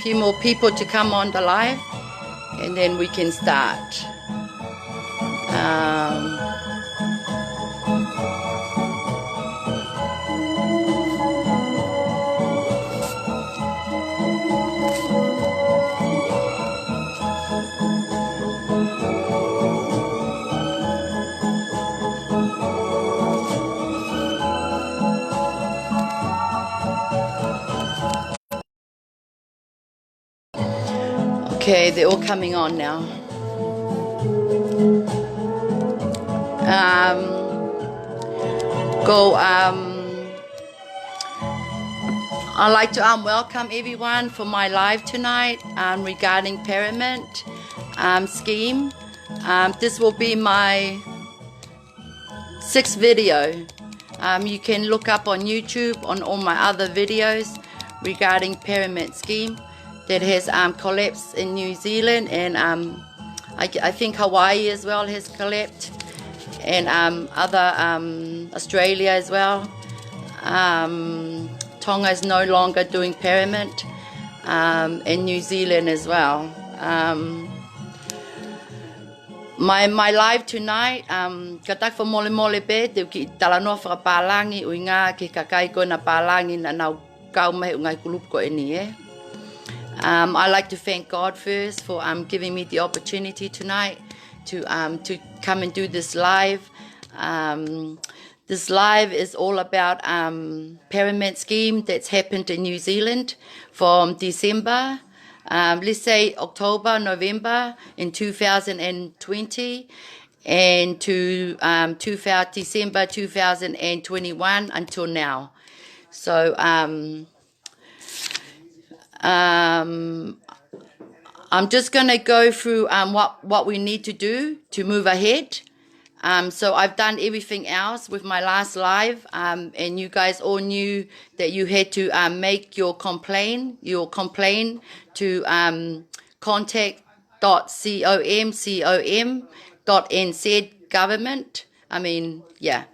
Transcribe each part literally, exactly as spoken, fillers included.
few more people to come on the live, and then we can start. Um, Okay, they're all coming on now. Um, go, um, I'd like to, um, welcome everyone for my live tonight, um, regarding Paramount, um, scheme. Um, this will be my sixth video. Um, you can look up on YouTube on all my other videos regarding Paramount scheme that has, um, collapsed in New Zealand, and, um, I, I think Hawaii as well has collapsed, and, um, other, um, Australia as well. Um, Tonga is no longer doing Paramount, um, and New Zealand as well. Um, My, my live tonight, um, kātaki fakamolemole pē, te u kiʻi talanoa fakapālangi, ʻuhinga ki he kakai ko ē naʻa pālangi naʻa nau kau mai he ngaahi kulupu ko eni, ē. Um, I'd like to thank God first for, um, giving me the opportunity tonight to, um, to come and do this live. Um, This live is all about, um, Paramount scheme that's happened in New Zealand from December, um, let's say October, November in two thousand and twenty, and to, um, two thousand, December two thousand and twenty-one until now. So, um, Um, I'm just gonna go through, um, what, what we need to do to move ahead. Um, so I've done everything else with my last live, um, and you guys all knew that you had to, um, make your complaint, your complaint to, um, contact dot com, com dot N Z government. I mean, yeah.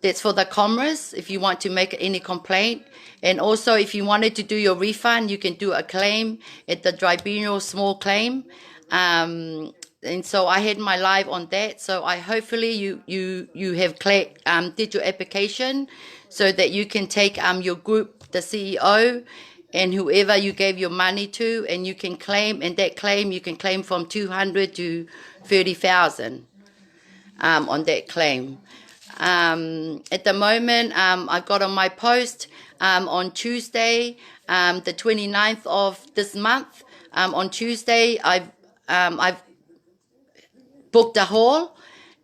That's for the Commerce if you want to make any complaint. And also, if you wanted to do your refund, you can do a claim at the tribunal, small claim. Um, and so I had my live on that. So I hopefully you you you have cla- um, did your application so that you can take, um, your group, the C E O, and whoever you gave your money to, and you can claim. And that claim you can claim from two hundred to thirty thousand, um, on that claim. Um, at the moment, um, I got on my post, um, on Tuesday, um, the twenty-ninth of this month. Um, on Tuesday, I've, um, I've booked a hall,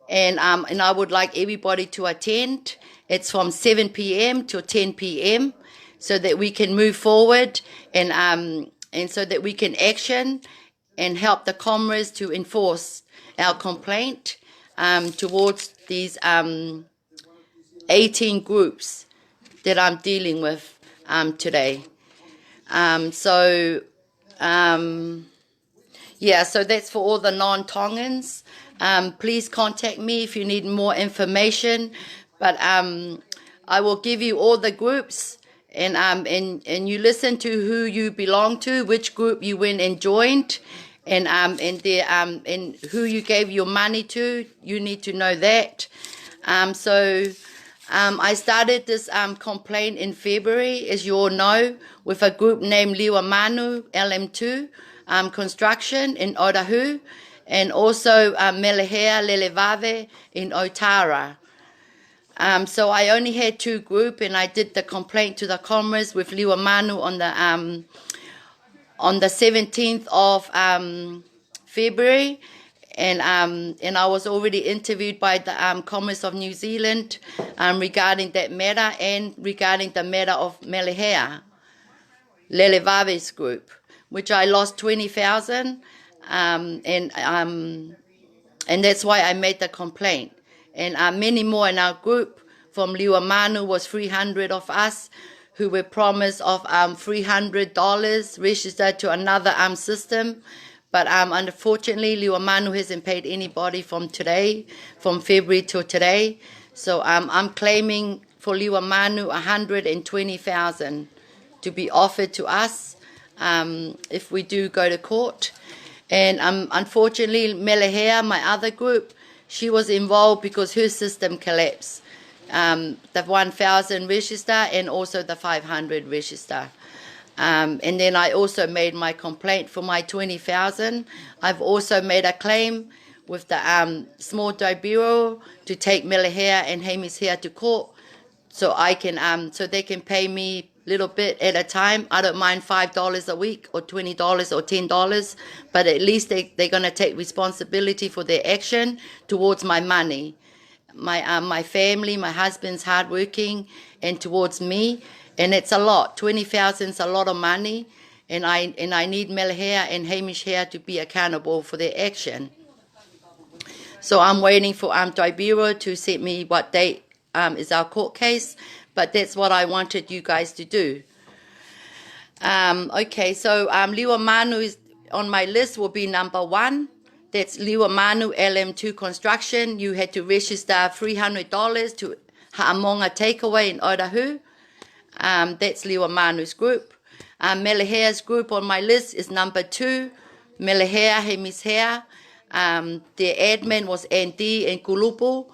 and, um, and I would like everybody to attend. It's from seven p.m. to ten p.m. so that we can move forward and, um, and so that we can action and help the Commerce to enforce our complaint, um, towards these, um, eighteen groups that I'm dealing with, um, today. Um, so, um, yeah, so that's for all the non-Tongans. Um, please contact me if you need more information. But, um, I will give you all the groups, and, um, and, and you listen to who you belong to, which group you went and joined, and, um, and the, um, and who you gave your money to. You need to know that. Um, so, um, I started this, um, complaint in February, as you all know, with a group named Liwa Manu L M two, um, Construction in Otahuhu, and also, um, Melehea Lelevave in Otara. Um, so I only had two group, and I did the complaint to the Commerce with Liwa Manu on the, um, on the seventeenth of, um, February, and, um, and I was already interviewed by the, um, Commerce of New Zealand, um, regarding that matter and regarding the matter of Melehea Lelevave's group, which I lost twenty thousand, um, and, um, and that's why I made the complaint. And, uh, many more in our group. From Liwa Manu was three hundred of us who were promised of, um, three hundred dollars registered to another, um, system. But, um, unfortunately, Liwa Manu hasn't paid anybody from today, from February till today. So, um, I'm claiming for Liwa Manu a hundred and twenty thousand to be offered to us, um, if we do go to court. And, um, unfortunately, Melehea, my other group, she was involved because her system collapsed. Um, the one thousand register and also the five hundred register. Um, and then I also made my complaint for my twenty thousand. I've also made a claim with the, um, Small Dough Bureau to take Melehea and Hamish Hare to court so I can, um, so they can pay me little bit at a time. I don't mind five dollars a week or twenty dollars or ten dollars, but at least they, they're gonna take responsibility for their action towards my money. My, um, my family, my husband's hardworking, and towards me, and it's a lot. Twenty thousand is a lot of money, and I, and I need Melehea and Hamish Hare to be accountable for their action. So I'm waiting for, um, Dough Bureau to send me what date, um, is our court case, but that's what I wanted you guys to do. Um, okay, so, um, Liua Manu is on my list, will be number one. That's Liua Manu L M two Construction. You had to register three hundred dollars to Haʻamonga Takeaway in Otahuhu. Um, that's Liua Manu's group. Um, Melehea's group on my list is number two, Melehea, Hamish Hare. Um, their admin was Andy and Kulupu.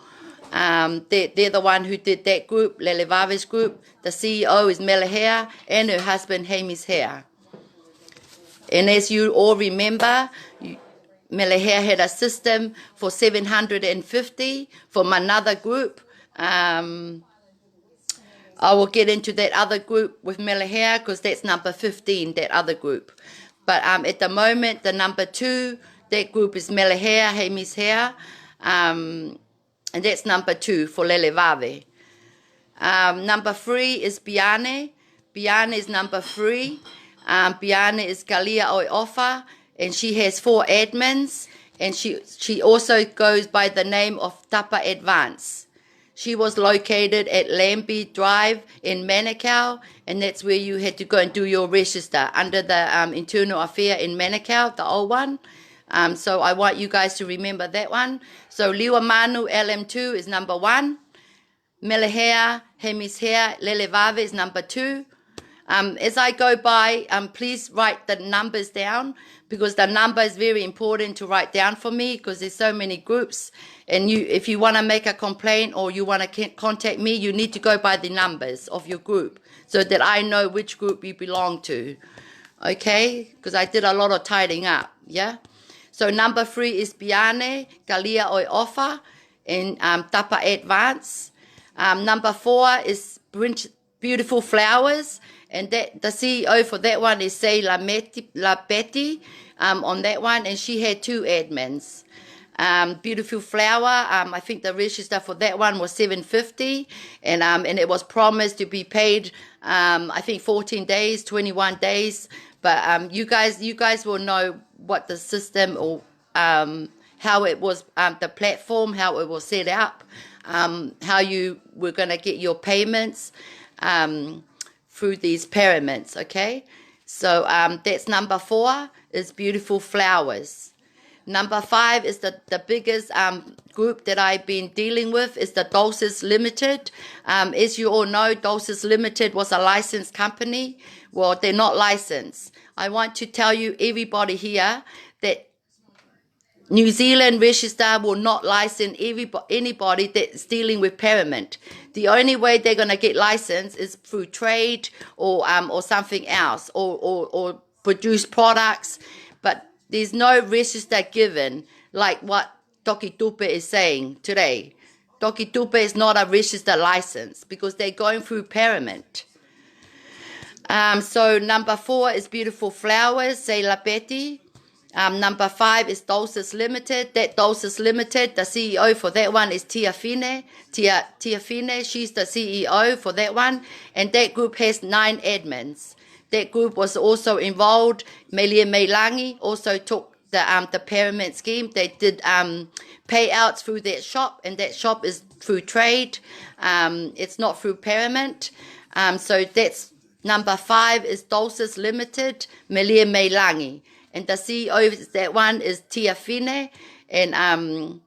Um, they, they're the one who did that group, Lele Vave's group. The C E O is Melehea and her husband, Hamish Hare. And as you all remember, you, Melehea had a system for seven hundred and fifty from another group. Um, I will get into that other group with Melehea, 'cause that's number fifteen, that other group. But, um, at the moment, the number two, that group is Melehea, Hamish Hare, um, and that's number two for Lele Vave. Um, number three is Piane. Piane is number three. Um, Piane is Kalia ʻOiʻofa, and she has four admins, and she, she also goes by the name of Tapa Advance. She was located at Lambie Drive in Manukau, and that's where you had to go and do your register under the, um, Internal Affair in Manukau, the old one. Um, so I want you guys to remember that one. So Liua Manu L M two is number one. Melehea, Hamish Hare, Lele Vave is number two. Um, as I go by, um, please write the numbers down, because the number is very important to write down for me, 'cause there's so many groups. And you, if you wanna make a complaint or you wanna con-, contact me, you need to go by the numbers of your group so that I know which group you belong to. Okay? 'Cause I did a lot of tidying up, yeah? So number three is Piane, Kalia ʻOiʻofa, and, um, Tapa Advance. Um, number four is Prince Beautiful Flowers, and that, the C E O for that one is Say Lameti, Lapeti, um, on that one, and she had two admins. Um, Beautiful Flower, um, I think the register for that one was seven fifty, and, um, and it was promised to be paid, um, I think fourteen days, twenty-one days, but, um, you guys, you guys will know what the system or, um, how it was, um, the platform, how it was set up, um, how you were gonna get your payments, um, through these pyramids, okay? So, um, that's number four, is Beautiful Flowers. Number five is the, the biggest, um, group that I've been dealing with is the Dulces Limited. Um, as you all know, Dulces Limited was a licensed company. Well, they're not licensed. I want to tell you, everybody here, that New Zealand Register will not license everybo-, anybody that's dealing with pyramid. The only way they're gonna get licensed is through trade or, um, or something else, or, or, or produce products. But there's no register given, like what Toki Tupe is saying today. Toki Tupe is not a registered license because they're going through pyramid. Um, so number four is Beautiful Flowers, Say Lapeti. Um, number five is Dulces Limited. That Dulces Limited, the C E O for that one is Tia Fine. Tia, Tia Fine, she's the C E O for that one. And that group has nine admins. That group was also involved. Melie Meilangi also took the, um, the pyramid scheme. They did, um, payouts through that shop, and that shop is through trade. Um, it's not through pyramid. Um, so that's number five is Dulces Limited, Melie Meilangi. And the C E O of that one is Tia Fine. And, um,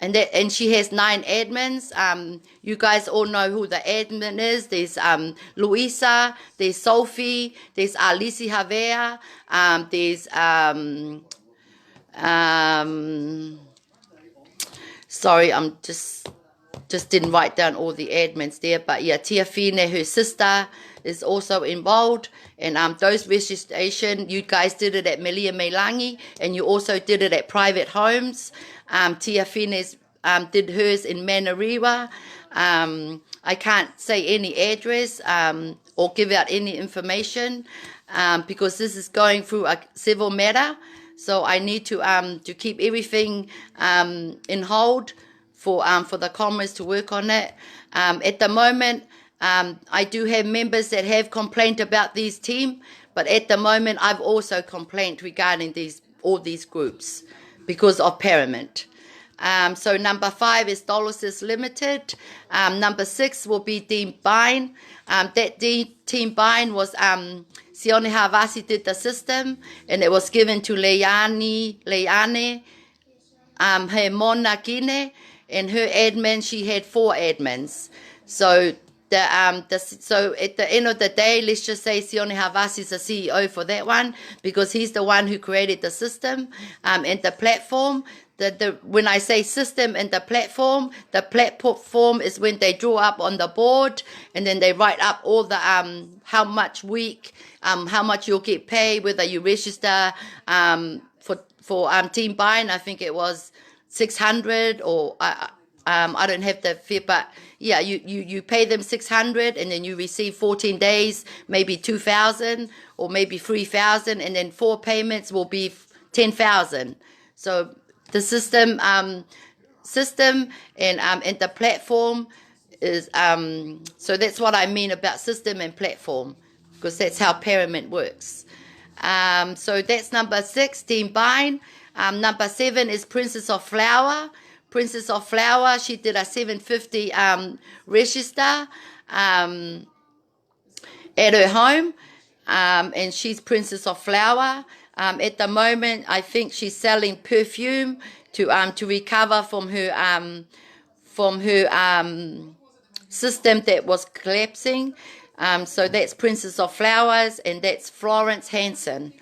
and that, and she has nine admins. Um, you guys all know who the admin is. There's, um, Luisa, there's Sophie, there's Alisi Havea, um, there's, um, um, sorry, I'm just, just didn't write down all the admins there, but yeah, Tiafine, her sister, is also involved. And, um, those registration, you guys did it at Melia Meilangi, and you also did it at private homes. Um, Tiafine's, um, did hers in Manurewa. Um, I can't say any address, um, or give out any information, um, because this is going through a civil matter. So I need to, um, to keep everything, um, in hold for, um, for the Commonwealth to work on it. Um, at the moment, um, I do have members that have complained about these team, but at the moment I've also complained regarding these, all these groups because of Paramount. Um, so number five is Dolosis Limited. Um, number six will be Dean Bine. Um, that Dean, Team Bine was, um, Sione Havasi did the system, and it was given to Leani, Leane, um, Hemona Kine, and her admin, she had four admins. So the, um, the, so at the end of the day, let's just say Sione Havasi is the C E O for that one, because he's the one who created the system, um, and the platform. The, the, when I say system and the platform, the platform is when they draw up on the board, and then they write up all the, um, how much week, um, how much you'll get paid, whether you register, um, for, for, um, Team Bine, I think it was six hundred, or I, I- um, I don't have the figure, but yeah, you, you, you pay them six hundred, and then you receive fourteen days, maybe two thousand or maybe three thousand, and then four payments will be ten thousand. So the system, um, system and, um, and the platform is, um, so that's what I mean about system and platform, because that's how Paramount works. Um, so that's number six, Dean Bine. Um, number seven is Princess of Flower. Princess of Flower, she did a seven fifty, um, register, um, at her home, um, and she's Princess of Flower. Um, at the moment, I think she's selling perfume to, um, to recover from her, um, from her, um, system that was collapsing. Um, so that's Princess of Flowers, and that's Florence Hanson.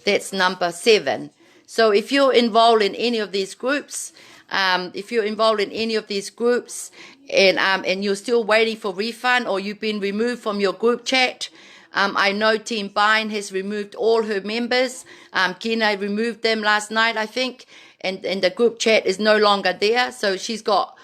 That's number seven. So if you're involved in any of these groups, um, if you're involved in any of these groups, and, um, and you're still waiting for refund, or you've been removed from your group chat, um, I know Team Bine has removed all her members. Um, Gina removed them last night, I think, and, and the group chat is no longer there. So she's got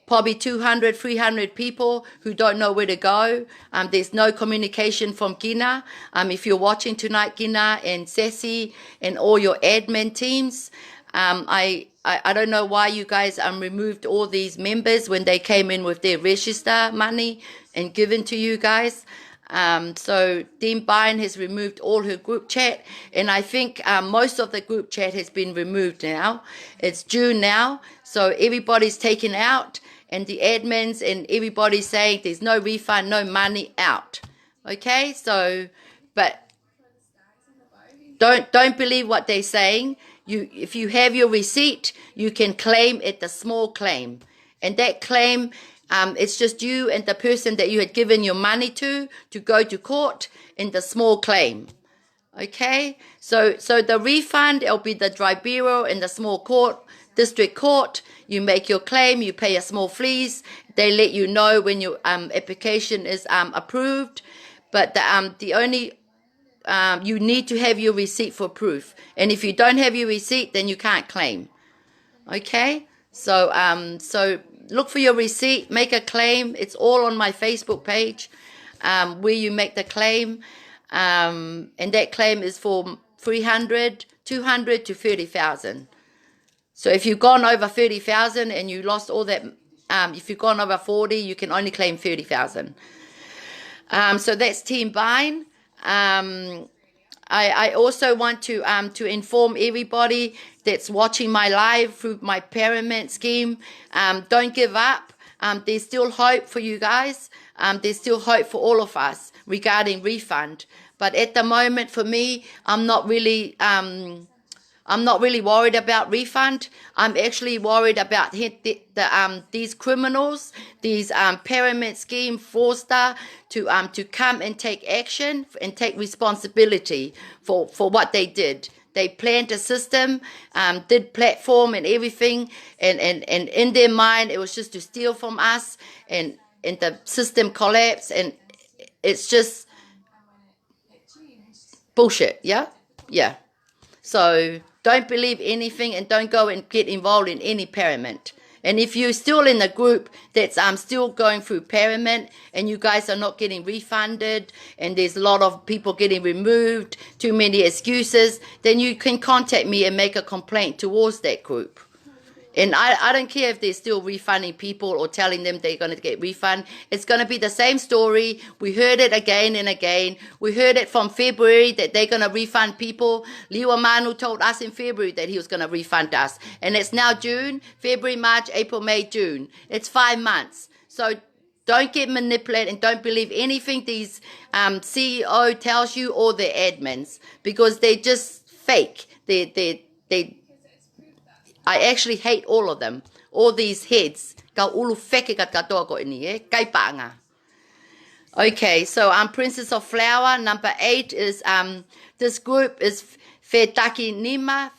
probably two hundred, three hundred people who don't know where to go. Um, there's no communication from Gina. Um, if you're watching tonight, Gina and Sassy and all your admin teams, um, I, I, I don't know why you guys, um, removed all these members when they came in with their register money and given to you guys. Um, so Dean Bine has removed all her group chat, and I think, um, most of the group chat has been removed now. It's June now, so everybody's taken out, and the admins and everybody's saying there's no refund, no money, out. Okay, so, but don't, don't believe what they're saying. You, if you have your receipt, you can claim it, the small claim. And that claim, um, it's just you and the person that you had given your money to, to go to court in the small claim. Okay? So, so the refund, it'll be the tribunal in the small court, district court. You make your claim, you pay a small fees. They let you know when your, um, application is, um, approved. But the, um, the only, um, you need to have your receipt for proof. And if you don't have your receipt, then you can't claim. Okay? So, um, so look for your receipt, make a claim. It's all on my Facebook page, um, where you make the claim. Um, and that claim is for three hundred, two hundred to thirty thousand. So if you've gone over thirty thousand and you lost all that, um, if you've gone over forty, you can only claim thirty thousand. Um, so that's Team Bine. Um, I, I also want to, um, to inform everybody that's watching my live through my Paramount scheme. Um, don't give up. Um, there's still hope for you guys. Um, there's still hope for all of us regarding refund. But at the moment, for me, I'm not really, um, I'm not really worried about refund. I'm actually worried about he- the, the, um, these criminals, these, um, pyramid scheme fraudster to, um, to come and take action and take responsibility for, for what they did. They planned a system, um, did platform and everything, and, and, and in their mind, it was just to steal from us, and, and the system collapsed, and it's just bullshit, yeah? Yeah. So don't believe anything and don't go and get involved in any pyramid. And if you're still in the group that's, um, still going through pyramid and you guys are not getting refunded and there's a lot of people getting removed, too many excuses, then you can contact me and make a complaint towards that group. And I, I don't care if they're still refunding people or telling them they're gonna get refund. It's gonna be the same story. We heard it again and again. We heard it from February that they're gonna refund people. Liua Manu told us in February that he was gonna refund us. And it's now June, February, March, April, May, June. It's five months. So don't get manipulated and don't believe anything these, um, C E O tells you or the admins, because they're just fake. They, they, they, I actually hate all of them. All these heads. Kau ʻulu feke kātoa ko eni, eh? Kai paʻanga. Okay, so, um, Princess of Flower, number eight is, um, this group is Fetaki Nima,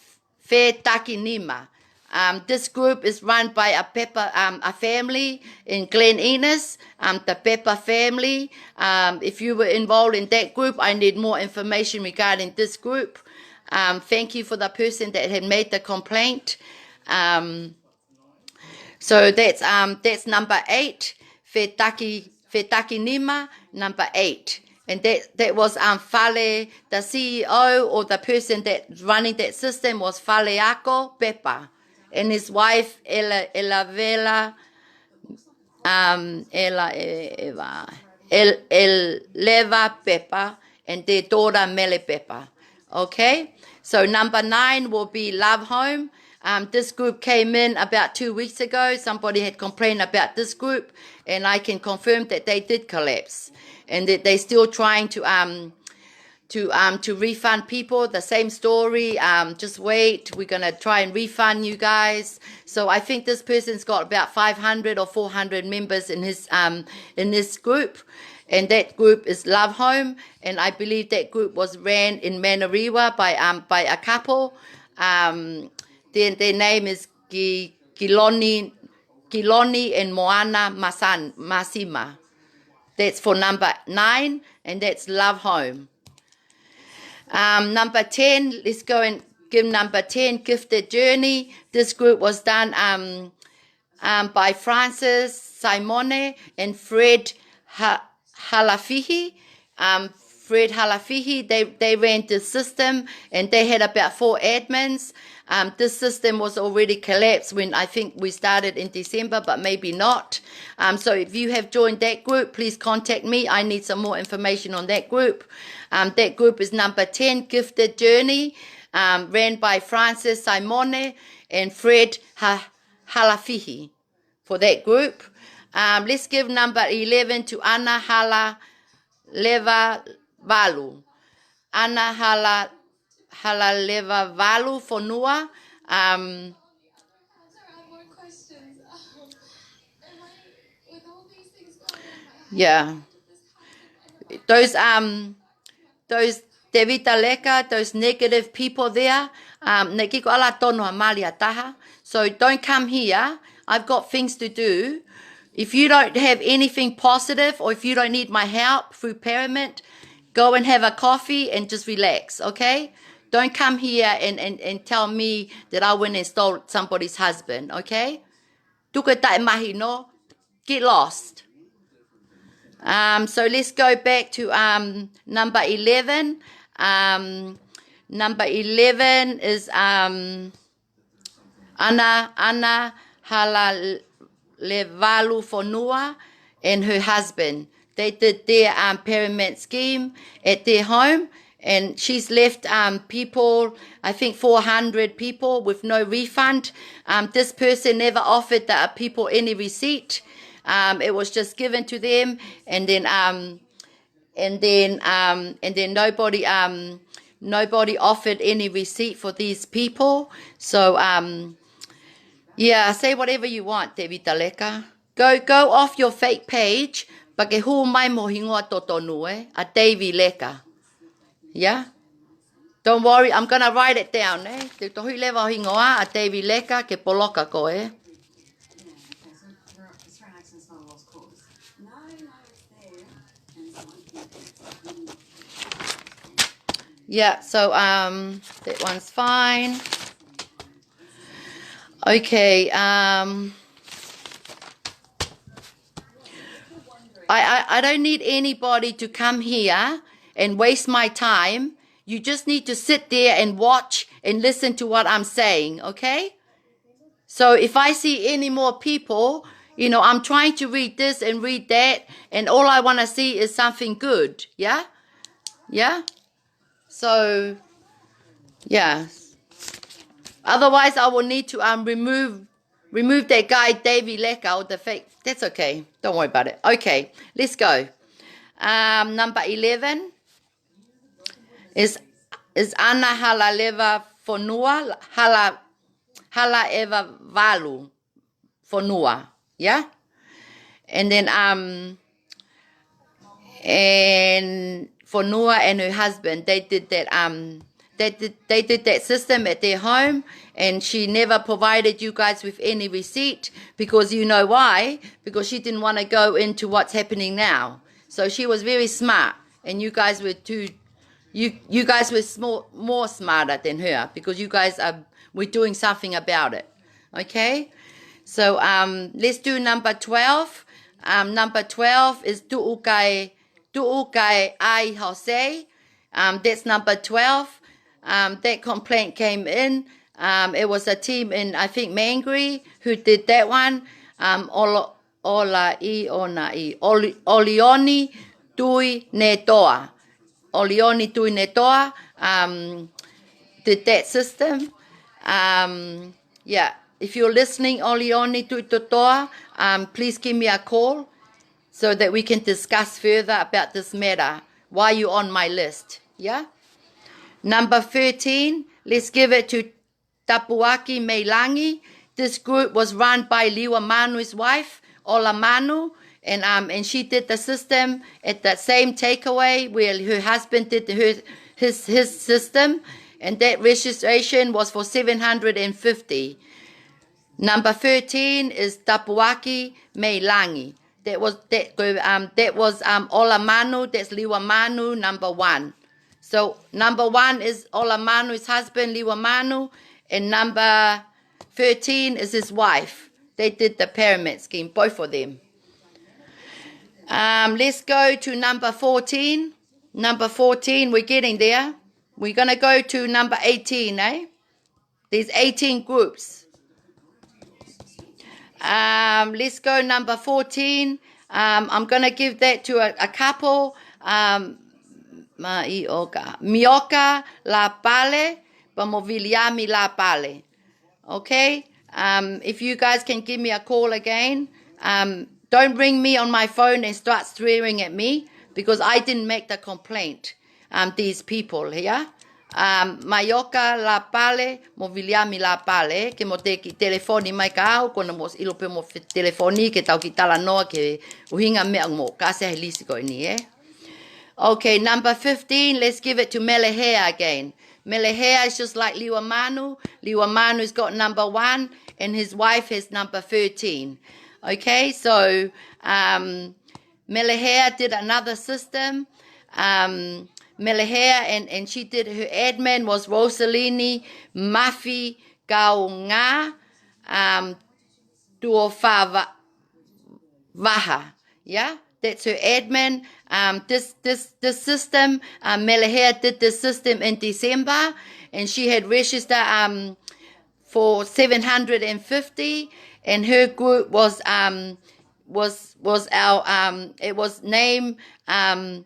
Fetaki Nima. Um, this group is run by a Pepper, um, a family in Glen Innes, um, the Pepper family. Um, if you were involved in that group, I need more information regarding this group. Um, thank you for the person that had made the complaint. Um, so that's, um, that's number eight, Fetaki, Fetaki Nima, number eight. And that, that was, um, Fale, the C E O or the person that running that system was Fale Ako Pepa. And his wife, Ela, Ela Vela, um, Ela, E- Eva, El, El Leva Pepa, and their daughter, Mele Pepa. Okay? So number nine will be Love Home. Um, this group came in about two weeks ago. Somebody had complained about this group, and I can confirm that they did collapse and that they're still trying to, um, to, um, to refund people. The same story. Um, just wait. We're gonna try and refund you guys. So I think this person's got about five hundred or four hundred members in his, um, in this group, and that group is Love Home. And I believe that group was ran in Manurewa by, um, by a couple. Um, their, their name is Ki, Kiloni, Kiloni and Moana Masan, Masima. That's for number nine, and that's Love Home. Um, number ten, let's go and give number ten, Gifted Journey. This group was done, um, um, by Francis Simone and Fred Ha- Halafihi. Um, Fred Halafihi, they, they ran the system and they had about four admins. Um, this system was already collapsed when I think we started in December, but maybe not. Um, so if you have joined that group, please contact me. I need some more information on that group. Um, that group is number ten, Gifted Journey, um, ran by Francis Simone and Fred Ha- Halafihi for that group. Um, let's give number eleven to Ana Hala Leva Valu. Ana Hala, Hala Leva Valu Fonua. Um, yeah. Those, um, those Tevita Leka, those negative people there, um, ne kiko ala tono a mali a taha. So don't come here. I've got things to do. If you don't have anything positive or if you don't need my help through Pyramid, go and have a coffee and just relax, okay? Don't come here and, and, and tell me that I went and stole somebody's husband, okay? Tuku e taʻe mahino, get lost. Um, so let's go back to, um, number eleven. Um, number eleven is, um, Ana, Ana Hala Levalu Fonua and her husband. They did their, um, pyramid scheme at their home, and she's left, um, people, I think four hundred people with no refund. Um, this person never offered the people any receipt. Um, it was just given to them, and then, um, and then, um, and then nobody, um, nobody offered any receipt for these people. So, um, yeah, say whatever you want, Tevita Leka. Go, go off your fake page, pea ke hū mai mo ho hingoa totonu, ē, ʻa Davey Leka. Yeah? Don't worry, I'm gonna write it down, ē? Te u tohi leva ho hingoa, ʻa Davey Leka, ke poloka koe, ē? Yeah, so, um, that one's fine. Okay, um, I, I, I don't need anybody to come here and waste my time. You just need to sit there and watch and listen to what I'm saying, okay? So if I see any more people, you know, I'm trying to read this and read that, and all I wanna see is something good, yeah? Yeah? So, yeah. Otherwise, I will need to, um, remove, remove that guy, Davey Leka, or the fake. That's okay. Don't worry about it. Okay, let's go. Um, number eleven is, is Ana Halaleva Fonua, Hala, Halaeva Valu Fonua, yeah? And then, um, and Fonua and her husband, they did that, um, they did, they did that system at their home, and she never provided you guys with any receipt because you know why? Because she didn't wanna go into what's happening now. So she was very smart, and you guys were too, you, you guys were small, more smarter than her because you guys are, were doing something about it. Okay? So, um, let's do number twelve. Um, number twelve is Tuʻukai, Tuʻukai Ai Jose. Um, that's number twelve. Um, that complaint came in. Um, it was a team in, I think, Mangere who did that one. Um, Olo, Ola i ona i. Oli, Olioni Tui Netoa. Olioni Tui Netoa, um, did that system. Um, yeah, if you're listening, Olioni Tui Netoa, um, please give me a call so that we can discuss further about this matter, why you on my list, yeah? Number thirteen, let's give it to Tapuaki Meilangi. This group was run by Liua Manu's wife, Ola Manu, and, um, and she did the system at that same takeaway where her husband did her, his, his system, and that registration was for seven hundred and fifty. Number thirteen is Tapuaki Meilangi. That was, that, um, that was, um, Ola Manu, that's Liua Manu, number one. So number one is Ola Manu's husband, Liua Manu, and number thirteen is his wife. They did the pyramid scheme, both of them. Um, let's go to number fourteen. Number fourteen, we're getting there. We're gonna go to number eighteen, eh? There's eighteen groups. Um, let's go number fourteen. Um, I'm gonna give that to a, a couple. Um, Maioka. Mioka Lapale, pea mo Viliami Lapale. Okay? Um, if you guys can give me a call again, um, don't ring me on my phone and start swearing at me because I didn't make the complaint. Um, these people here. Um, Maioka Lapale mo Viliami Lapale, ke mo te kiʻi telefoni mai kia au, ko ena mo ʻilo pē mo fe-, telefoni ke tau kiʻi talanoa ki he ʻuhinga meʻa mo ka se he lisi ko eni, eh? Okay, number fifteen, let's give it to Melehea again. Melehea is just like Liua Manu. Liua Manu's got number one, and his wife has number thirteen. Okay, so, um, Melehea did another system. Um, Melehea and, and she did, her admin was Rosalini Mafi Kaunga, um, Tuofava Vaha. Yeah, that's her admin. Um, this, this, this system, um, Melehea did this system in December, and she had registered, um, for seven hundred and fifty, and her group was, um, was, was our, um, it was named, um,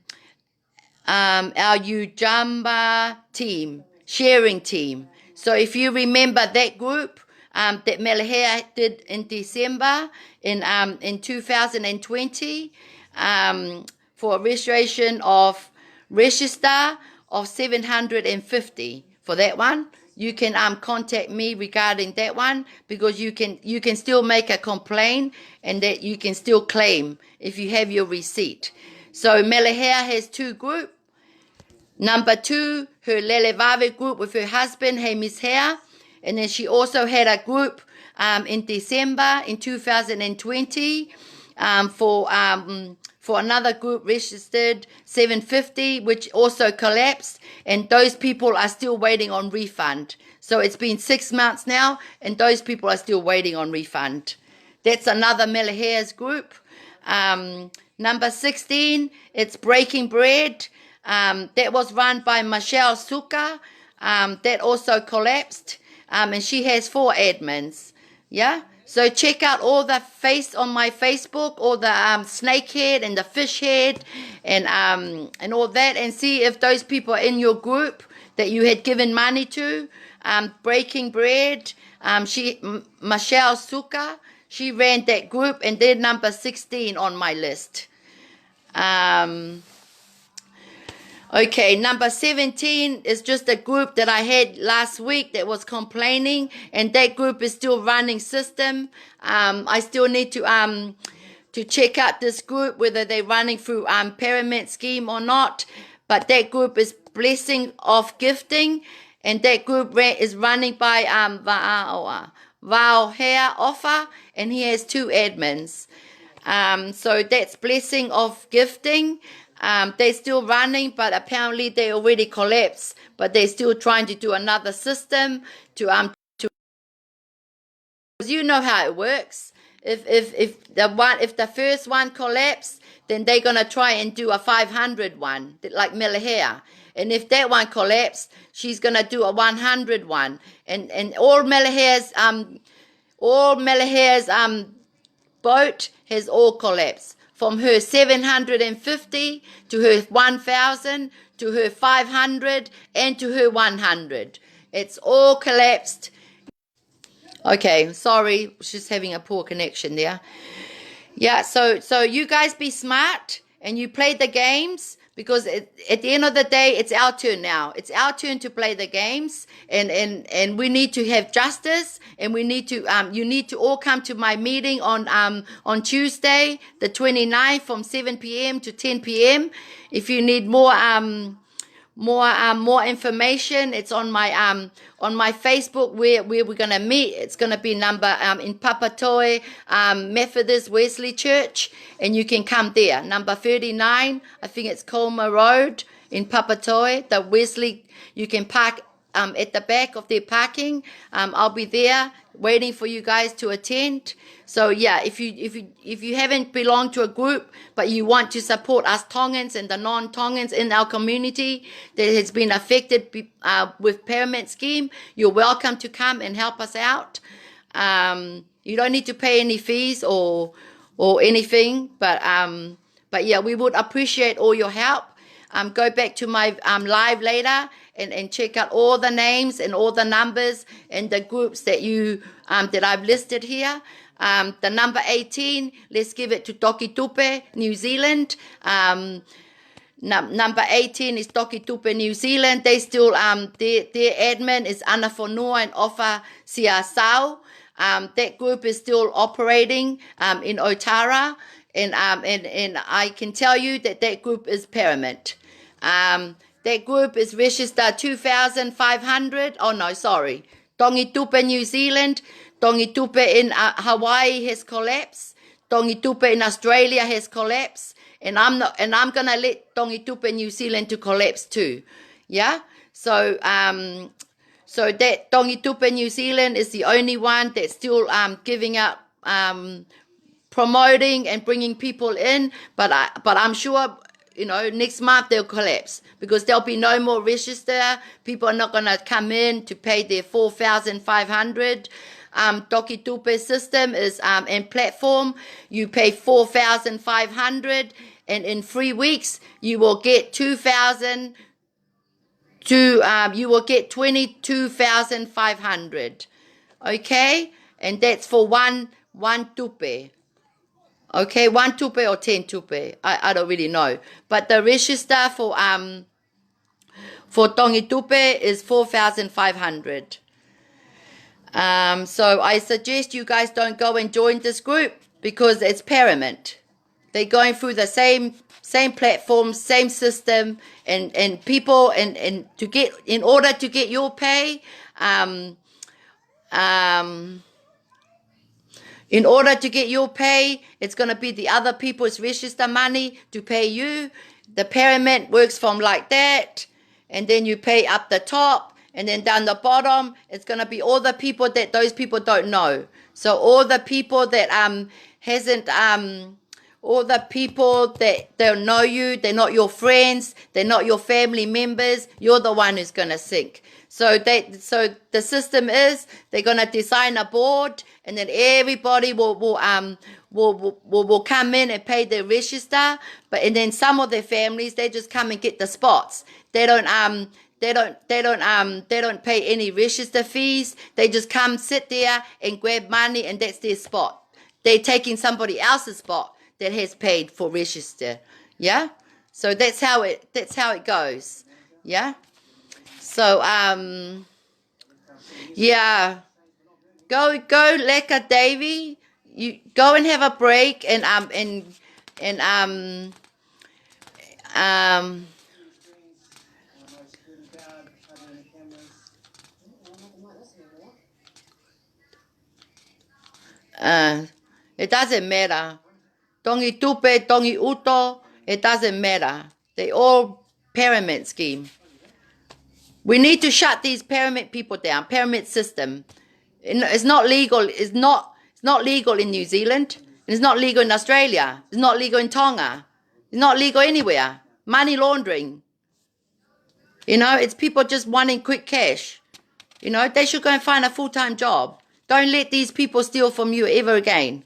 um, our Ujamaa team, sharing team. So if you remember that group, um, that Melehea did in December in, um, in two thousand and twenty, um, for registration of register of seven hundred and fifty for that one. You can, um, contact me regarding that one, because you can, you can still make a complaint and that you can still claim if you have your receipt. So Melehea has two group. Number two, her Lele Vave group with her husband, Hamish Hare. And then she also had a group, um, in December in two thousand and twenty, um, for, um, for another group registered seven fifty, which also collapsed, and those people are still waiting on refund. So it's been six months now, and those people are still waiting on refund. That's another Melehea's group. Um, number sixteen, it's Breaking Bread. Um, that was run by Michelle Suka. Um, that also collapsed. Um, and she has four admins. Yeah. So check out all the face on my Facebook, all the, um, snake head and the fish head and, um, and all that, and see if those people are in your group that you had given money to. Um, Breaking Bread, um, she, M-, Michelle Suka, she ran that group, and they're number sixteen on my list. Um, okay, number seventeen is just a group that I had last week that was complaining, and that group is still running system. Um, I still need to, um, to check out this group, whether they're running through, um, pyramid scheme or not. But that group is Blessing of Gifting, and that group ra-, is running by, um, Vaaoa, Vao Hare Offa, and he has two admins. Um, so that's Blessing of Gifting. Um, they're still running, but apparently they already collapsed. But they're still trying to do another system to, um, to, 'cause you know how it works. If, if, if the one, if the first one collapsed, then they're gonna try and do a five hundred one, th-, like Melehea. And if that one collapsed, she's gonna do a one hundred one. And, and all Melehea's, um, all Melehea's, um, boat has all collapsed. From her seven hundred and fifty to her one thousand to her five hundred and to her one hundred. It's all collapsed. Okay, sorry, she's having a poor connection there. Yeah, so, so you guys be smart and you play the games, because at, at the end of the day, it's our turn now. It's our turn to play the games, and, and, and we need to have justice, and we need to, um, you need to all come to my meeting on, um, on Tuesday, the twenty-ninth, from seven p.m. to ten p.m. If you need more, um, more, um, more information, it's on my, um, on my Facebook where, where we're gonna meet. It's gonna be number, um, in Papatoetoe, um, Methodist Wesley Church, and you can come there. Number thirty-nine, I think it's Colmer Road in Papatoetoe, the Wesley. You can park, um, at the back of their parking. Um, I'll be there waiting for you guys to attend. So yeah, if you, if you, if you haven't belonged to a group, but you want to support us Tongans and the non-Tongans in our community that has been affected be-, uh, with pyramid scheme, you're welcome to come and help us out. Um, you don't need to pay any fees or, or anything, but, um, but yeah, we would appreciate all your help. Um, go back to my, um, live later and, and check out all the names and all the numbers and the groups that you, um, that I've listed here. Um, the number eighteen, let's give it to Toki Tupe, New Zealand. Um, num-, number eighteen is Toki Tupe, New Zealand. They still, um, their, their admin is Ana Fonua and Ofa Siasau. Um, that group is still operating, um, in Otara. And, um, and, and I can tell you that that group is pyramid. Um, that group is registered two thousand five hundred. Oh, no, sorry. Tongi Tupe New Zealand, Tongi Tupe in, uh, Hawaii has collapsed. Tongi Tupe in Australia has collapsed. And I'm not, and I'm gonna let Tongi Tupe New Zealand to collapse too. Yeah? So, um, so that Tongi Tupe New Zealand is the only one that's still, um, giving up, um, promoting and bringing people in, but I, but I'm sure, you know, next month they'll collapse because there'll be no more register. People are not gonna come in to pay their four thousand five hundred. Um, Toki Tupe system is, um, and platform. You pay four thousand five hundred, and in three weeks you will get two thousand to, um, you will get twenty-two thousand five hundred. Okay? And that's for one, one tupe. Okay, one tupe or ten tupe. I, I don't really know. But the register for, um, for Tongitupe is four thousand five hundred. Um, so I suggest you guys don't go and join this group because it's pyramid. They're going through the same same platform, same system, and and people, and and to get, in order to get your pay, um, um, in order to get your pay, it's going to be the other people's register money to pay you. The pyramid works from like that, and then you pay up the top, and then down the bottom, it's going to be all the people that those people don't know. So all the people that um hasn't um all the people that don't know you, they're not your friends, they're not your family members, you're the one who's going to sink. So they, so the system is they're going to design a board, and then everybody will will um will, will will will come in and pay their register, but and then some of their families, they just come and get the spots. They don't um they don't they don't um they don't pay any register fees. They just come, sit there, and grab money, and that's their spot. They're taking somebody else's spot that has paid for register. Yeah. So that's how it that's how it goes. Yeah. So um yeah, go go Leka Davy. You go and have a break, and um and and um um uh, it doesn't matter. Tongitupe, Tongiuto, it doesn't matter. They all pyramid scheme. We need to shut these pyramid people down, pyramid system. And it's not legal. It's not. It's not legal in New Zealand. And it's not legal in Australia. It's not legal in Tonga. It's not legal anywhere. Money laundering. You know, it's people just wanting quick cash. You know, they should go and find a full-time job. Don't let these people steal from you ever again.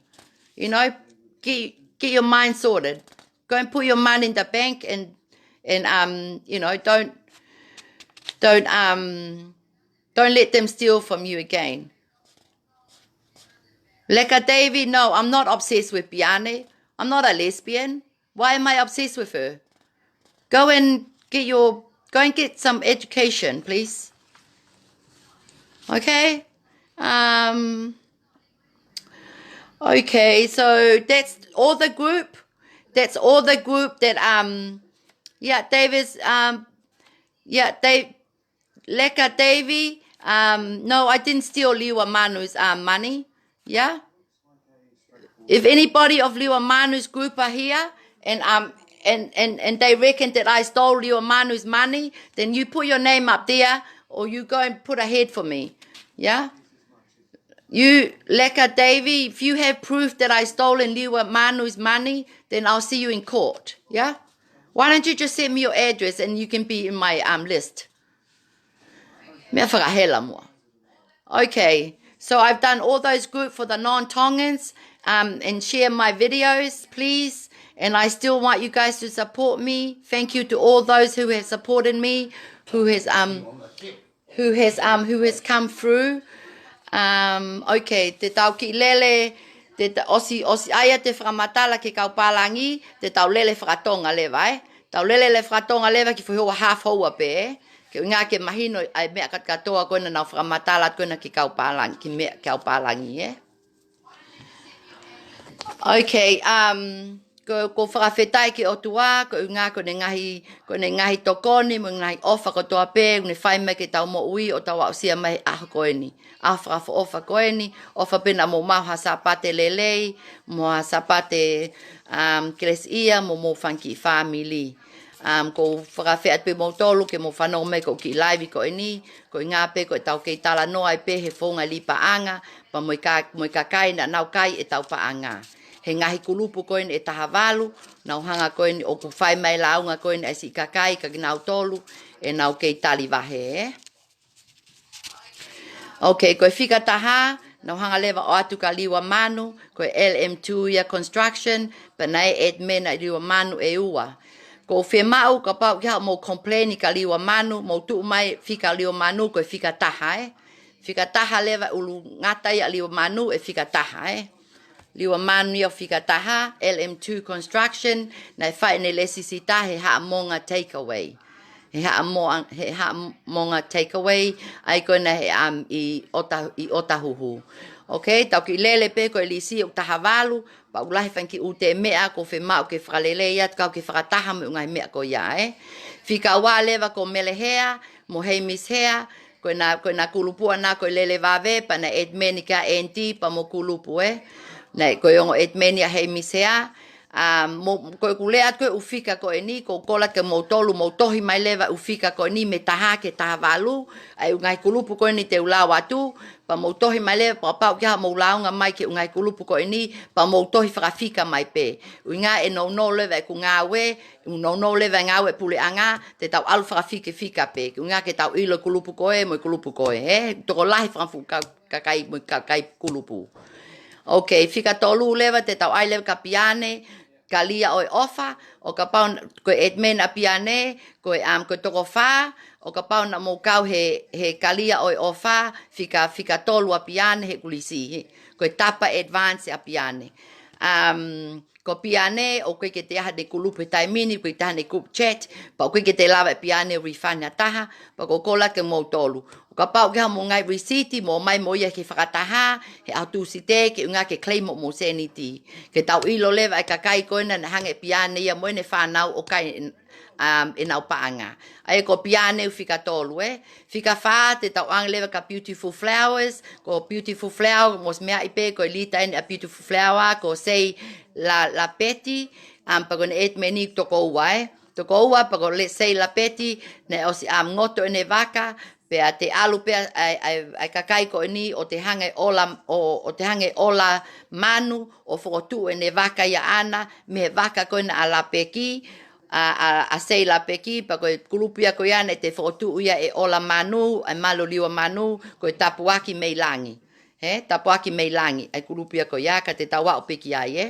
You know, get get your mind sorted. Go and put your money in the bank, and and um you know, don't don't um don't let them steal from you again. Leka Davy, no, I'm not obsessed with Piane. I'm not a lesbian. Why am I obsessed with her? Go and get your go and get some education, please. Okay. Um. Okay. So that's all the group. That's all the group that um. Yeah, Davis. Um. Yeah, they Leka Davy, um, no, I didn't steal Liwa Manu's um, money. Yeah. If anybody of Liwa Manu's group are here and um and and and they reckon that I stole Liwa Manu's money, then you put your name up there or you go and put a head for me. Yeah. You, Leka Davy, if you have proof that I stolen Liwa Manu's money, then I'll see you in court. Yeah. Why don't you just send me your address and you can be in my um list? Meʻa fakahela muʻa. Okay, so I've done all those groups for the non-Tongans, um, and share my videos, please. And I still want you guys to support me. Thank you to all those who have supported me, who has um, who has um, who has come through. Um, okay, te tau kiʻi lele, te ta, ʻosi, ʻosi ʻai ʻa e fakamatala ki he kau pālangi, te tau lele fakatonga leva, ē. Tau lele lele fakatonga leva ki he foʻi houa, half hour pē, ē. Ke ʻuhinga ke mahino ʻa e meʻa kātoa ko ena naʻa ku fakamatala ko ena ki he kau pālangi, ki he meʻa ki he kau pālangi, ē. Okay, um, ko, ʻoku ou fakafetaʻi ki he ʻOtua, ko e ʻuhinga ko ʻene ngaahi, ko ʻene ngaahi tokoni, mo e ngaahi ʻofa kotoa pē, ʻoku ne fai mai ki heʻetau moʻui ʻo tau aʻusia mai he ʻaho ko eni. ʻAho fakaʻofoʻofa ko eni, ʻofa pē naʻa mou maʻu ha Sāpate lelei, mo ha Sāpate, um, kelesiʻia, mo homou fanga kiʻi fāmili. Um, ʻoku ou fakafeʻao atu pē kimoutolu, ke mou fanongo mai ki heʻeku kiʻi live ko eni, ko e ʻuhinga pē ko ʻetau kei talanoa ai pē he founga ʻi paʻanga, pea mo e ka, mo e kakai naʻa nau kai ʻetau paʻanga. He ngaahi kulupu ko eni ʻe taha valu, naʻa ku hanga ko eni ʻoku fai mai lāunga ko eni ʻa e siʻi kakai kia kinautolu, ʻenau kei tali vahe, ē. Okay, ko e fika taha, naʻa ku hanga leva ʻo ʻoatu kia Liwa Manu, ko e L M two ia construction, pea naʻe add mai ʻa Liwa Manu ʻe ua. ʻOku ou fiemaʻu, kapau ʻoku ʻi ai haʻamou complain kia Liwa Manu, mou tuʻu mai fika Liwa Manu, ko e fika taha, ē. Fika taha leva ʻulu ngata ia ʻa Liwa Manu ʻe fika taha, ē. Liwa Manu ia ʻo fika taha, L M two construction, naʻe fai ʻene lēsisita he Haʻamonga Takeaway. He Haʻamoa, he Haʻamonga takeaway, ʻa ia ko ena he, um, ʻi ʻOta, ʻi ʻOtahuhu. Okay, tau kiʻi lele pē ko e lisi ʻoku taha valu, pea ʻoku lahi fanga kiʻi ʻū meʻa ʻoku fiemaʻu ke fakalelei atu, kau ke fakataha mo e ʻū ngaahi meʻa ko ia, ē. Fika ua leva ko Mele Hea, mo Heimisi Hea, ko ena, ko ena kulupu ʻana ko e lele vave, pea naʻe ʻedimeni kia Andy, pea mo kulupu, ē. Naʻe, ko e ongo ʻedimeni ʻa Heimisi Hea, ʻa, mo, ko ʻeku lea atu ko e ʻū fika ko eni, ʻoku ou kole atu kia moutolu, mou tohi mai leva ʻū fika ko eni mei taha ki he taha valu, ʻa e ʻū ngaahi kulupu ko eni te u lau atu, pea mou tohi mai leva, pea kapau ʻoku ʻi ai haʻamou lāunga mai ki he ʻū ngaahi kulupu ko eni, pea mou tohi fakafika mai pē. ʻUhinga ʻe nounou leva ʻeku ngāue, ʻe nounou leva e ngāue puleʻanga, te tau ʻalu fakafikafika pē. ʻUhinga ke tau ʻilo e kulupu ko ē, mo e kulupu ko ē, ē? Tokolahi fanga fuʻu ka-, kakai, mo e kakai kulupu. Okay, fika tolu leva te tau ʻai leva kia Piane, Kalia ʻo e ʻOfa, ʻo kapau n-, ko e ʻedimeni ʻa Piane, ko e, um, ko e toko fā, ʻo kapau naʻa mou kau he, he Kalia ʻo e ʻOfa, fika, fika tolu ʻa Piane, he kulisi, he, ko e tapa advance ʻa Piane. Um, ko Piane, ʻoku ʻikai ke toe ʻi ai haʻane kulupu he taimi ni, ʻoku ʻikai toe ʻi ai haʻane group chat, pea ʻoku ʻikai ke toe lava ʻe Piane ʻo refund ha taha, pea ʻoku ou kole atu kia moutolu. ʻO kapau ʻoku ʻi ai haʻamou ngaahi receipt, mou ʻomai mo ia ki he fakataha, he ʻaho Tūsite, ke ʻuhinga ke claim hoʻomou sēniti. Ke tau ʻilo leva e kakai ko ena naʻe hanga ʻe Piane ia mo ʻene fānau ʻo kai, um, ʻenau paʻanga. ʻA ia ko Piane ʻoku fika tolu, ē. Fika fā, te tau ʻange leva kia Beautiful Flowers, ko Beautiful Flower, mou meaʻi pē ko e lita eni ʻa Beautiful Flower, ko Sei La, Lapeti, um, pea ko ʻene ʻedimeni toko ua, ē. Toko ua pea ko Sei Lapeti, naʻe ʻosi, um, ngoto ʻene vaka, pea te ʻalu pē ʻa e, ʻa e, ʻa e kakai ko eni ʻo toe hanga ʻo ola, ʻo, ʻo toe hanga ʻo ola manu, ʻo fokotuʻu ʻene vaka ia ʻana, mei he vaka ko ena ʻa Lapeki, ʻa, ʻa, ʻa Sei Lapeki, pea ko e kulupu ia ko ia naʻe toe fokotuʻu ia ʻe Ola Manu, ʻa e Maloliwa Manu, ko e Tapuaki mei Langi. He, Tapuaki mei Langi, ʻa e kulupu ia ko ia, ka te tau aʻu pē ki ai, ē.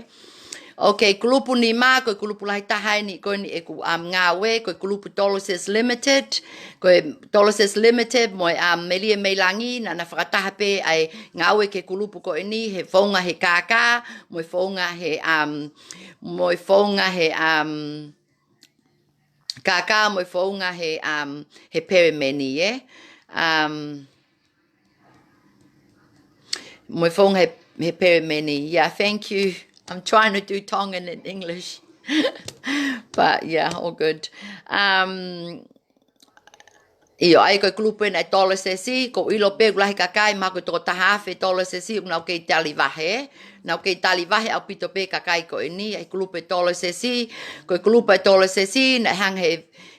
Okay, kulupu nima, ko e kulupu lahi taha eni ko eni ʻeku, um, ngāue, ko e kulupu Dolosis Limited, ko e Dolosis Limited, mo e, um, Melie mei Langi, naʻa na fakataha pē ʻa e ngāue ki he kulupu ko eni, he founga he kākā, mo e founga he, um, mo e founga he, um, kākā, mo e founga he, um, he peremeni, ē. Um, mo e founga he, he peremeni. Yeah, thank you. I'm trying to do Tongan and English. But yeah, all good. Um, ʻio, ʻa ia ko e kulupu ena ʻa e Dolosis, ʻoku ou ʻilo pē ʻoku lahi kakai, mahalo ko e toko taha afe Dolosis, ʻoku nau kei tali vahe. Nau kei tali vahe ʻaupito pē kakai ko eni, ʻa e kulupu ʻa e Dolosis, ko e kulupu ʻa e Dolosis, naʻe hanga he,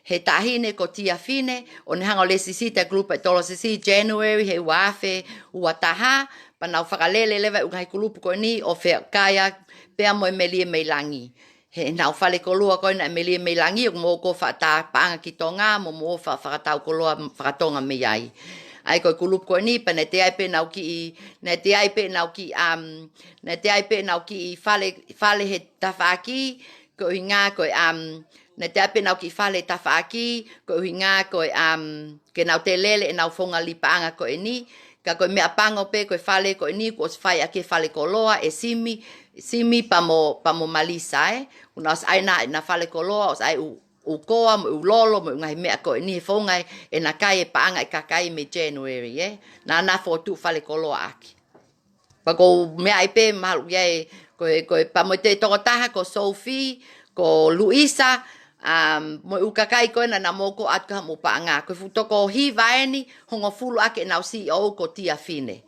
he taʻahine ko Tiafine, ʻo ne hanga ʻo lēsisita e kulupu ʻa e Dolosis, January he ua afe ua taha, pea nau fakalele leva e ʻū ngaahi kulupu ko eni ʻo feʻauhi pea mo e Melie mei Langi. He ʻenau fale koloa ko ena ʻa e Melie mei Langi, ʻoku mou ō ʻo fakatatau paʻanga ki Tonga, mo mou ō ʻo fa-, fakatau koloa fakatonga mei ai. ʻA ia ko e kulupu ko eni, pea naʻe toe ʻi ai pē ʻenau kiʻi, naʻe toe ʻi ai pē ʻenau kiʻi, um, naʻe toe ʻi ai pē ʻenau kiʻi fale, fale he tafaʻaki, ko e ʻuhinga ko e, um, naʻe toe ʻi ai pē ʻenau kiʻi fale tafaʻaki, ko e ʻuhinga ko e, um, ke nau toe lele ʻenau founga lipaʻanga ko eni, ka ko e meʻapango pē ko e fale ko eni, kuo ʻosi fai ʻaki e fale koloa ʻe Simi, Simi pea mo, pea mo Malisa, ē. ʻOku nau ʻosi ʻai ʻena, ʻena fale koloa, ʻosi ʻai ʻū, ʻū koa, mo e ʻū lolo, mo e ʻū ngaahi meʻa ko eni, he founga ʻe, ʻena kai e paʻanga ʻa e kakai mei January, ē. Naʻa na fokotuʻu fale koloa ʻaki. Pea ʻoku ou meaʻi pē mahalo ia ē, ko e, ko e pea mo e toe toko taha, ko Sophie, ko Luisa, um, mo e ʻū kakai ko ena naʻa mou ō atu ki haʻamou paʻanga. Ko e fuʻu toko hiva eni, hongofulu ʻaki ʻenau C E O ko Tiafine.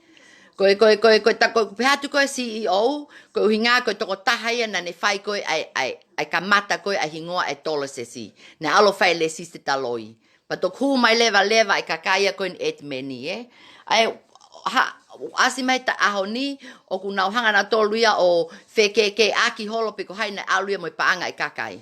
Ko e, ko e, ko e, ko e ta-, ko e pehē atu ko e C E O, ko e ʻuhinga ko e toko taha ia naʻa ne fai ko ē ʻa e, ʻa e, ʻa e kamata ko ē ʻa e hingoa ʻa e Dolosis. Naʻe ʻalu ʻo fai e lēsisita loi. Pea toki hū mai leva leva e kakai ia ko eni ʻedimeni, ē. ʻA ia, ha, ʻasi mai he ʻaho ni, ʻoku nau hanga nautolu ia ʻo fekēkēʻaki holo pe ko hai naʻe ʻalu ia mo e paʻanga ʻa e kakai.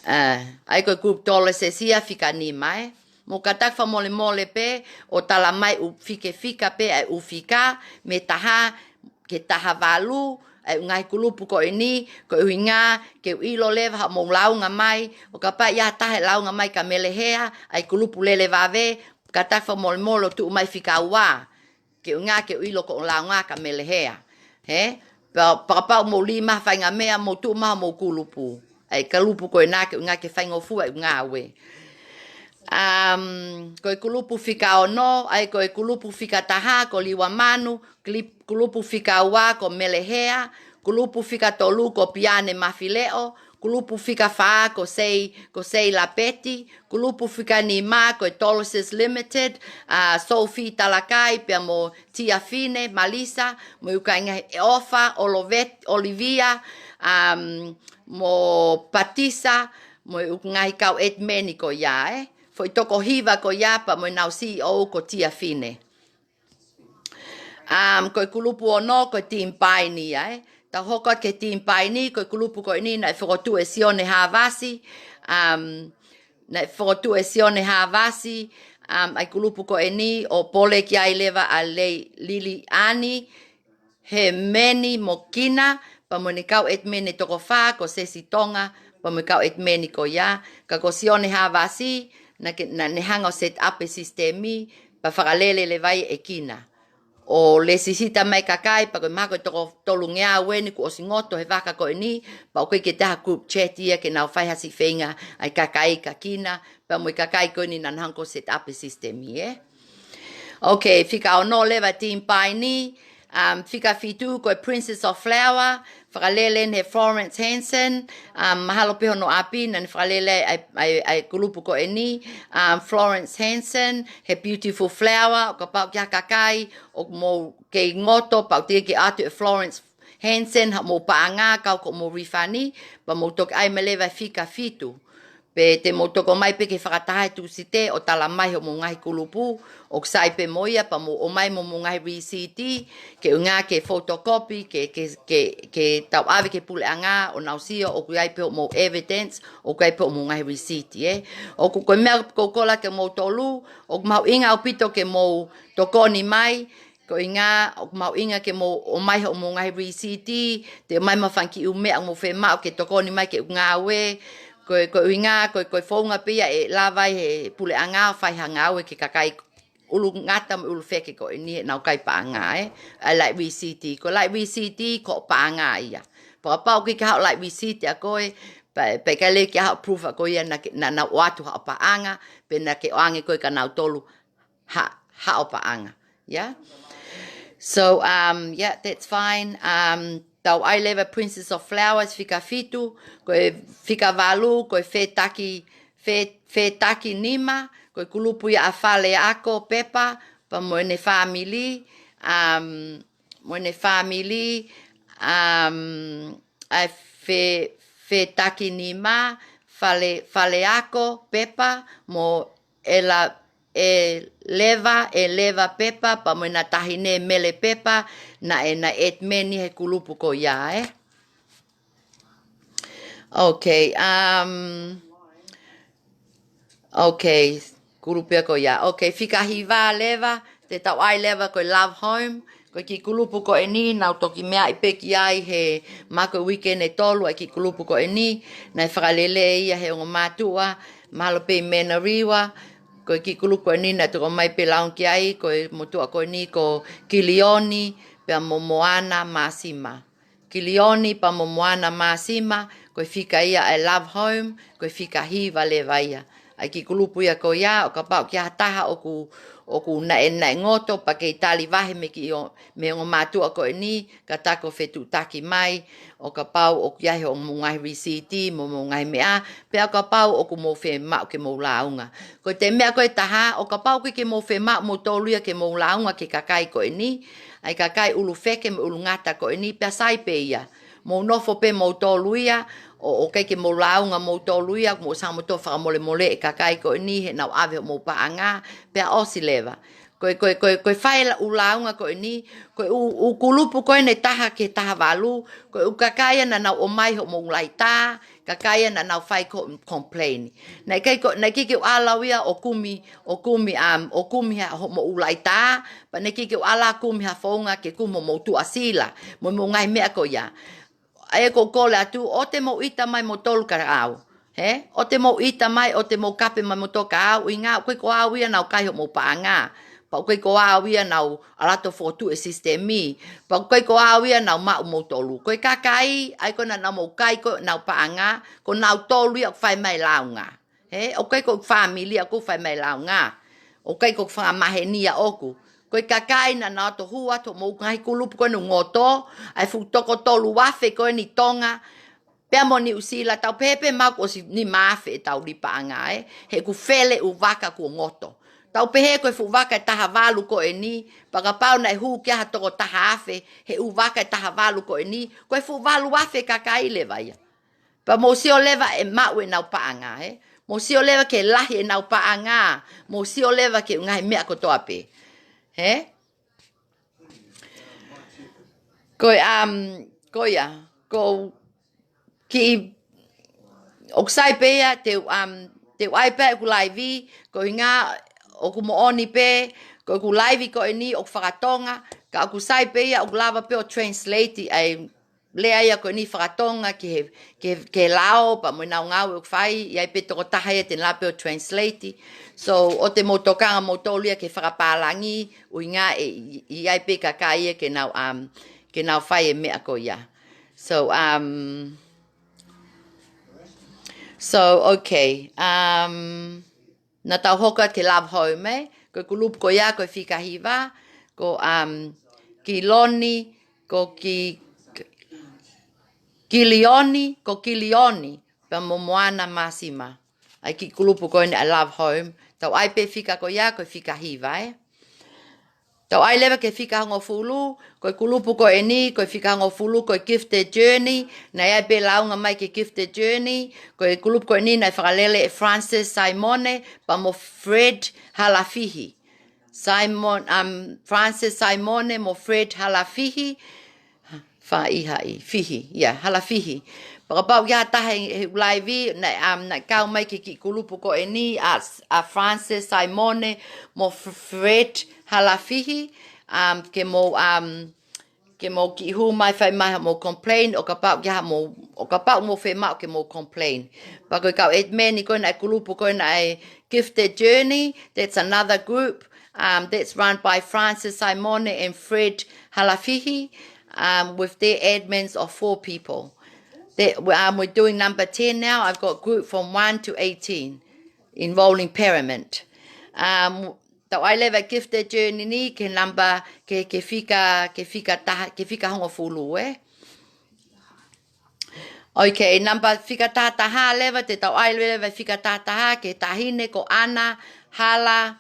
ʻA, ʻa ia ko e kulupu Dolosis ia fika nima, ē. Mou kātaki fakamolemole pē, ʻo tala mai ʻū fika fika pē ʻa e ʻū fika, mei taha, ki he taha valu, ʻa e ʻū ngaahi kulupu ko eni, ko e ʻuhinga, ke u ʻilo leva haʻamou lāunga mai, ʻo kapau ʻe ʻi ai ha taha ʻe lāunga mai kia Mele Hea, ʻa e kulupu lele vave, kātaki fakamolemole ʻo tuʻu mai fika ua, ke ʻuhinga ke u ʻilo ʻoku ou lāunga kia Mele Hea. He? Pea, pea kapau ʻoku mou lī mai ha faʻahinga meʻa, mou tuʻu mai haʻamou kulupu. ʻA e kulupu ko ena ke ʻuhinga ke faingofua e ngāue. Um, ko e kulupu fika ono, ʻa ia ko e kulupu fika taha ko Liua Manu, kli-, kulupu fika ua ko Melehea, kulupu fika tolu ko Piane Mafileʻo, kulupu fika fā ko Sei, ko Sei Lapeti, kulupu fika nima ko e Dolosis Limited, ʻa Sophie Talakai pea mo Tiafine, Malisa, mo e ʻū kāinga ʻe ʻOfa, Olivet-, Olivia, um, mo Patisa, mo e ʻū ngaahi kau ʻetimeni ko ia, ē. Foʻi toko hiva ko ia pea mo ʻenau C E O ko Tiafine. Um, ko e kulupu ono, ko e Team Pioneer, ē. Tau hoko atu ki he Team Pioneer, ko e kulupu ko eni naʻe fokotuʻu ʻe Sione Havasi, um, naʻe fokotuʻu ʻe Sione Havasi, um, ʻa e kulupu ko eni ʻo pole ki ai leva ʻa Lei-, Liliani, Hemeni mo Kina, pea mo ʻene kau ʻetimeni ʻe toko fā, ko Sesi Tonga, pea mo e kau ʻetimeni ko ia, ka ko Sione Havasi, naʻa ke, naʻa ne hanga ʻo set up e sisitemi, pea fakalele leva ia ʻe Kina. ʻO lēsisita mai e kakai, pea ko e mahalo ko e toko tolungeau eni kuo ʻosi ngoto he vaka ko eni, pea ʻoku ʻikai ke ʻi ai ha group chat ia ke nau fai ha siʻi feinga ʻa e kakai kia Kina, pea mo e kakai ko eni naʻa nau hanga ʻo set up e sisitemi, ē. Ok, fika ono leva Team Pioneer, um, fika fitu ko e Princess of Flower, fakalele ʻe Florence Hansen, um, mahalo pē hono ʻapi, naʻa ne fakalele ʻa e, ʻa e, ʻa e kulupu ko eni, um, Florence Hansen, he Beautiful Flower, ʻo kapau ʻoku ʻi ai ha kakai ʻoku mou kei ngoto, pea ʻoku teʻeki ke ʻoatu ʻe Florence Hansen haʻamou paʻanga, kau ko hoʻomou refund, pea mou toki ʻai mai leva e fika fitu. Pe te mou toki ō mai pē ki he fakataha he Tūsite ʻo tala mai hoʻomou ngaahi kulupu, ʻoku sai pē mo ia, pea mou ō mai mo hoʻomou ngaahi rīsiti, ke ʻuhinga ke photocopy, ke, ke, ke, ke tau ʻave ki he puleʻanga, ʻo nau sio ʻoku ʻi ai pē hoʻomou evidence, ʻoku ʻi ai pē hoʻomou ngaahi rīsiti, ē. ʻOku ko e meʻa ʻoku ou kole kia moutolu, ʻoku mahuʻinga ʻaupito ke mou tokoni mai, ko e ʻuhinga, ʻoku mahuʻinga ke mou ō mai hoʻomou ngaahi rīsiti, te ō mai mo e fanga kiʻi ʻū meʻa ʻoku mou fiemaʻu ke tokoni mai ki he ʻū ngāue, ko e, ko e ʻuhinga, ko e, ko e founga pē ia ʻe lava ai ʻe he puleʻanga ʻo fai ha ngāue ki he kakai ʻulungata mo e ʻulufeke ko eni heʻenau kai paʻanga, ē. ʻA e laʻi rīsiti, ko e laʻi rīsiti ko e paʻanga ia. Pea kapau ʻoku ʻikai ke ʻi ai haʻo laʻi rīsiti ʻa koe, pea, pea ʻikai leva ke ʻi ai haʻo proof ʻa koe ia naʻa ke, naʻa nau ʻoatu haʻo paʻanga, pe naʻa ke ʻoange koe kia nautolu ha, haʻo paʻanga. Yeah? So, um, yeah, that's fine. Um, tau ʻai leva Princess of Flowers, fika fitu, ko e fika valu, ko e Fetaki, Fe-, Fetaki Nima, ko e kulupu ia ʻa Faleako Pepa, pea mo ʻene fāmili, um, mo ʻene fāmili, um, ʻa e Fe-, Fetaki Nima, Fale-, Faleako Pepa, mo ʻEla-, ʻEleva, ʻEleva Pepa, pea mo ʻena taʻahine Mele Pepa, naʻe, naʻe ʻetimeni he kulupu ko ia, ē. Ok, um, ok, kulupu ia ko ia. Ok, fika hiva leva, te tau ʻai leva ko e Love Home, ko e kiʻi kulupu ko eni, naʻa ku toki meaʻi pē ki ai he mahalo ko e uike ʻe tolu ʻa e kiʻi kulupu ko eni, naʻe fakalele ia ʻe he ongo mātuʻa, mahalo pē ʻi Manurewa, ko e kiʻi kulupu ko eni naʻe toki ō mai pē ʻo lāunga ki ai, ko e motuʻa ko eni ko Kilioni, pea mo Moana Māsima. Kilioni pea mo Moana Māsima, ko e fika ia ʻa e Love Home, ko e fika hiva leva ia. ʻA e kiʻi kulupu ia ko ia, ʻo kapau ʻoku ʻi ai ha taha ʻoku, ʻoku naʻe, naʻe ngoto, pea kei tali vahe mei he kiʻi o-, mei he ongo mātuʻa ko eni, kātaki ʻo fetuʻutaki mai, ʻo kapau ʻoku ʻi ai hoʻomou ngaahi rīsiti, mo hoʻomou ngaahi meʻa, pea ʻo kapau ʻoku mou fiemaʻu ke mou lāunga. Ko e toe meʻa ko e taha, ʻo kapau ʻoku ʻikai ke mou fiemaʻu moutolu ia ke mou lāunga ki he kakai ko eni, ʻa e kakai ʻulufeke mo e ʻulungata ko eni, pea sai pē ia. Mou nofo pē moutolu ia, ʻo, ʻoku ʻikai ke mou lāunga moutolu ia, mou sio moutolu fakamolemoleʻi e kakai ko eni, heʻenau ʻave hoʻomou paʻanga, pea ʻosi leva. Ko e, ko e, ko e, ko e fai la-, ʻū lāunga ko eni, ko e ʻū, ʻū kulupu ko eni ʻe taha ki he taha valu, ko e ʻū kakai ia naʻa nau ō mai hoʻomou laitā, kakai ia naʻa nau fai ko complain. Naʻe ʻikai ko, naʻe ʻikai ke u ʻalu au ia ʻo kumi, ʻo kumi, um, ʻo kumi ha hoʻomou laitā, pea naʻe ʻikai ke u ʻalu au ʻo kumi ha founga ke kumi hoʻomou tuʻasila, mo hoʻomou ngaahi meʻa ko ia. ʻA ia ʻoku ou kole atu, ʻoua te mou ʻita mai moutolu kia au. Hē? ʻOua te mou ʻita mai, ʻoua te mou kape mai moutolu kia au, ʻuhinga ʻoku ʻikai ko au ia naʻa ku kai hoʻomou paʻanga. Pea ʻoku ʻikai ko au ia naʻa ku ʻalu atu ʻo fokotuʻu e sisitemi. Pea ʻoku ʻikai ko au ia naʻa ku maʻu moutolu. Ko e kakai, ʻa ia ko ē naʻa mou kai ko ē ʻenau paʻanga, ko nautolu ia ʻoku fai mai e lāunga. He, ʻoku ʻikai ko e fāmili ʻoku fai mai lāunga. ʻOku ʻikai ko e fakamaheni ia ʻoku. Ko e kakai naʻa nau ō atu ʻo hū atu mo e ngaahi kulupu ko eni ʻoku ngoto, ʻa e fuʻu toko tolu afe ko eni Tonga, pea mo Niu Sila, tau pehē pē maʻu kuo ʻosi nima afe ʻetau li paʻanga, ē. He ʻoku fele ʻū vaka kuo ngoto. Tau pehē ko e fuʻu vaka ʻe taha valu ko eni, pea kapau naʻe hū ki ai ha toko taha afe, he ʻū vaka ʻe taha valu ko eni, ko e fuʻu valu afe kakai leva ia. Pea mou sio leva ʻe maʻu ʻenau paʻanga, ē. Mou sio leva ki he lahi ʻenau paʻanga, mou sio leva ki he ngaahi meʻa kotoa pē. Ē? Ko e, um, ko ia, ko e kiʻi, ʻoku sai pē ia, te u, um, te u ʻai pē ʻeku laivi, ko e ʻuhinga ʻoku moʻoni pē, ko ʻeku laivi ko eni ʻoku fakatonga, ka ʻoku sai pē ia, ʻoku lava pē ʻo translate ʻa e lea ia ko eni fakatonga ki he, ki he, ki he lao, pea mo ʻenau ngāue ʻoku fai, ʻe ʻi ai pē tokotaha ia te ne lava pē ʻo translate. So, ʻoua te mou tokanga moutolu ia ki he fakapālangi, ʻuhinga ʻe, ʻe, ʻe ʻi ai pē kakai ia ke nau, um, ke nau fai e meʻa ko ia. So, um, so, okay. Um, naʻa tau hoko atu ki he Love Home, ē? Ko e kulupu ko ia, ko e fika hiva, ko, um, Kiloni, ko Ki-, Kilioni, ko Kilioni, pea mo Moana Māsima. ʻA e kiʻi kulupu ko eni ʻa e Love Home. Tau ʻai pē fika ko ia, ko e fika hiva, ē? Tau ʻai leva ki he fika hongofulu, ko e kulupu ko eni, ko e fika hongofulu, ko e Gifted Journey, naʻe ʻi ai pē lāunga mai ki he Gifted Journey, ko e kulupu ko eni naʻe fakalele ʻe Francis Simone, pea mo Fred Halafihi. Simon, um, Francis Simone mo Fred Halafihi, Faihaʻi, Fihi, ia, Halafihi. Pea kapau ʻoku ʻi ai ha taha he, he laivi, naʻe, um, naʻe kau mai ki he kiʻi kulupu ko eni ʻa, ʻa Francis Simone mo F-, Fred Halafihi, um, ke mou, um, ke mou kiʻi hū mai fai mai hoʻomou complain, ʻo kapau ʻoku ʻi ai haʻamou, ʻo kapau ʻoku mou fiemaʻu ke mou complain. Pea ko e kau admin ko ena ʻa e kulupu ko ena ʻa e Gifted Journey, that's another group, um, that's run by Francis Simone and Fred Halafihi, um, with their admins of four people. They, um, we're doing number ten now. I've got group from one to eighteen, enrolling pyramid. Um, tau ʻai leva Gifted Journey ni ki he number, ki he, ki he fika, ki he fika taha, ki he fika hongofulu, ē. Okay, number fika taha taha leva, te tau ʻai leva fika taha taha, ki he taʻahine ko ʻAna Hala,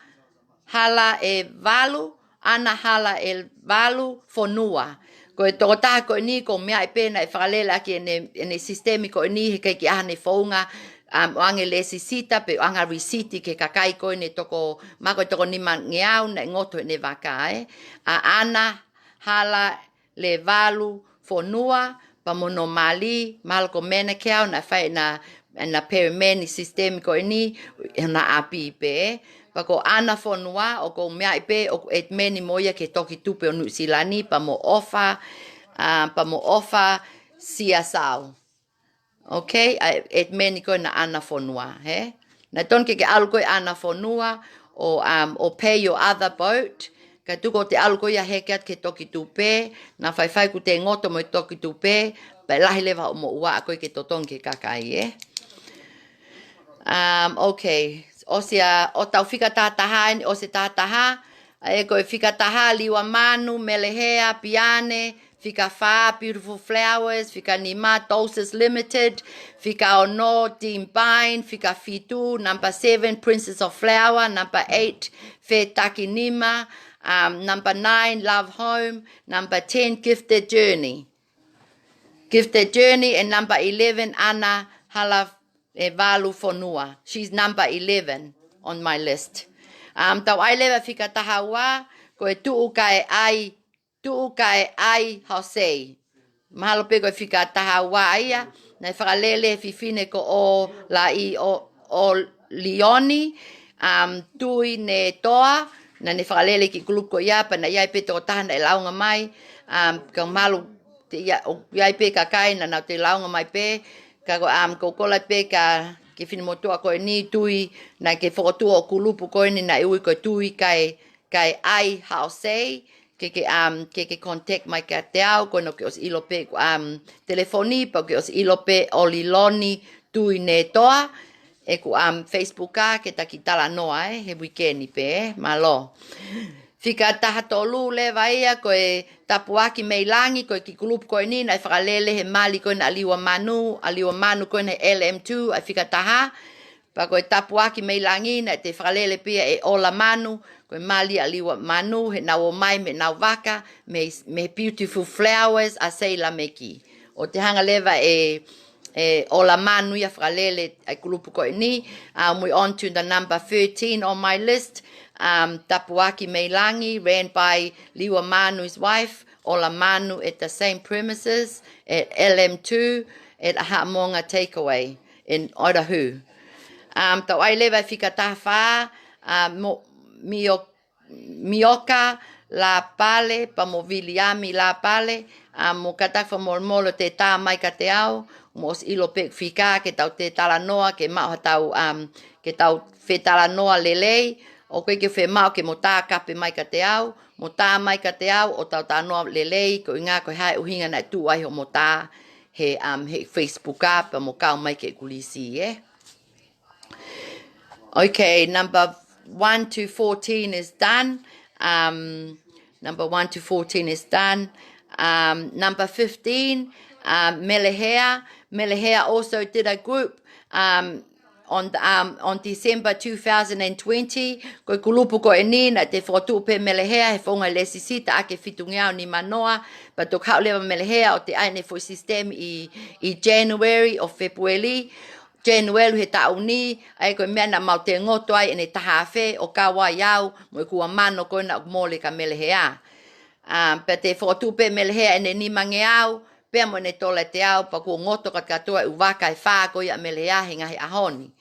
Halaʻevalu, ʻAna Halaʻevalu Fonua. Ko e tokotaha ko eni ʻoku meaʻi pē naʻe fakalele ʻaki ʻene, ʻene sisitemi ko eni he ʻikai ke ʻi ai haʻane founga, um, ʻoange lēsisita pe ʻoange ha lisiti ki he kakai ko eni toko, mahalo ko e toko nimangeau naʻe ngoto heʻene vaka, ē. ʻA ʻAna Hala Levalu Fonua, pea mo hono mali, mahalo ko Manukau, naʻe fai ʻena, ʻena pyramid system ko eni, ʻi hona ʻapi pē. Pea ko ʻAna Fonua, ʻoku ou meaʻi pē, ʻoku admin mo ia ki he Toki Tupe ʻo Nuʻu Sila ni, pea mo ʻOfa, ah, pea mo ʻOfa Siasau. Okay, ʻa e admin ko ena ʻAna Fonua, hē? Naʻe tonu ke ke ʻalu koe ʻAna Fonua, ʻo, um, ʻo pay your other boat. Kae tuku ʻo te ʻalu koe ia heke atu ki he Toki Tupe, naʻa faifai kuo te ngoto mo e Toki Tupe, pea lahi leva hoʻomo ua ʻa koe ke totongi ki he kakai, ē? Um, okay, ʻosi ʻa, ʻo tau fika taha taha eni, ʻosi taha taha, ʻa ē ko e fika taha, Liua Manu, Melehea, Piane, fika fā, Beautiful Flowers, fika nima, Doses Limited, fika ono, Dean Bine, fika fitu, number seven, Princess of Flower, number eight, Fetaki Nima, um, number nine, Love Home, number ten, Gifted Journey. Gifted Journey, and number eleven, ʻAna Hala ʻEvalu Fonua. She's number eleven on my list. Um, tau ʻai leva fika taha ua, ko e Tuʻu Kae ʻAi, Tuʻu Kae ʻAi Jose. Mahalo pē ko e fika taha ua ia, naʻe fakalele he fefine ko ʻOlaʻi ʻo, ʻOlioni, um, Tuinetoa, naʻa ne fakalele ki he kulupu ko ia, pea naʻe ʻi ai pē tokotaha naʻe lāunga mai, um, ka mahalo te ia, ʻoku ʻi ai pē kakai naʻa nau toe lāunga mai pē, ka ko, um, ko e kole pē ki he kiʻi finemotuʻa ko eni Tui, naʻe kei fokotuʻu ʻo e kulupu ko eni naʻe ui ko e Tuʻu Kae, Kae ʻAi Jose, ke ke, um, ke ke contact mai kiate au, ko ena ʻoku ke ʻosi ʻilo pē, um, telefoni, pea ʻoku ke ʻosi ʻilo pē ʻOlioni Tuinetoa, ʻeku, um, Facebook ā ke ta kiʻi talanoa, ē, he weekend pē, ē, mālō. Fika taha tolu leva ia ko e Tapuaki mei Langi, ko e kiʻi kulupu ko eni naʻe fakalele he mali ko ena ʻa Liua Manu, ʻa Liua Manu ko ena he L M two, ʻa e fika taha. Pea ko e Tapuaki mei Langi naʻe toe fakalele pē ia ʻe Ola Manu, ko e mali ʻa Liua Manu, heʻenau ō mai mei heʻenau vaka, mei, mei he Beautiful Flowers ʻa Seila Meki. ʻO toe hanga leva ʻe, ʻe Ola Manu ia ʻo fakalele ʻa e kulupu ko eni. Um, we on to the number thirteen on my list. Um, Tapuaki mei Langi, ran by Liua Manu's wife, Ola Manu, at the same premises at L M two at Haʻamonga Takeaway in Otahuhu. Um, tau ʻai leva e fika taha fā, um, mo, Mio, Mioka Lapale, pea mo Viliami Lapale, um, mo kātaki fakamolemole ʻo toe tā mai kiate au, mou ʻosi ʻilo pē ʻeku fika ke tau toe talanoa, ke maʻu haʻatau, um, ke tau fetalanoa lelei, ʻoku ʻikai ke fiemaʻu ke mou tā kape mai kiate au, mou tā mai kiate au ʻo tau talanoa lelei, koeʻuhinga ko e hā e ʻuhinga naʻe tuʻu ai hoʻomou tā he, um, he Facebook ā, pea mou kau mai ki heʻeku lisi, ē. Okay, number one to fourteen is done. Um, number one to fourteen is done. Um, number fifteen, um, Melehea. Melehea also did a group, um, on the, um, on December two thousand and twenty. Ko e kulupu ko eni naʻe toe fokotuʻu pē ʻe Melehea he founga lesisita ʻaki e fitungeau nimanoa. Pea toki haʻu leva Melehea ʻo toe ʻai ʻene foʻi sisitemi ʻi, ʻi January ʻo February. January he taʻu ni, ʻa ia ko e meʻa naʻa mau toe ngoto ai ʻene taha afe ʻo kau ai au mo e ʻeku ua mano ko ena ʻoku mole kia Melehea. Um, pea toe fokotuʻu pē ʻe Melehea ʻene nimangeau, pea mo ʻene tola ʻe teau, pea kuo ngoto kātoa ʻeku vaka ʻe fā ko ia ʻa Melehea he ngaahi ʻaho ni.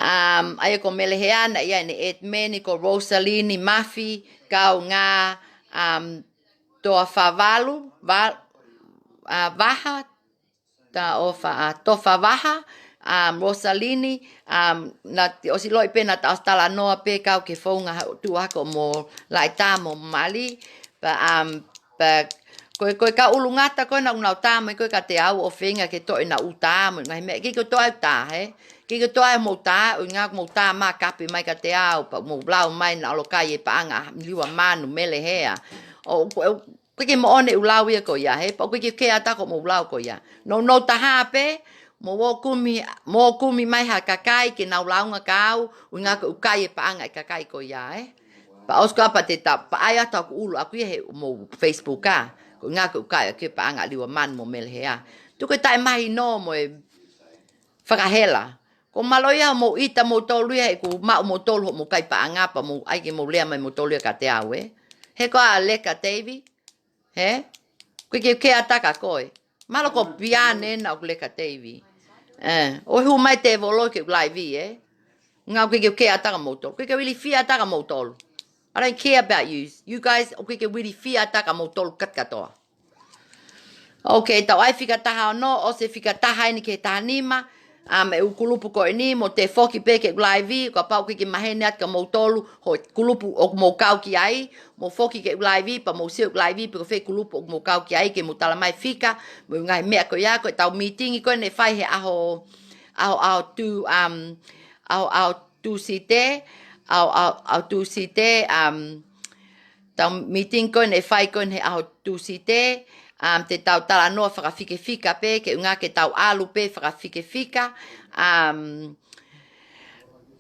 Um, ʻa ia ko Melehea naʻe ʻi ai ʻene admin ko Rosaline Mafi, kaungā, um, Toa Favalu, va, uh, Vaha, Tofa, uh, Tofa Vaha, um, Rosaline, um, naʻa te ʻosi ʻiloʻi pē naʻa ta ʻosi talanoa pē kau ki he founga ha, tuʻu hake ʻo mou laʻi tā mo mali, pea, um, pea, ko e, ko e kau ʻulungata ko ena ʻoku nau tā mai ko ē kiate au ʻo feinga ke toʻo ʻenau tā mo e ngaahi meʻa, ʻikai ke u toʻo ʻeku tā, hē? ʻIkai ke u toʻo ʻemou tā, ʻuhinga ʻoku mou tā mai kape mai kiate au, pea mou lau mai naʻa ku ʻalu ʻo kai e paʻanga ʻa Liua Manu, Melehea. ʻO, ʻo, ʻoku ʻikai ke moʻoni ʻeku lau ia ko ia, hē, pea ʻoku ʻikai ke u kea ʻatā ko ʻemou lau ko ia. Nounou taha pē, mou ō kumi, mou ō kumi mai ha kakai ke nau lāunga kia au, ʻuhinga ko ʻeku kai e paʻanga ʻa e kakai ko ia, ē. Pea ʻosi ko ia pea te ta, pea ʻai atu ʻeku ʻulu ʻaʻaku ia he mou Facebook ā, ko ʻuhinga ko ʻeku kai ʻaʻaku e paʻanga ʻa Liua Manu mo Melehea. Tuku e taʻemahino mo e fakahela. Ko e mālō ia hoʻomou ʻita moutolu ia he ʻoku maʻu moutolu hoʻomou kai paʻanga pea mou ʻai ke mou lea mai moutolu ia kiate au, ē. He ko ā Leka Teivi, hē? ʻOku ʻikai ke u kea ʻatā kia koe. Mālō ko Piane ena ʻoku Leka Teivi. Ē, ʻoua ʻe hū mai tēvolo ki heʻeku laivi, ē. ʻUhinga ʻoku ʻikai ke u kea ʻatā kia moutolu. ʻOku ʻikai ke u ilifia ʻatā kia moutolu. I don't care about you. You guys, ʻoku ʻikai ke u ilifia ʻatā kia moutolu kātoa. Okay, tau ʻai fika taha ono, ʻosi e fika taha eni ki he taha nima, um, ʻeku kulupu ko eni, mou toe foki pē ki heʻeku laivi, kapau ʻoku ʻikai ke maheni atu kia moutolu hoʻo kulupu ʻoku mou kau ki ai, mou foki ki heʻeku laivi, pea mou sio ki heʻeku laivi, pe ko fē kulupu ʻoku mou kau ki ai, ke mou tala mai fika, mo e ngaahi meʻa ko ia, ko ʻetau mītingi ko ē naʻe fai he ʻaho, ʻaho, ʻaho Tū, um, ʻaho, ʻaho Tūsite, ʻaho, ʻaho, ʻaho Tūsite, um, ʻetau mītingi ko ē naʻe fai ko ē he ʻaho Tūsite, um, te tau talanoa fakafikefika pē, koeʻuhinga ke tau ʻalu pē fakafikefika, um,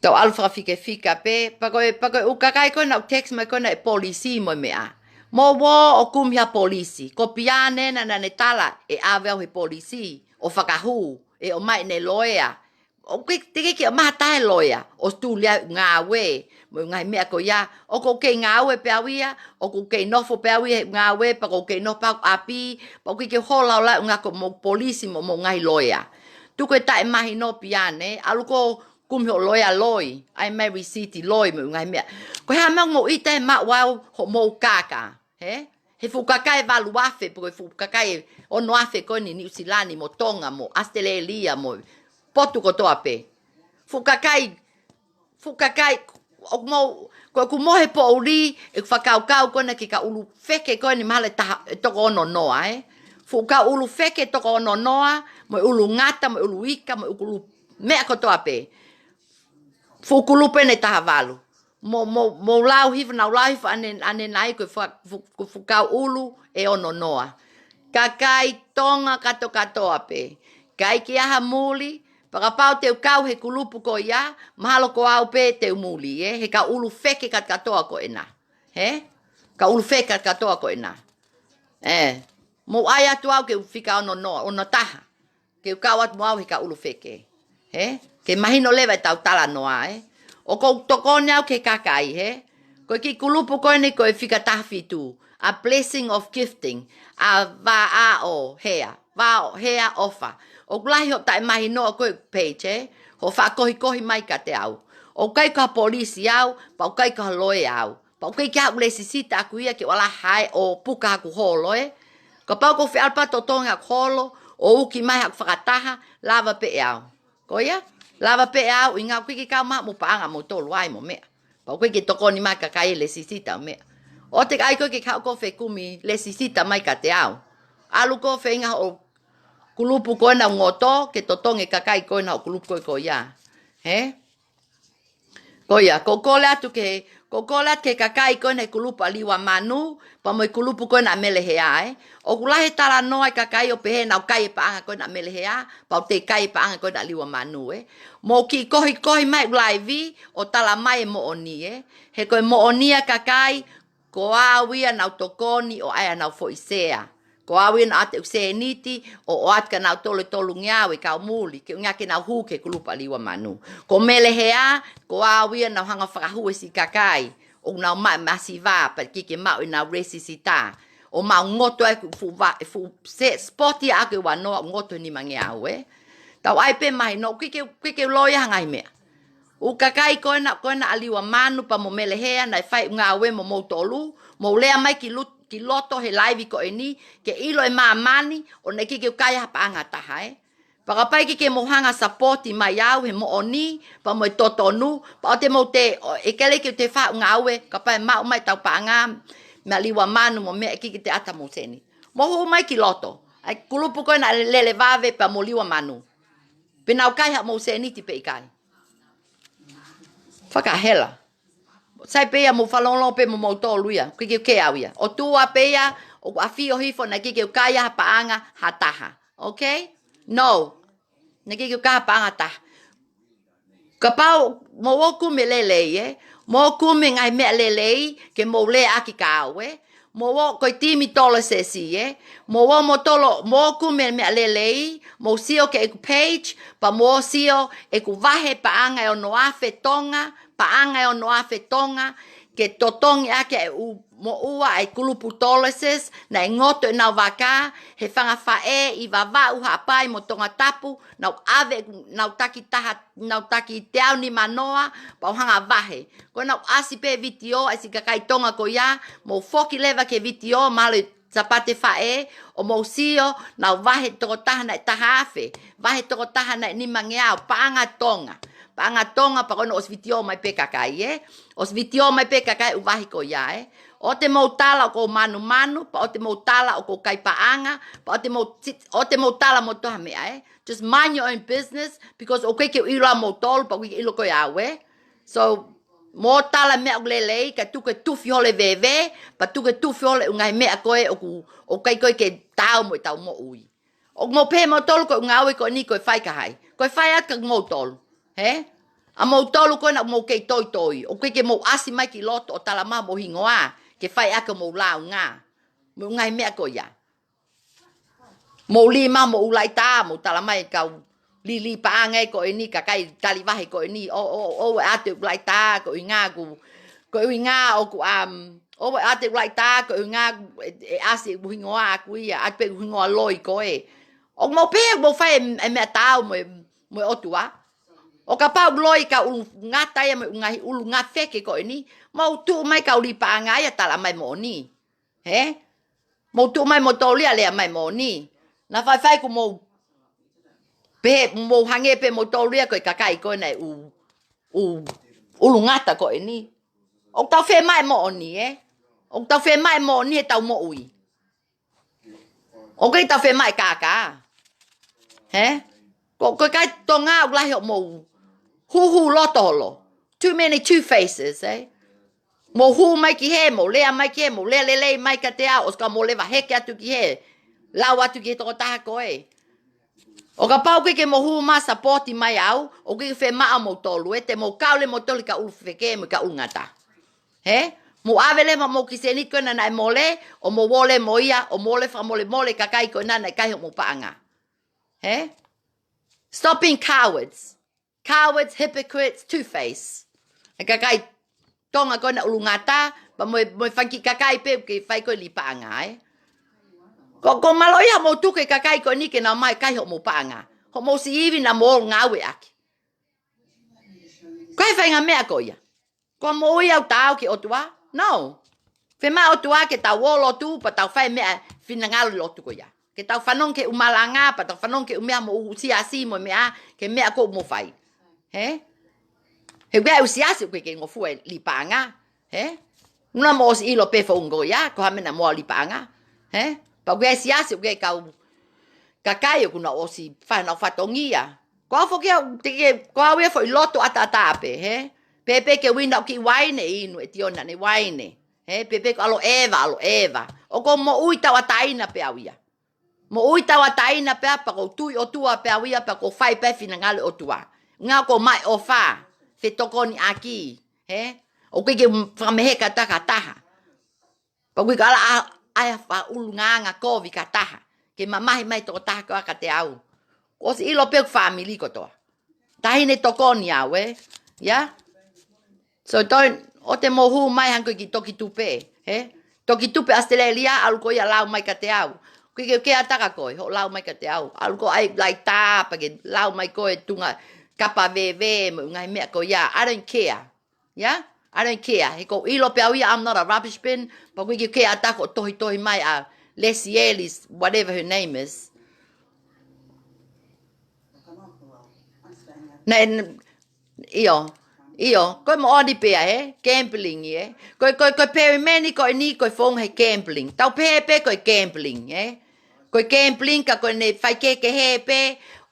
tau ʻalu fakafikefika pē, pea ko e, pea ko e ʻū kakai ko ē naʻa ku text mai ko ē naʻe polisi mo e meʻa. Mou ō ʻo kumi ha polisi, ko Piane ena naʻa ne tala ʻe ʻave au he polisi, ʻo fakahū, ʻe ʻomai ʻene loea, ʻoku ʻikai, teʻeki ke ʻomai ha taha e loea ʻo tuli ʻeku ngāue mo e ngaahi meʻa ko ia. ʻOku ou kei ngāue pē au ia, ʻoku ou kei nofo pē au ia he ngāue, pea ʻoku ou kei nofo pē au ʻapi, pea ʻoku ʻikai ke u holahola ʻuhinga ko hoʻomou polisi mo hoʻomou ngaahi loea. Tuku e taʻemahino Piane, ʻalu koe ʻo kumi hoʻo loea loi, ʻai mai e lisiti loi mo e ngaahi meʻa. Ko e hā e meʻa ʻoku mou ʻita ai he maʻu au hoʻomou kākā, hē? He fuʻu kakai ʻe valu afe, pe ko e fuʻu kakai ʻe ono afe ko eni Niu Silani mo Tonga mo ʻAositelēlia mo e potu kotoa pē. Fuʻu kakai, fuʻu kakai, ʻoku mou, ko ʻeku mohe poʻuli, ʻeku fakakaukau ko ena ki he kau ʻulu feke ko eni mahalo ʻe taha, ʻe toko ono noa, ē. Fuʻu kau ʻulu feke toko ono noa, mo e ʻulu ngata, mo e ʻulu ika, mo e ʻulu meʻa kotoa pē. Fuʻu kulupu ʻeni ʻe taha valu. Mo, mo, mo lau hifo, nau lau hifo ʻanenai ko e fa-, fu-, fu-, fuʻu kau ʻulu ʻe ono noa. Kakai Tonga katokatoa pē. ʻIkai ke ʻi ai ha muli, pea kapau te u kau he kulupu ko ia, mahalo ko au pē te u muli, ē? He kau ʻulu feke katokatoa ko ena. Hē? Kau ʻulu feke katokatoa ko ena. Ē, mou ʻai atu au ke u fika ono noa, ono taha. Ke u kau atu mo au he kau ʻulu feke. Hē? Ke mahino leva ʻetau talanoa, ē? ʻOku ou tokoni au ki he kakai, hē? Ko e kiʻi kulupu ko eni ko e fika taha fitu. A blessing of gifting. A vā ʻo hea. Vā ʻo hea ʻofa. ʻOku lahi hoʻo taʻemahino ʻa e page, ē? Hoʻo faʻa kohikohi mai kiate au. ʻOku ʻikai ko ha polisi au, pea ʻoku ʻikai ko ha loea au. Pea ʻoku ʻikai ke u lēsisita ʻaku ia ke u ʻalu ʻo hae ʻo puka haku holo, ē. Kapau ʻoku ou fie ʻalu pē ʻo totongi haku holo, ʻo uki mai haku fakataha, lava pē ʻe au. Ko ia, lava pē ʻe au, ʻuhinga ʻoku ʻikai ke kau mai haʻamou paʻanga moutolu ai mo meʻa. Pea ʻoku ʻikai ke tokoni mai kakai lēsisita ʻo meʻa. ʻOua te ke ʻai koe ke kau ʻo fekumi lēsisita mai kiate au. ʻAlu koe ʻo feinga hoʻo kulupu ko ena ʻo ngoto, ke totongi e kakai ko ena hoʻo kulupu ko ē ko ia. Hē? Ko ia, ʻoku ou kole atu ke, ʻoku ou kole atu ki he kakai ko ena he kulupu ʻa Liua Manu, pea mo e kulupu ko ena ʻa Mele Hea, ē. ʻOku lahi e talanoa ʻa e kakai ʻo pehē naʻa nau kai e paʻanga ko ena ʻa Mele Hea, pea ʻoku te kai e paʻanga ko ena ʻa Liua Manu, ē. Mou kiʻi kohikohi mai ʻeku laivi, ʻo tala mai e moʻoni, ē. He ko e moʻoni ʻa e kakai, ko au ia naʻa ku tokoni ʻo ʻai ʻenau foʻi sea. Ko au ia naʻa ku ʻoatu ʻeku sēniti, ʻo, ʻoatu kia nautolu e tolungeau e kau muli, ke ʻuhinga ke nau hū ki he kulupu ʻa Liua Manu. Ko Mele Hea, ko au ia naʻa ku hanga ʻo fakahū e siʻi kakai, ʻoku nau maʻu e masiva, pea ʻikai ke maʻu ʻenau lēsisita. ʻO mau ngoto ai ʻeku fuʻu va-, fuʻu se-, spot ia ʻaku ʻe ua noa, ngoto e nimangeau, ē. Tau ʻai pē mahino, ʻoku ʻikai ke, ʻoku ʻikai ke u loi ha ngaahi meʻa. ʻA e kakai ko ena, ko ena ʻa Liua Manu pea mo Mele Hea naʻe fai e ngāue mo moutolu, mou lea mai ki lu-, ki loto he laivi ko eni, ke ʻilo ʻe māmani, ʻoku ʻikai ke u kai ha paʻanga ʻe taha, ē. Pea kapau ʻe ʻikai ke mou hanga ʻo sapoti mai au he moʻoni, pea mo e totonu, pea ʻoua te mou te, ʻo, ʻe kele ke u te faʻu ngāue, kapau ʻe maʻu mai ʻetau paʻanga, meia Liua Manu mo meʻa, ʻe ʻikai ke te ʻoatu haʻamou sēniti. Mou hū mai ki loto, ʻa e kulupu ko ena ʻa Lele Vave pea mo Liua Manu. Pe nau kai haʻamou sēniti pe ʻikai. Fakahela. Sai pē ia, mou fanongo pē mo moutolu ia. ʻOku ʻikai ke u kei au ia. ʻOtua pē ia, ʻoku ʻafio hifo, naʻe ʻikai ke u kai ha paʻanga ha taha. Okay? No. Naʻe ʻikai ke u kai ha paʻanga ha taha. Kapau, mou ō ʻo kumi e lelei, ē? Mou ō ʻo kumi e ngaahi meʻa lelei, ke mou lea ʻaki kia au, ē? Mou ō ko e timi Tolosesi, ē? Mou ō moutolu, mou ō ʻo kumi e meʻa lelei, mou sio ki heʻeku page, pea mou ō ʻo sio ʻeku vahe paʻanga ʻe ono afe Tonga, paʻanga ʻe ono afe Tonga, ke totongi ʻaki ʻa e ʻū moʻua ʻa e kulupu Tolosesi, naʻe ngoto ʻenau vaka, he fanga faʻē ʻi Vavaʻu, Haʻapai mo Tongatapu, nau ʻave, nau taki taha, nau taki teau nima noa, pea u hanga ʻo vahe. Ko ʻenau ʻasi pē vitiō ʻa e siʻi kakai Tonga ko ia, mou foki leva ki he vitiō, mahalo ʻi Sāpate Faʻē, ʻo mou sio, nau vahe tokotaha naʻe taha afe, vahe tokotaha naʻe nimangeau, paʻanga Tonga. Paʻanga Tonga, pea ko ena ʻosi vitiō mai pē kakai, ē? ʻOsi vitiō mai pē kakai ʻū vahe ko ia, ē? ʻOua te mou tala ʻoku ou manumanu, pea ʻoua te mou tala ʻoku ou kai paʻanga, pea ʻoua te mou ti-, ʻoua te mou tala moutolu ha meʻa, ē? Just mind your own business, because ʻoku ʻikai ke u ʻilo ʻa moutolu, pea ʻoku ʻikai ke ʻilo koe au, ē? So, mou tala e meʻa ʻoku lelei, kae tuku e tufi holo e veve, pea tuku e tufi holo e ʻū ngaahi meʻa ko ē ʻoku, ʻoku ʻikai ko ē ke taau mo ʻetau moʻui. ʻOku mou pehē moutolu ko e ʻū ngāue ko eni ko e fai kia hai? Ko e fai atu kia moutolu. Hē? ʻA moutolu ko ena ʻoku mou kei toitoi. ʻOku ʻikai ke mou ʻasi mai ki loto ʻo tala mai homou hingoa, ke fai ʻaki homou lāunga. Mo e ʻū ngaahi meʻa ko ia. Mou lī mai homou ʻū laʻitā, mou tala mai kau lī, lī paʻanga ē ko eni, kakai tali vahe ko eni, ʻo, ʻo, ʻoua ʻe ʻoatu e ʻū laʻitā, ko e ʻuhinga ʻoku, ko e ʻuhinga ʻoku, um, ʻoua ʻe ʻoatu e ʻū laʻitā, ko e ʻuhinga ʻe, ʻe ʻasi e ʻū hingoa ʻaku ia, ʻoatu pē e ʻū hingoa loi ko ē. ʻOku mou pehē ʻoku mou fai e, e meʻa taau mo e, mo e ʻOtua. ʻO kapau ʻoku loi e kau ʻulungata ia mo e ʻū ngaahi ʻulungaanga feke ko eni, mou tuʻu mai kau lī paʻanga ia ʻo tala mai moʻoni. Hē? Mou tuʻu mai moutolu ia ʻo lea mai moʻoni. Naʻa faifai kuo mou pehē, mou hangē pē moutolu ia ko e kakai ko ena e ʻū, ʻū, ʻulungata ko eni. ʻOku tau fiemaʻu e moʻoni, ē? ʻOku tau fiemaʻu e moʻoni heʻetau moʻui. ʻOku ʻikai ke tau fiemaʻu e kākā. Hē? Ko, ko e kakai Tonga ʻoku lahi hoʻomou hūhū loto holo. Too many two faces, eh? Mou hū mai ki hē, mou lea mai ki hē, mou lea lelei mai kiate au, ʻosi ka mou leva heke atu ki hē. Lau atu ki he tokotaha ko ē. ʻO kapau ʻoku ʻikai ke mou hū mai ʻo sapoti mai au, ʻoku ʻikai ke fiemaʻu moutolu, ē, te mou kau leva moutolu ki he kau ʻulu fefeke mo e kau ʻulu ngata. Hē? Mou ʻave leva homou kiʻi sēniti ko ena naʻe mole, ʻo mou ō leva mo ia, ʻo mou ō leva fakamolemole ki he kakai ko ena naʻe kai hoʻomou paʻanga. Hē? Stop being cowards. Cowards, hypocrites, two-face. E kakai Tonga ko ena ʻulu ngata, pea mo e, mo e fanga kiʻi kakai pē ʻoku ke fai ko e liʻi paʻanga, ē. Ko, ko mālō ia hoʻomou tuku e kakai ko eni ke nau ō mai ʻo kai hoʻomou paʻanga. Hoʻomou siʻi ivi naʻa mou ngāueʻaki. Ko e faʻahinga meʻa ko ia. Ko e moʻui ʻoku tau ki he ʻOtua? No. Fiemaʻu ʻOtua ke tau ō lotu, pea tau fai meʻa finangalo lotu ko ia. Ke tau fanongo ki he ʻū malanga, pea tau fanongo ki he ʻū meʻa mo e ʻū siasi mo e meʻa, ki he meʻa ʻoku mou fai. Hē? He ʻoku ʻi ai e ʻū siasi ʻoku ʻikai ke ngofua e liʻi paʻanga. Hē? Naʻa mou ʻosi ʻilo pē foʻi ongo ia, ko e hā e meʻa naʻa mou liʻi paʻanga. Hē? Pea ʻoku ʻi ai e siasi ʻoku ʻikai kau kakai ʻoku nau ʻosi fai honau fatongia. Ko au foki au, te ke, ko au ia foʻi loto ʻataʻatā pē, hē? Pehē pē ke u inu au kiʻi uaine, inu ʻe Tiona ʻene uaine. Hē? Pehē pē ke u ʻalu ʻo ʻeva, ʻalu ʻo ʻeva. ʻOku ou moʻui tauʻatāina pē au ia. Moʻui tauʻatāina pē au, pea ʻoku ou tui ʻOtua pē au ia, pea ʻoku ou fai pē finangalo ʻOtua. Ngā ko mai ʻofa, fetokoniʻaki, hē? ʻOku ʻikai ke fakameheka ha taha. Pea ʻoku ʻikai ke ala ʻa, ʻa e faʻa ʻulungaanga kovi ki ha taha. Ke mamahi mai tokotaha ko ē kiate au. Kuo ʻosi ʻilo pē ʻeku fāmili kotoa. Taʻahine tokoni au, ē? Ia? So, toi, ʻoua te mou hū mai hangē ko e kiʻi toki tupe, hē? Toki tupe ʻAositelēlia, ʻalu koe ia ʻo lau mai kiate au. ʻOku ʻikai ke u kea ʻatā koe, hoʻo lau mai kiate au. ʻAlu koe ʻo ʻai laitā, pea ke lau mai koe tuʻunga kapa veve, mo e ngaahi meʻa ko ia. I don't care. Ia? I don't care. He ʻoku ou ʻilo pē au ia, I'm not a rubbish bin. Pea ʻoku ʻikai ke u kea ʻatā hoʻo tohitohi mai ʻa Lesieli, whatever her name is. Naʻe, ʻio, ʻio, ko e moʻoni pē ia, ē? Gambling, ē? Ko e, ko e, ko e perimeni ko eni, ko e founga he gambling. Tau pehē pē ko e gambling, ē? Ko e gambling ka ko ʻene faikehekehe pē,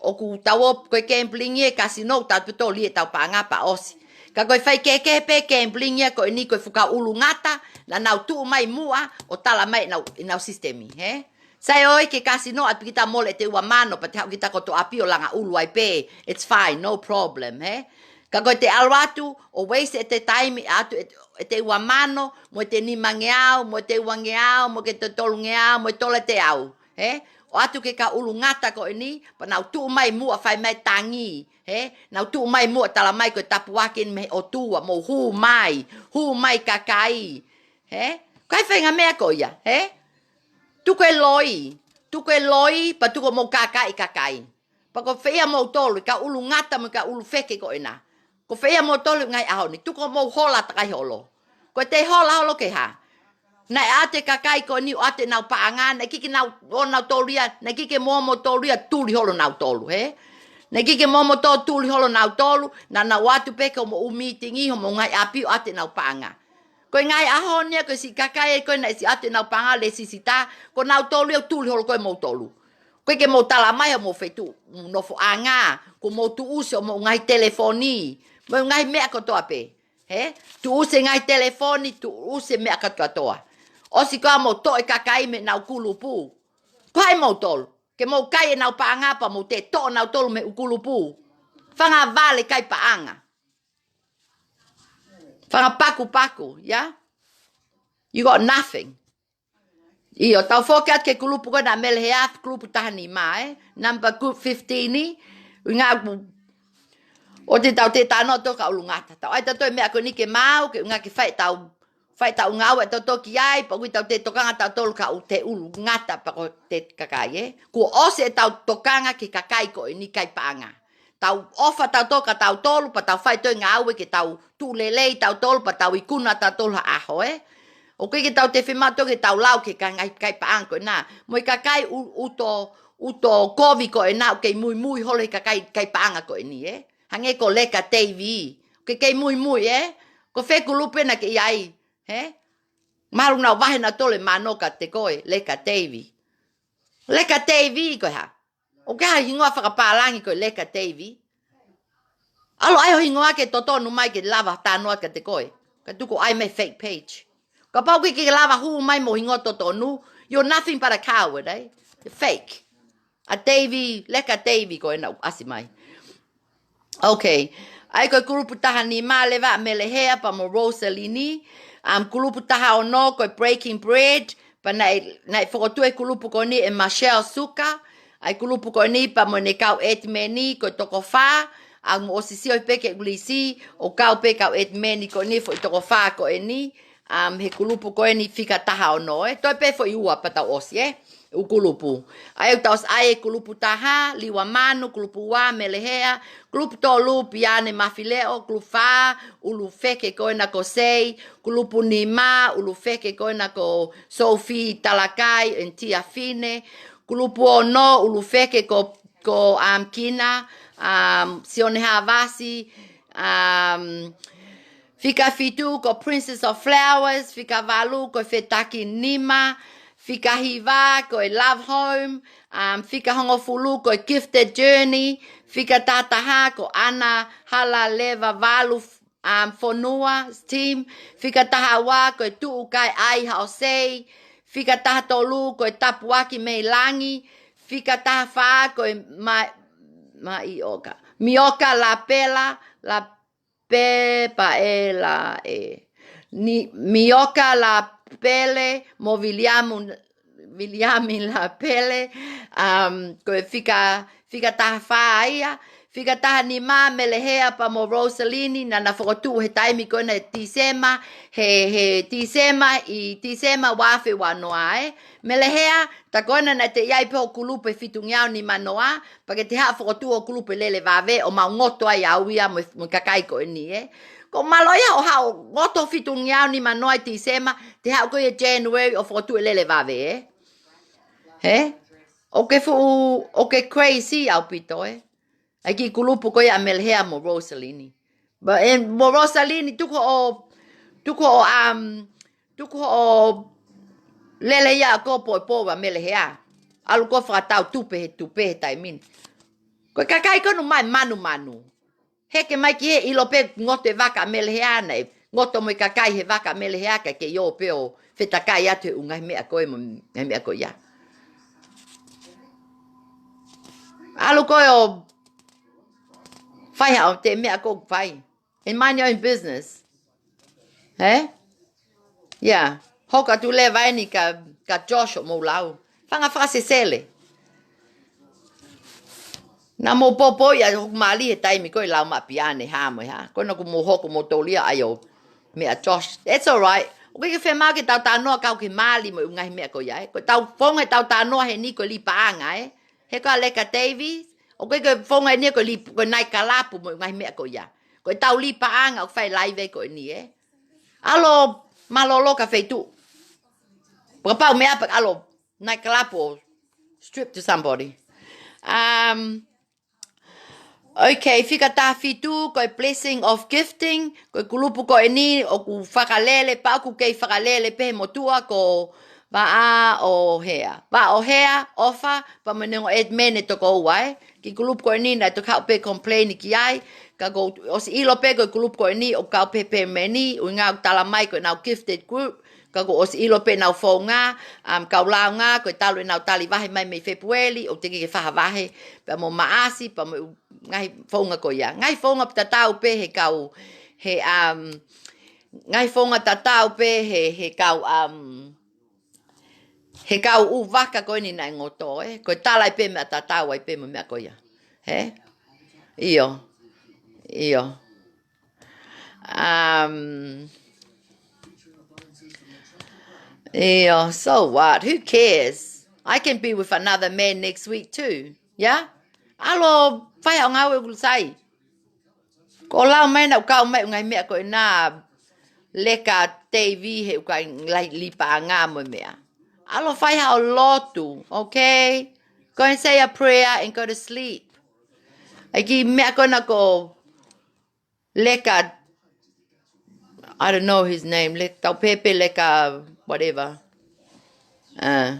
ʻoku tau ō, ko e gambling ia ʻi he kasino, tau pito lie tau paʻanga pea ʻosi. Ka ko e faikehekehe pē gambling ia ko eni ko e fuʻu kau ʻulu ngata, naʻa nau tuʻu mai muʻa, ʻo tala mai ʻenau, ʻenau sisitemi, hē? Sai ʻoe ki he kasino ʻo ʻatu kita mole ʻete ua mano, pea te haʻu kita kotoa ʻo ʻapi ʻo langa ʻulu ai pē, it's fine, no problem, hē? Ka ko ʻete ʻalu atu, ʻo waste ʻete taimi ʻo ʻatu ʻete, ʻete ua mano, mo ʻete nimangeau, mo ʻete uangeau, mo ʻete tolungeau, mo e tolu ʻete au, hē? ʻO ʻatu ki he kau ʻulu ngata ko eni, pea nau tuʻu mai muʻa ʻo fai mai e tangi, hē? Nau tuʻu mai muʻa ʻo tala mai ko e tāpuaki eni mei he ʻOtua, mou hū mai, hū mai kakai, hē? Ko e faʻahinga meʻa ko ia, hē? Tuku e loi, tuku e loi, pea tuku hoʻomou kākaaʻi kakai. Pea ko fē ia moutolu, e kau ʻulu ngata mo e kau ʻulu feke ko ena. Ko fē ia moutolu he ngaahi ʻaho ni, tuku hoʻomou hola takai holo. Ko ʻete hola holo ki he hā? Naʻe ʻoatu e kakai ko eni ʻo ʻoatu ʻenau paʻanga, naʻe ʻikai ke nau ō nautolu ia, naʻe ʻikai ke mou ō moutolu ia ʻo tuli holo nautolu, hē? Naʻe ʻikai ke mou ō moutolu ʻo tuli holo nautolu, naʻa nau ō atu pē ki hoʻomou mītingi, homou ngaahi ʻapi ʻo ʻoatu ʻenau paʻanga. Ko e ngaahi ʻaho ni ia, ko e siʻi kakai ē ko ē naʻe siʻi ʻoatu ʻenau paʻanga lēsisita, ko nautolu ia ʻoku tuli holo ko ē moutolu. ʻOku ʻikai ke mou tala mai hoʻomou feituʻu nofoʻanga, kuo mou tuʻusi hoʻomou ngaahi telefoni, mo e ngaahi meʻa kotoa pē. Hē? Tuʻusi e ngaahi telefoni, tuʻusi e meʻa kātoa. ʻOsi ko ia mou toʻo e kakai mei heʻenau kulupu. Ko hai moutolu? Ke mou kai ʻenau paʻanga pea mou toe toʻo nautolu mei he ʻū kulupu. Fanga vale kai paʻanga. Fanga pakupaku, ia? You got nothing. ʻIo, tau foki atu ki he kulupu ko ena Mele Health, kulupu taha nima, ē? Number group fifteen, ʻi ngā ku-, ʻoua te tau toe talanoa ki he kau ʻulu ngata. Tau ʻai tautolu e meʻa ko eni ke maau, ke ʻuhinga ke fai ʻetau, fai ʻetau ngāue ʻatautolu ki ai, pea ʻoku ʻi ai ʻetau toe tokanga ʻatautolu ki he kau ʻulu ngata pea ko e kakai, ē? Kuo ʻosi ʻetau tokanga ki he kakai ko eni kai paʻanga. Tau ʻofa tautolu kia tautolu, pea tau fai toe ngāue ke tau tuʻu lelei tautolu, pea tau ikuna tautolu ha ʻaho, ē? ʻOku ʻikai ke tau toe fiemaʻu toe ke tau lau ki he ngaahi kai paʻanga ko ena. Mo e kakai ʻu-, ʻuto, ʻuto kovi ko ena, ʻoku kei muimui holo he kakai kai paʻanga ko eni, ē? Hangē ko Leka Teivi. ʻOku kei muimui, ē? Ko fē kulupu ena ʻoku ke ʻi ai, hē? Mahalo naʻa nau vahe nautolu e mano kiate koe, Leka Teivi. Leka Teivi ko e hā? ʻOku ʻi ai ha hingoa fakapālangi ko e Leka Davey? ʻAlu ʻai ho hingoa ke totonu mai ke lava talanoa kiate koe. Ka tuku ai mai fake page. Kapau ʻoku ke lava hū mai mo ho hingoa totonu, you're nothing but a coward, eh? You're fake. ʻA Davey, Leka Davey ko ena ʻoku ʻasi mai. Okay. ʻAi ko e kulupu taha nima leva ʻa Melehea pea mo Rosalini. Um, kulupu taha ono ko e Breaking Bread. Pea naʻe, naʻe fokotuʻu e kulupu ko eni ʻe Michelle Suka. ʻAi kulupu ko eni pea mo ʻene kau ʻetimeni ko e toko fā. ʻA mo ʻosi sio pē ke ulisi ʻoku kau pē kau ʻetimeni ko eni foʻi toko fā ko eni. Um, he kulupu ko eni fika taha ono, eh. Toe pē foʻi ua pea tau ʻosi, eh. ʻUkulupu. ʻAi ʻoku tau ʻosi ʻai e kulupu taha, Liua Manu, kulupu ua, Melehea, kulupu tolu, Piane Mafileʻo, kulupu fā, ʻUlufeke ko ena ko Sei, kulupu nima, ʻUlufeke ko ena ko Sophie Talakai, and Tia Fine, kulupu ono, ʻUlufeke ko, ko, um, Kina, um, Sione Havasi, um, fika fitu ko Princess of Flowers, fika valu ko Fetaki Nima, fika hiva ko e Love Home, um, fika hongofulu ko e Gifted Journey, fika taha taha ko Ana Hala Leva Valu, um, Fonua Team, fika taha ua ko e Tuʻu Kai ʻAi Haʻo Sei, fika taha tolu ko e Tapuaki Mei Langi, fika taha fā ko e Ma-, Maioka. Mioka Lapela, La Pepa e la e. Ni, Mioka Lapele mo Viliamu, Viliami Lapele, um, ko e fika, fika taha fā ia, fika taha nima Melehea pea mo Rosalini, naʻa na fokotuʻu he taimi ko ena ʻi Tīsema, he, he Tīsema, ʻi Tīsema ua afe ua noa, eh. Melehea, tā ko ena naʻe ʻi ai pē hoʻo kulupu ʻe fitungeau nima noa, pea ke te haʻu fokotuʻu hoʻo kulupu ʻe lele vave, ʻo mau ngoto ai au ia mo, mo e kakai ko eni, eh. Ko mālō ia ʻo haʻu ngoto fitungeau nima noa ʻi Tīsema, te haʻu ko ia January ʻo fokotuʻu ʻe lele vave, eh. He? ʻOku ke fuʻu, ʻoku ke crazy ʻaupito, eh. ʻAi kiʻi kulupu ko ia ʻa Melehea mo Rosalini. But, and mo Rosalini, tuku hoʻo, tuku hoʻo, um, tuku hoʻo lele ia ko po po ʻa Melehea. ʻAlu ko fakatau tupe he tupe he taimi ni. Ko e kakai ko ena ʻoku mai manumanu. Heke mai ki he ʻilo pē ngoto e vaka ʻa Melehea naʻe ngoto mo e kakai he vaka ʻa Melehea ka ke ō pē ʻo fetakai atu he ʻū ngaahi meʻa ko ē mo e ngaahi meʻa ko ia. ʻAlu ko ē ʻo fai haʻo te meʻa ko ē ʻoku fai. And mind your own business. He? Yeah. Hoko atu leva eni kia, kia Josh ʻo mou lau. Fanga fakasesele. Naʻa mou popo ia hoku mali he taimi ko e lau maʻa Piane ha mo e ha. Ko ena kuo mou hoko mo tōlia ai ʻo meʻa Josh. It's all right. ʻOku ʻikai ke fiemaʻu ke tau talanoa kau ki he mali mo e ʻū ngaahi meʻa ko ia, eh. Ko ʻetau founga ʻetau talanoa heni ko e li paʻanga, eh. He ko e Leka Davey, ʻoku ʻikai ke founga eni ko e li, ko e naʻe kalapu mo e ʻū ngaahi meʻa ko ia. Ko ʻetau li paʻanga ʻoku fai laive ko eni, eh. ʻAlu mālōlō ki ha feituʻu. Pea kapau meʻa pē ʻalu nightclub or strip to somebody. Um, okay, fika taha fitu, ko e Blessing of Gifting, ko e kulupu ko eni ʻoku fakalele, pea ʻoku kei fakalele pē he motuʻa ko Vaʻa ʻo Hea. Vaʻa ʻo Hea, ʻOfa, pea mo e ongo ʻetimeni ʻe toko ua, eh. Kiʻi kulupu ko eni naʻe toki haʻu pē complain ki ai, ka kuo u ʻosi ʻilo pē ko e kulupu ko eni ʻoku kau pē he pēmeni, ʻuhinga ʻoku tala mai ko ʻenau gifted group, ka kuo u ʻosi ʻilo pē ʻenau founga, um, kau lāunga, ko e talu ʻenau tali vahe mai mei Fēpueli, ʻoku teʻeki ke fai ha vahe, pea mo Maʻasi, pea mo e ʻū ngaahi founga ko ia. Ngaahi founga tatau pē he kau, he, um, ngaahi founga tatau pē he, he kau, um, he kau ʻū vaka ko eni naʻe ngoto, eh? Ko e tala ai pē meʻa tatau ai pē mo e meʻa ko ia. He? ʻIo. ʻIo. Um, ʻio, so what? Who cares? I can be with another man next week too. Yeah? ʻAlu fai haʻo ngāue ʻoku sai. Ko e lau mai naʻa ku kau mai ʻū ngaahi meʻa ko ena Leka Davey he ʻū ngaahi li paʻanga mo e meʻa. ʻAlu fai haʻo lotu, okay? Go and say a prayer and go to sleep. ʻAi kiʻi meʻa ko ena ko Leka, I don't know his name, Leka, tau pehē pē Leka, whatever. Uh,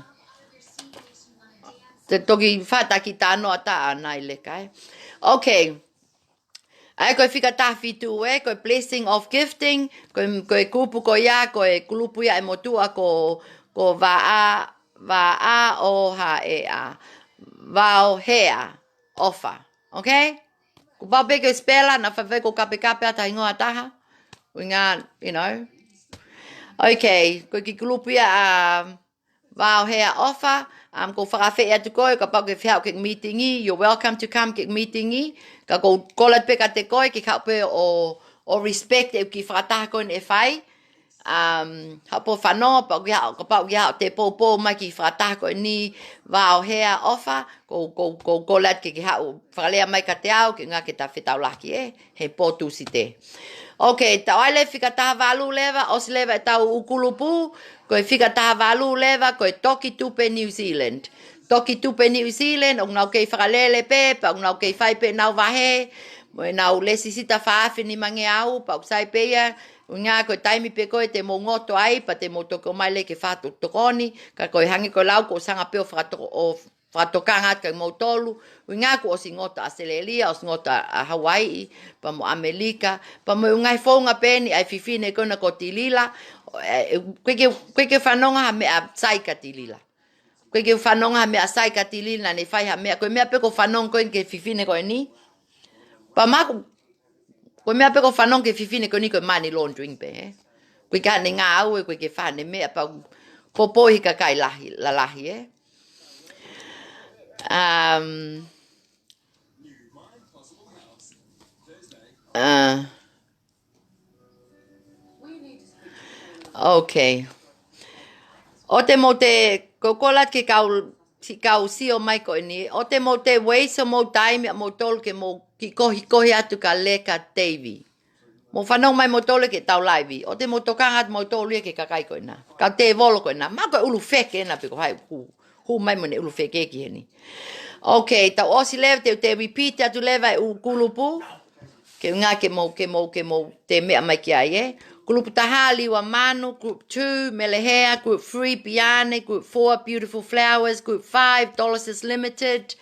Te toki fata ki tano ata a nai leka, ē. Okay. ʻA ia ko e fika taha fitu, ē, ko e blessing of gifting, ko e, ko e kupu ko ia, ko e kulupu ia ʻe motuʻa ko, ko Vaa, Vaa ʻo ha ʻea. Vaohea ʻOfa. Okay? Kuo pau pē ke spela, naʻa faifai ko kapekape ʻa e hingoa ʻe taha. ʻUhinga, you know. Okay, ko e kiʻi kulupu ia ʻa Vaohea ʻOfa, um, ʻoku ou fakaafeʻi atu koe, kapau ʻoku ke fie haʻu ki he mītingi, you're welcome to come ki he mītingi. Ka ʻoku ou kole pē kiate koe, ke ke haʻu pē ʻo, ʻo respect e kiʻi fakataha ko eni ʻe fai. Um, haʻu pē ʻo fanongo, pea ʻoku ke haʻu, kapau ʻoku ke haʻu ʻo tēpoupou mai e kiʻi fakataha ko eni, Vaohea ʻOfa, ʻoku ou, ʻoku ou, ʻoku ou kole atu ke ke haʻu fakalea mai kiate au, ke ʻuhinga ke ta fetaulaki, ē, he pō Tūsite. Okay, ta ʻosi leva e fika taha valu leva, ʻosi leva ʻetau ʻū kulupu, ko e fika taha valu leva, ko e Toki Tupe New Zealand. Toki Tupe New Zealand, ʻoku nau kei fakalele pē, pea ʻoku nau kei fai pē ʻenau vahe, mo ʻenau lēsisita fā afe nimangeau, pea ʻoku sai pē ia, ʻuhinga ko e taimi pē ko ē te mou ngoto ai, pea te mou toki ō mai leva ke fakatokoni, ka ko e hangē ko e lau kuo ʻosi hanga pē ʻo fakatoko-, ʻo fakatokanga atu kia moutolu, ʻuhinga kuo ʻosi ngoto ʻa ʻAositelēlia, ʻosi ngoto ʻa Hauaiʻi, pea mo ʻAmelika, pea mo e ngaahi founga pē eni ʻa e fefine ko ena ko Tilila, ē, ē, ʻoku ʻikai ke, ʻoku ʻikai ke u fanongo ha meʻa sai kia Tilila. ʻOku ʻikai ke u fanongo ha meʻa sai kia Tilila, naʻa ne fai ha meʻa, ko e meʻa pē ʻoku ou fanongo ko ē ki he fefine ko eni. Pea maku, ko e meʻa pē ʻoku ou fanongo ki he fefine ko eni ko e money laundering pē, ē. ʻOku ʻikai ke ne ngāue, ʻoku ʻikai ke fai haʻane meʻa pea ʻoku poupouʻi he kakai lahi, lalahi, ē. Um, uh, okay. ʻOua te mou te, ʻoku ou kole atu ke kau, si-, kau sio mai ko eni. ʻOua te mou te waste homou taimi ʻamoutolu ke mou kiʻi kohikohi atu kia Leka Davey. Mou fanongo mai moutolu ki heʻetau laivi. ʻOua te mou tokanga atu moutolu ia ki he kakai ko ena. Kau tēvolo ko ena. Mahalo ko e ʻulu feke ena pe ko hai ʻoku hū mai mo ʻene ʻulu feke ki heni. Okay, tau ʻosi leva, te, te repeat atu leva e ʻū kulupu. Ke ʻuhinga ke mou, ke mou, ke mou te meʻa mai ki ai, ē. Kulupu taha, Liua Manu. Group two, Melehea. Group three, Piane. Group four, Beautiful Flowers. Group five, Dollars Limited.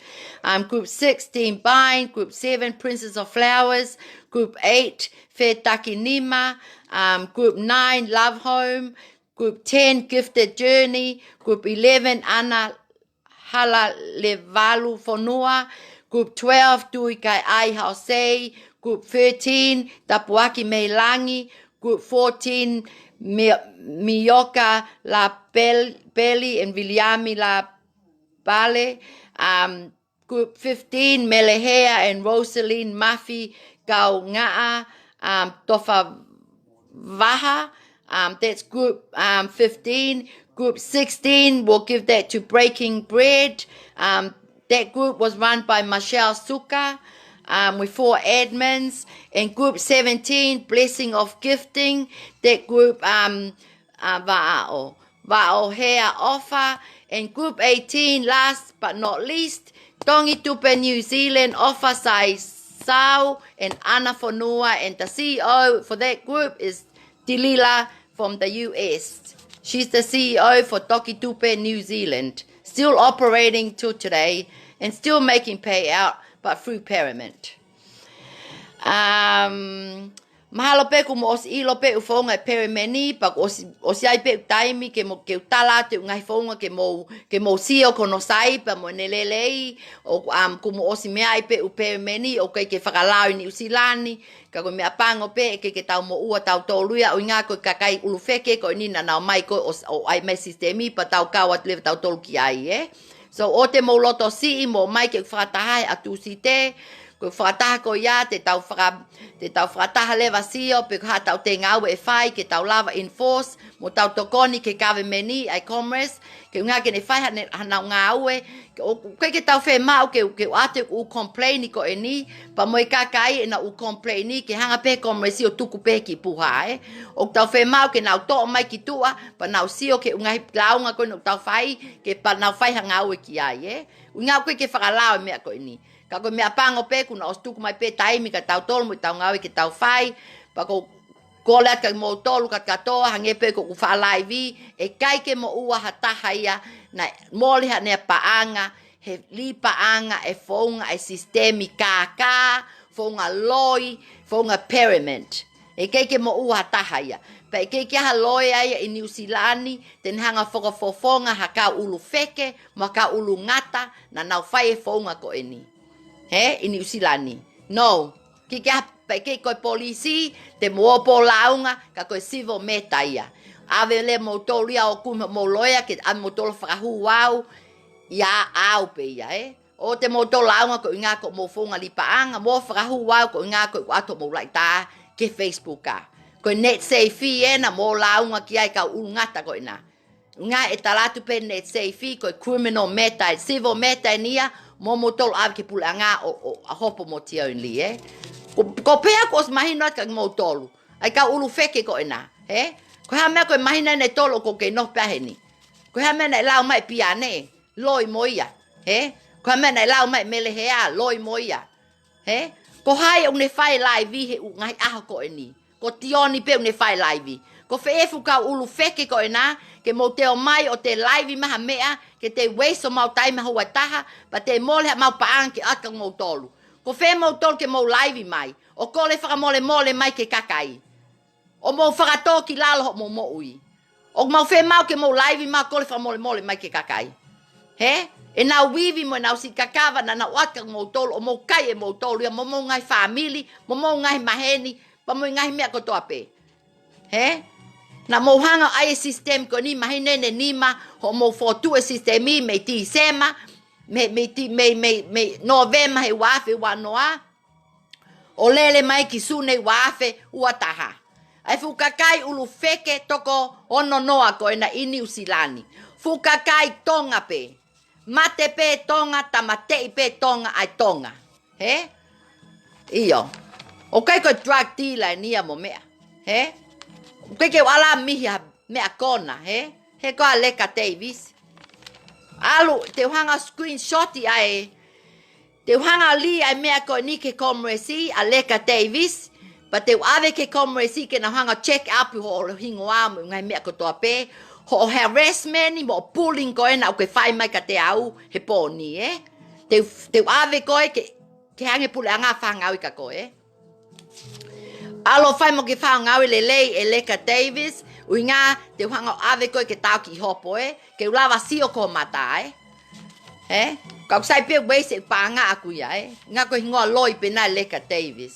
Um, group six, Team Bind. Group seven, Princess of Flowers. Group eight, Fetakinima. Um, group nine, Love Home. Group ten, Gifted Journey. Group eleven, Ana Halalevalu Fonua. Group twelve, Tui Kai Ai Haosei. Group thirteen, Tapuaki Meilangi. Group fourteen, Mi-, Mioka La Pel-, Peli and Viliami La Pale. Um, Group fifteen, Melehea and Rosaline Mafi Kaungaʻa, um, Tofa Vaha. Um, that's group, um, fifteen. Group sixteen, we'll give that to Breaking Bread. Um, that group was run by Michelle Suka, um, with four admins. And group seventeen, Blessing of Gifting. That group, um, uh, Vaʻao. Vaʻohea ʻOfa. And group eighteen, last but not least, Toki Tupe New Zealand, ʻOfa Saisau and Ana Fonua, and the C E O for that group is Tilila from the U S. She's the C E O for Toki Tupe New Zealand, still operating till today and still making payout, but through Paramount. Um, mahalo pē kuo mou ʻosi ʻilo pē e ʻū founga ʻa e Paramount ni, pea kuo ʻosi, ʻosi ʻi ai pē e taimi ke mou, ke u tala atu e ngaahi founga ke mou, ke mou sio ki hono sai pea mo ʻene lelei, ʻo, um, kuo mou ʻosi meaʻi pē e ʻū Paramount ni, ʻoku ʻikai ke fakalao ʻi Nuʻusila ni, ka ko e meʻapango pē ʻe ʻikai ke tau moʻua tautolu ia, ʻuhinga ko e kakai ʻulu feke ko eni naʻa nau ō mai ko ē ʻo, ʻo ʻai mai e sisitemi pea tau kau atu leva tautolu ki ai, ē. So, ʻoua te mou loto siʻi, mou ō mai ke fakataha he ʻaho Tūsite, ko e fakataha ko ia, te tau faka-, te tau fakataha leva ʻo sio pe ko e hā haʻatau ngāue ʻe fai, ke tau lava ʻo enforce, mo tau tokoni ki he government ni, ʻa e Commerce, ke ʻuhinga ke ne fai haʻane, haʻanau ngāue, ke ʻo, ʻoku ʻikai ke tau fiemaʻu ke, ke ʻoatu e ʻū complain ko eni, pea mo e kakai ʻenau ʻū complain, ke hanga pē Commerce ʻo tuku pē ki puha, ē. ʻOku tau fiemaʻu ke nau toʻo mai ki tuʻa, pea nau sio ki he ʻū ngaahi lāunga ko eni ʻoku tau fai, ke pea nau fai ha ngāue ki ai, ē. ʻUhinga ʻoku ʻikai ke fakalao e meʻa ko eni. Ka ko e meʻapango pē kuo nau ʻosi tuku mai pē taimi kia tautolu mo ʻetau ngāue ke tau fai, pea ʻoku ou kole atu kia moutolu kātoa, hangē pē ko ʻeku fakalaivi, ʻe ʻikai ke moʻua ha taha ia naʻe mole haʻane paʻanga he lipaʻanga e founga e sisitemi kākā, founga loi, founga pyramid. ʻIkai ke moʻua ha taha ia. Pea ʻikai ke ʻi ai ha loea ia ʻi Niu Silani te ne hanga ʻo fakafofonga ha kau ʻulu feke mo ha kau ʻulu ngata naʻa nau fai e founga ko eni, hē, ʻi Niu Silani. No. ʻIkai ke ʻi ai ha, pea ʻikai ko e polisi te mou ō pē ʻo lāunga, ka ko e civil matter ia. ʻAve leva moutolu ia ʻo kumi hoʻomou loea ke ʻave moutolu ʻo fakahū au ia au pē ia, ē. ʻOua te mou toe lāunga koeʻuhinga ko hoʻomou founga lipaʻanga, mou fakahū au koeʻuhinga ko ʻeku ʻoatu hoʻomou laʻitā ki he Facebook ā. Ko e NetSafe ē naʻa mou lāunga ki ai, kau ʻulu ngata ko ena. ʻUhinga ʻe tala atu pē NetSafe ko e criminal matter, e civil matter eni ia, mo moutolu ʻave ki he puleʻanga ʻo, ʻo, ʻa hopo mo tia o inli, ē. Ko, ko pea kuo ʻosi mahino atu kia moutolu. ʻAi kau ʻulu feke ko ena, hē? Ko e hā e meʻa ko e māhina ʻe tolu ʻoku ou kei nofo pē heni? Ko e hā e meʻa naʻe lau mai ʻe Piane, loi mo ia, hē? Ko e hā e meʻa naʻe lau mai ʻe Mele Hea, loi mo ia, hē? Ko hai ʻoku ne fai laivi he ʻū ngaahi ʻaho ko eni? Ko Tioni pē ʻoku ne fai laivi. Ko fē e fuʻu kau ʻulu feke ko ena, ke mou toe ō mai ʻo toe laivi mai ha meʻa, ke toe waste homau taimi ha ua taha, pea toe mole haʻamau paʻanga ke ʻoatu kia moutolu. Ko fē moutolu ke mou laivi mai ʻo kole fakamolemole mai ki he kakai, ʻo mou fakatō ki lalo hoʻomou moʻui? ʻOku mau fiemaʻu ke mou laivi mai ʻo kole fakamolemole mai ki he kakai, hē? ʻEnau ivi mo ʻenau siʻi kakava naʻa nau ʻoatu kia moutolu, ʻo mou kai ʻe moutolu ia mo homou ngaahi fāmili, mo homou ngaahi maheni, pea mo e ngaahi meʻa kotoa pē, hē? Naʻa mou hanga ʻo ʻai e sisitemi ko eni māhina ʻe nima, hoʻomou fokotuʻu e sisitemi mei Tīsema, mei, mei Tī-, mei, mei, mei Nōvema he ua afe ua noa, ʻo lele mai ki Sune ua afe ua taha. ʻAi fuʻu kakai ʻulu feke toko ono noa ko ena ʻi Niu Silani. Fuʻu kakai Tonga pē. Mate pē Tonga, tāmateʻi pē Tonga, ʻai Tonga, hē? ʻIo. ʻOku ʻikai ko e drug dealer eni ia mo meʻa, hē? ʻOku ʻikai ke u ʻalu ʻo mihi ha meʻa kona, hē? He ko ʻa Leka Davis. ʻAlu, te u hanga ʻo screenshot ʻa e Te u hanga ʻo lī ʻa e meʻa ko eni ki he Commerce, ʻa Leka Davis, pea te u ʻave ki he Commerce ke nau hanga ʻo check up hoʻo hingoa mo e ngaahi meʻa kotoa pē, hoʻo harassment mo e bullying ko ena ʻoku ke fai mai kiate au he pō ni, ē? Te u, te u ʻave koe ke, ke hanga ʻe he puleʻanga ʻo fakangāue kia koe, ē? ʻAlu ʻo fai mo ke fakangāue lelei ʻe Leka Davis, ʻuhinga te u hanga ʻo ʻave koe ke tau ki hopo, ē? Ke u lava sio ki ho mata, ē? Ē? Ka ʻoku sai pē ʻeku waste e paʻanga ʻaʻaku ia, ē? ʻUhinga ko e hingoa loi pē ena ʻa Leka Davis.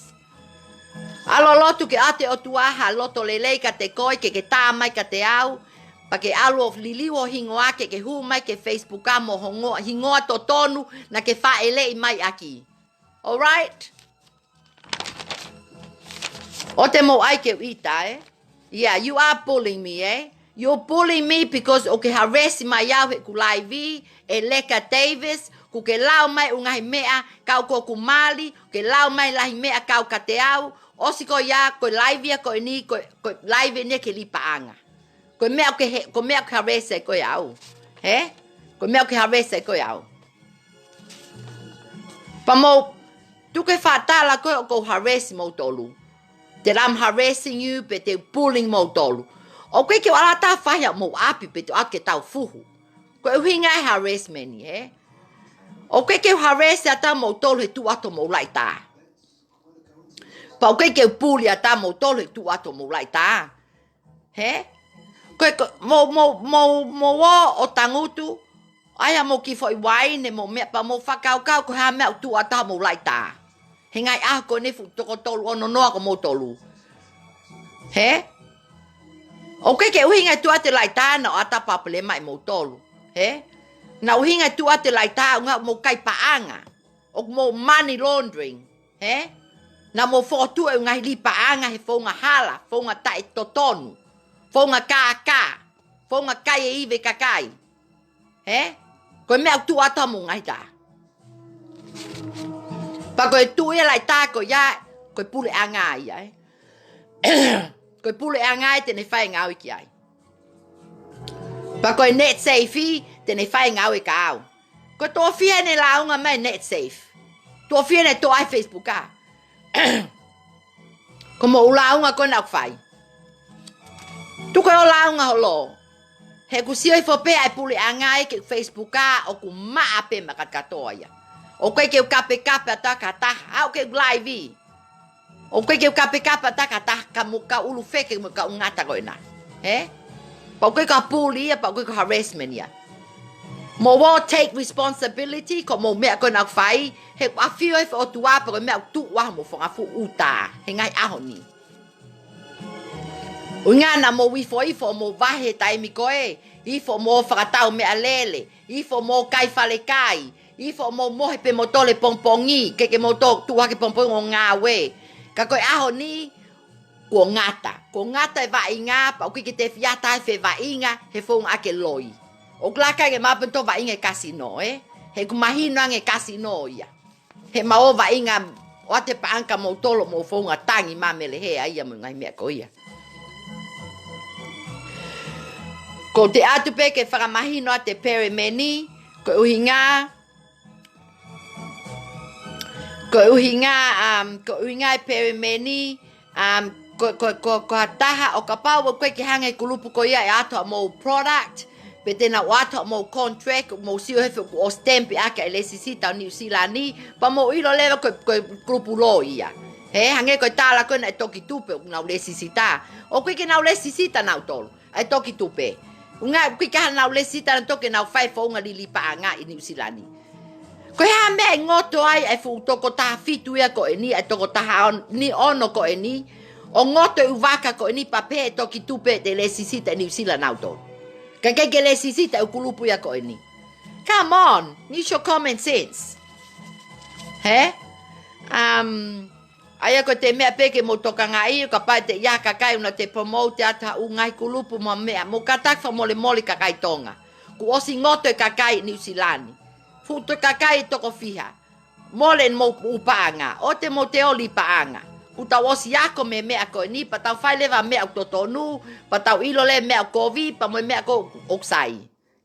ʻAlu ʻo lotu ke ʻoatu ʻe he ʻOtua ha loto lelei kiate koe, ke ke tā mai kiate au, pea ke ʻalu ʻo liliu ho hingoa ke ke hū mai ki he Facebook ʻa mo ho hingoa, hingoa totonu naʻa ke fāʻeleʻi mai ʻaki. Alright? ʻOua te mou ʻai ke u ʻita, ē? Yeah, you are bullying me, ē? You bullying me because ʻoku ke harass mai au heʻeku laivi, ʻe Leka Davis, ʻoku ke lau mai ʻū ngaahi meʻa kau ki hoku mali, ʻoku ke lau mai lahi meʻa kau kiate au, ʻosi ko ia, ko e laivi ia ko eni, ko, ko e laivi eni ki he lipaʻanga. Ko e meʻa ʻoku ke he, ko e meʻa ʻoku ke harass ai koe au. Hē? Ko e meʻa ʻoku ke harass ai koe au. Pea mou, tuku e fakatātā ko ē ʻoku ou harass moutolu. That I'm harassing you, pe te u bullying moutolu. ʻOku ʻikai ke u ʻalu ʻo tā fai haʻamou ʻapi pe te u ʻalu ke tau fuhu. Ko e ʻuhinga e harassment ni, hē? ʻOku ʻikai ke u harass ʻatamoutolu he tuʻu atu homou laʻitā. Pea ʻoku ʻikai ke u bully ʻatamoutolu he tuʻu atu homou laʻitā. Hē? Ko e, ko, mou, mou, mou, mou ō ʻo tangutu, ʻai haʻamou kiʻi foʻi uaine mo e meʻa pea mou fakakaukau ko e hā e meʻa ʻoku tuʻu atu homou laʻitā. He ngaahi ʻaho ko eni fuʻu toko tolu ono noa ko moutolu. Hē? ʻOku ʻikai ke ʻuhinga e tuʻu atu e laʻitā naʻa ʻoatu ha palopalema ʻia moutolu. Hē? Naʻe ʻuhinga e tuʻu atu e laʻitā ʻuhinga mou kai paʻanga. ʻOku mou money laundering, hē? Naʻa mou fokotuʻu e ngaahi lipaʻanga he founga hala, founga taʻetotonu, founga kākā, founga kai e ivi e kakai. Hē? Ko e meʻa ʻoku tuʻu atu homou ngaahi tā. Pea ko e tuʻu ia laʻitā ko ia, ko e puleʻanga ia, ē? Ko e puleʻanga ia te ne fai e ngāue ki ai. Pea ko e NetSafe, te ne fai e ngāue kia au. Ko e tofiʻa ʻene lāunga mai NetSafe. Tofiʻa ʻene toʻo ʻa e Facebook ʻa. Ko hoʻomou lāunga ko ena ʻoku fai. Tuku ʻo lāunga holo. He ʻoku sio hifo pē ʻa e puleʻanga ē ki he Facebook ʻoku maʻa pē maʻa kātoa ia. ʻOku ʻikai ke u kapekape atu ki ha taha, ʻoku ʻikai ke u live. ʻOku ʻikai ke u kapekape atu ki ha taha, ka mo e kau ʻulu feke mo e kau ngata ko ena. Hē? Pea ʻoku ʻikai ko ha puli ia, pea ʻoku ʻikai ko ha harassment ia. Mou ō take responsibility, ko hoʻomou meʻa ko ena ʻoku fai, he ʻoku ʻafio hifo e ʻOtua pea ko e meʻa ʻoku tuʻu ai hoʻomou fanga fuʻu uta he ngaahi ʻaho ni. ʻUhinga naʻa mou ifoifo ʻo mou vahe he taimi ko ē, ifo ʻo mou fakatau meʻalele, ifo ʻo mou kai falekai, ifo ʻo mou mohe pē moutolu he pongipongi, ʻikai ke mou toe tuʻu hake he pongipongi ʻo ngāue. Ka ko e ʻaho ni, kuo ngata. Kuo ngata e vaʻinga, pea ʻoku ʻikai ke te fie ʻai ha fevaʻinga he founga ʻa e loi. ʻOku laka ange maʻu pē ʻo toe vaʻinga he kasino, ē? He ʻoku mahino ange e kasino ia. He ʻoku mou vaʻinga ʻo ʻoatu e paʻanga kia moutolu ʻo mou founga tangi māmele he ʻa ia mo e ngaahi meʻa ko ia. ʻOku ou ʻoatu pē ke fakamahino atu e perimeni, ko e ʻuhinga, ko e ʻuhinga, um, ko e ʻuhinga e perimeni, um, ko, ko, ko, ko ha taha ʻo kapau ʻoku ʻikai ke hanga e kulupu ko ia ʻo ʻoatu haʻamou product, pe te nau ʻoatu haʻamou contract, mou sio hifo kuo stamp ʻaki e lēsisita ʻo Niu Sila ni, pea mou ʻilo leva ko e, ko e kulupu loi ia. Hē, hangē ko e tala ko ē naʻe toki tupu ʻoku nau lēsisita. ʻOku ʻikai ke nau lēsisita nautolu ʻa e toki tupu. ʻUhinga ʻoku ʻikai ke ʻi ai haʻanau lēsisita nautolu ke nau fai e founga lī paʻanga ʻi Niu Sila ni. Ko e hā e meʻa ʻe ngoto ai e fuʻu toko taha fitu ia ko eni, e toko taha on-, ni ono ko eni, ʻo ngoto e ʻū vaka ko eni pea pehē ʻe toki tupu ʻete lēsisita ʻi Niu Sila nautolu. Ka ʻikai ke lēsisita e ʻū kulupu ia ko eni. Come on, use your common sense. Hē? Um, ʻA ia ko ʻete meʻa pē ke mou tokangaʻi, ʻo kapau ʻe ʻi ai ha kakai ʻoku nau toe promote atu ha ʻū ngaahi kulupu mo e meʻa, mou kātaki fakamolemole kakai Tonga. Kuo ʻosi ngoto e kakai Niu Sila ni. Fuʻu toe kakai ʻe toko fiha. Mole mou ʻū paʻanga, ʻoua te mou toe ō lī paʻanga. Kuo tau ʻosi ako mei he meʻa ko eni, pea tau fai leva e meʻa ʻoku totonu, pea tau ʻilo leva e meʻa ʻoku kovi, pea mo e meʻa ʻoku, ʻoku sai.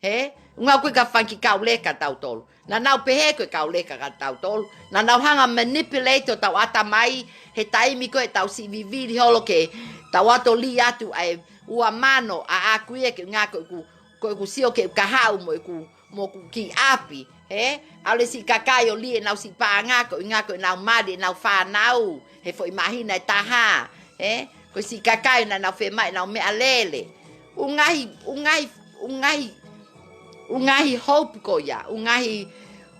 Hē? ʻUhinga ʻoku ʻikai ko ha fanga kiʻi kau leka tautolu. Naʻa nau pehē ko e kau leka kia tautolu. Naʻa nau hanga ʻo manipulate hotau ʻatamai he taimi ko ē ʻetau siʻi vivili holo ke tau ō ʻo lī atu ʻa e ua mano ʻaʻaku ia ke ʻuhinga ko ʻeku, ko ʻeku sio ki heʻeku kahaʻu mo ʻeku, mo ʻeku kiʻi ʻapi. Hē? ʻAlu e siʻi kakai ʻo lī ʻenau siʻi paʻanga ko e ʻuhinga ko ʻenau mali ʻenau fānau he foʻi māhina ʻe taha. Hē? Ko e siʻi kakai naʻa nau fiemaʻu ʻenau meʻalele. ʻŪ ngaahi, ʻū ngaahi, ʻū ngaahi, ʻū ngaahi hope ko ia, ʻū ngaahi,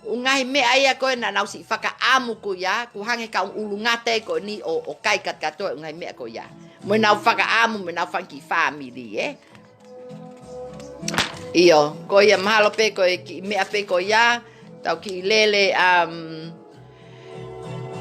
ʻū ngaahi meʻa ia ko ē naʻa nau siʻi fakaʻamu ko ia, kuo hanga ʻe he kau ʻulungata ko eni ʻo, ʻo kai kātoa e ʻū ngaahi meʻa ko ia. Mo ʻenau fakaʻamu, mo ʻenau fanga kiʻi fāmili, ē? ʻIo, ko ia mahalo pē ko e kiʻi meʻa pē ko ia, tau kiʻi lele, um,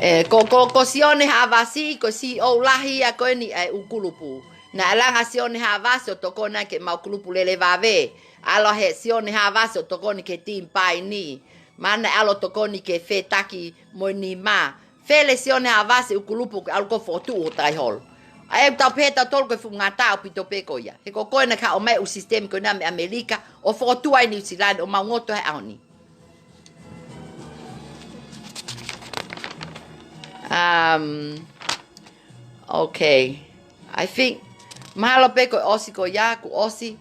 ē, ko, ko, ko Sione Havasi, ko e C E O lahi ia ko eni ʻa e ʻū kulupu. Naʻe langa ʻa Sione Havasi ʻo tokoni ki heʻemau kulupu lele vave. ʻAlu ʻa Sione Havasi ʻo tokoni ki he Team Paini. Pea naʻe ʻalu ʻo tokoni ki he Fetaki mo e Nima. Fele Sione Havasi ʻū kulupu ke ʻalu ʻo fokotuʻu ʻo taiholo. ʻA ia ʻoku tau pehē tautolu ko e fuʻu ngata ʻaupito pē ko ia. He ko koe naʻa ke ʻomai e ʻū sisitemi ko ena mei ʻAmelika, ʻo fokotuʻu ai Niu Sila ni ʻo mau ngoto he ʻaho ni. Um, okay. I think, mahalo pē ko e ʻosi ko ia, kuo ʻosi.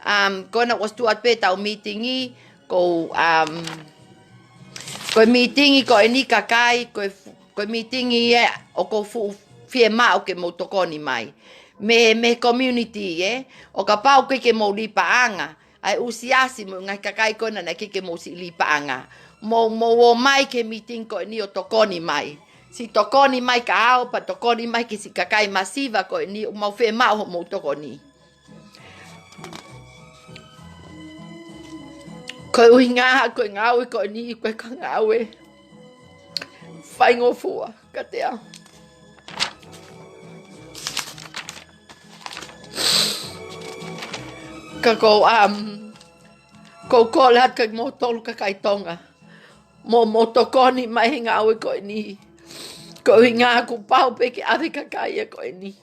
Um, ko ena kuo ʻosi tuʻu atu pē ʻetau mītingi, ko, um, ko e mītingi ko eni kakai, ko e fu-, ko e mītingi ē, ʻoku ou fuʻu fiemaʻu ke mou tokoni mai. Mei, mei he community ē, ʻo kapau ʻoku ʻikai ke mou lī paʻanga, ʻa e ʻū siasi mo e ngaahi kakai ko ena naʻe ʻikai ke mou siʻi lī paʻanga. Mou, mou ō mai ki he mītingi ko eni ʻo tokoni mai. Siʻi tokoni mai kia au, pea tokoni mai ki he siʻi kakai masiva ko eni, ʻoku mau fiemaʻu hoʻomou tokoni. Ko e ʻuhinga, ko e ngāue ko eni, ko e ka ngāue faingofua kiate au. Ka ʻoku ou, um, ʻoku ou kole atu kiate kimoutolu kakai Tonga. Mou, mou tokoni mai he ngāue ko eni. Ko e ʻuhinga kuo pau pē ke ʻave e kakai ia ko eni.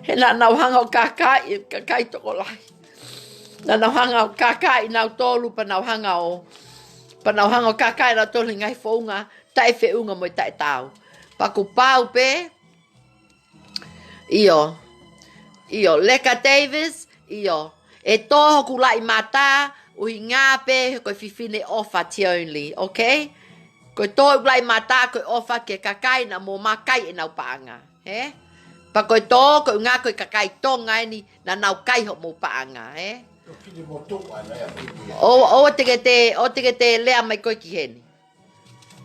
He naʻa nau hanga ʻo kākaaʻi e kakai tokolahi. Naʻa nau hanga ʻo kākaaʻi nautolu, pea nau hanga ʻo, pea nau hanga ʻo kākaaʻi nautolu he ngaahi founga taʻefeʻunga mo e taʻetaau. Pea kuo pau pē, ʻio. ʻIo, Leka Davis, ʻio. ʻE tō hoku laʻi mata, ʻuhinga pē ko e fefine ʻofa ʻiate au, okay? Ko e tō ʻeku laʻi mata, ko e ʻofa ki he kakai naʻa mou makai ʻenau paʻanga, hē? Pea ko e tō, ko e ʻuhinga ko e kakai Tonga eni naʻa nau kai hoʻomou paʻanga, hē? ʻO, ʻo te ke te, ʻo te ke te lea mai koe ki heni.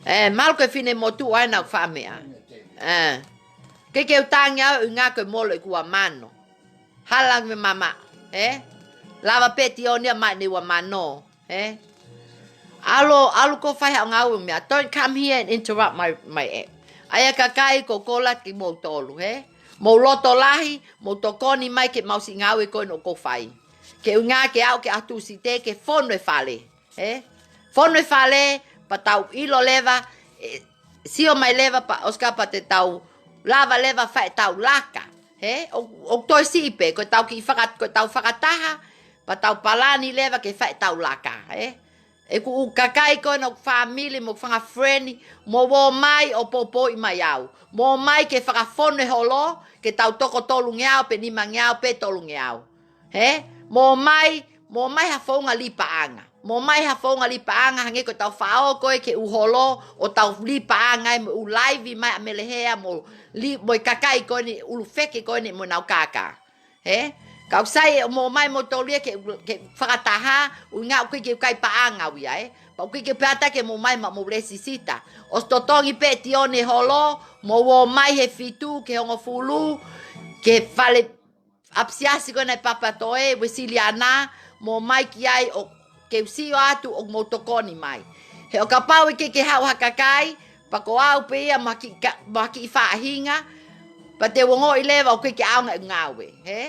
ʻE, mahalo ko e fine motuʻa ena ʻoku faʻa meʻa. ʻE. Ke ke u tangi au ʻuhinga ko e mole ʻeku ua mano. Hala me mama, ē? Lava pē Tione ʻo maʻu ʻene ua mano, ē? ʻAlu, ʻalu koe ʻo fai haʻo ngāue meʻa. Don't come here and interrupt my, my act. ʻAi ā kakai, ko kola kimoutolu, ē? Mou loto lahi, mou tokoni mai ke mau siʻi ngāue ko ena ʻoku ou fai. Ke ʻuhinga ke aʻu ki he ʻaho Tūsite ke fonu e fale. Ē? Fonu e fale, pea tau ʻilo leva, ē, sio mai leva pea ʻosi ka pea te tau lava leva fai ʻetau laka. Ē? ʻO, ʻo toe siʻi pē, ko ʻetau kiʻi faka-, ko ʻetau fakataha, pea tau palani leva ke fai ʻetau laka, ē? ʻEku ʻū kakai ko ena ʻoku fāmili mo e fanga friend, mou ō mai ʻo poupouʻi mai au. Mou ō mai ke fakafonu e holo, ke tau toko tolungeau, pe nimangeau, pe tolungeau. Hē? Mou ō mai, mou ō mai ha founga lī paʻanga. Mou ō mai ha founga lī paʻanga, hangē ko ʻetau faʻao ko ē ki he ʻū holo, ʻo tau lī paʻanga ē mo e ʻū laivi mai ʻa Melehea mo lī, mo e kakai ko eni, ʻulu feke ko eni mo ʻenau kākā. Hē? Ka ʻoku sai ʻo mou ō mai moutolu ia ke, ke fakataha, ʻuhinga ʻoku ʻikai ke u kai paʻanga au ia, ē? Pea ʻoku ʻikai ke u pehē atu ke mou ō mai maʻa mou lēsisita. ʻOsi totongi pē ʻe Tione e holo, mou ō mai he fitu, ki he hongofulu, ki he fale ʻapisiasi ko ena ʻi Papatoetoe, Uēsiliana, mou ō mai ki ai ʻo ke u sio atu ʻoku mou tokoni mai. He ʻo kapau ʻe ʻikai ke haʻu ha kakai, pea ko au pē ia mo ha kiʻi ka-, mo ha kiʻi faʻahinga, pea te u ongoʻi leva ʻoku ʻikai ke ʻaonga ʻeku ngāue, hē?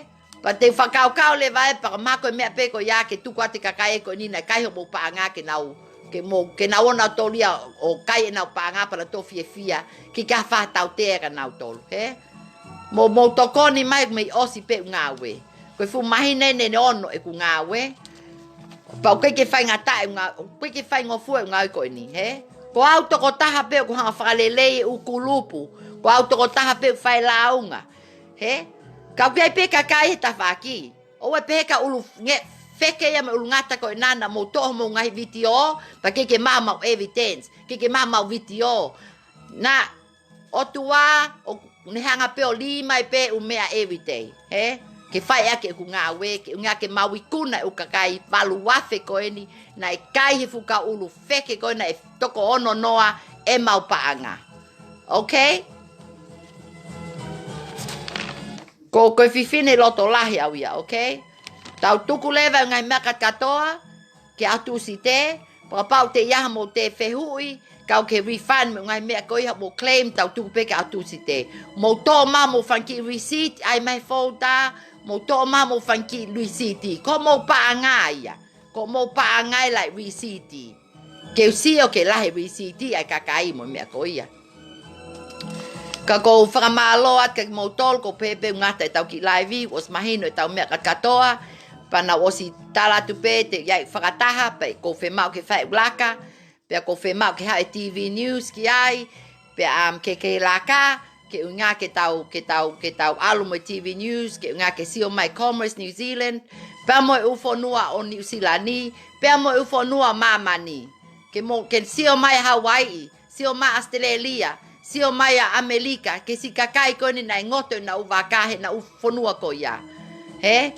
Pea te u fakakaukau leva ē, pea ka mahalo ko e meʻa pē ko ia ke tuku atu e kakai ko eni naʻe kai hoʻomou paʻanga ke nau ke mou, ke nau ō nautolu ia ʻo kai ʻenau paʻanga pea nau toe fiefia, ʻikai ke ʻi ai ha faʻa tautea kia nautolu, hē? Mou, mou tokoni mai, mei ʻosi pē ʻeku ngāue. Ko e fuʻu māhina eni ʻe ono ʻeku ngāue. Pea ʻoku ʻikai ke faingataʻa ʻeku ngā-, ʻoku ʻikai ke faingofua ʻeku ngāue ko eni, hē? Ko au tokotaha pē ʻoku hanga ʻo fakalelei e ʻū kulupu. Ko au tokotaha pē ʻoku fai lāunga, hē? Ka ʻoku ʻi ai pē kakai he tafaʻaki. ʻOua ʻe pehē ka ʻulu nge-, feke ia mo e ʻulungata ko ena naʻa mou toʻo homou ngaahi vitiō, pea ʻikai ke maʻu homau evidence, ʻikai ke maʻu homau vitiō. Naʻa, ʻOtua, ʻoku ne hanga pē ʻo lī mai pē ʻū meʻa everyday, hē? Ke fai ʻaki ʻeku ngāue, ke ʻuhinga ke mau ikuna e ʻū kakai valu afe ko eni, naʻe kai he fuʻu kau ʻulu feke ko ena ʻe toko ono noa ʻemau paʻanga. Okay? Ko, ko e fefine loto lahi au ia, okay? Tau tuku leva e ngaahi meʻa kātoa ki he ʻaho Tūsite, pea kapau ʻe ʻi ai haʻamou toe fehuʻi, kau ki he refund mo e ngaahi meʻa ko ia haʻamou claim, tau tuku pē ki he ʻaho Tūsite. Mou toʻo mai homou fanga kiʻi receipt, ʻai mai he folder, mou toʻo mai homou fanga kiʻi receipt. Ko homou paʻanga ia. Ko homou paʻanga e laʻi receipt. Ke u sio ki he lahi e receipt ʻa e kakai mo e meʻa ko ia. Ka ʻoku ou fakamālō atu kia kimoutolu, ʻoku ou pehē pē ʻoku ngata ʻetau kiʻi laivi, ʻosi mahino ʻetau meʻa kātoa, pea naʻa ku ʻosi tala atu pē te u ʻi ai e fakataha, pea ʻoku ou fiemaʻu ke fai e laka, pea ʻoku ou fiemaʻu ke haʻu e TV News ki ai, pea, um, ke, ke laka, ke ʻuhinga ke tau, ke tau, ke tau ʻalu mo e TV News, ke ʻuhinga ke sio mai Commerce New Zealand, pea mo e ʻū fonua ʻo Niu Sila ni, pea mo e ʻū fonua ʻo māmani. Ke mou, ke sio mai Hauaiʻi, sio mai ʻAositelēlia, sio mai ʻa ʻAmelika, ki he siʻi kakai ko eni naʻe ngoto ʻenau vaka he ʻenau fonua ko ia. Hē?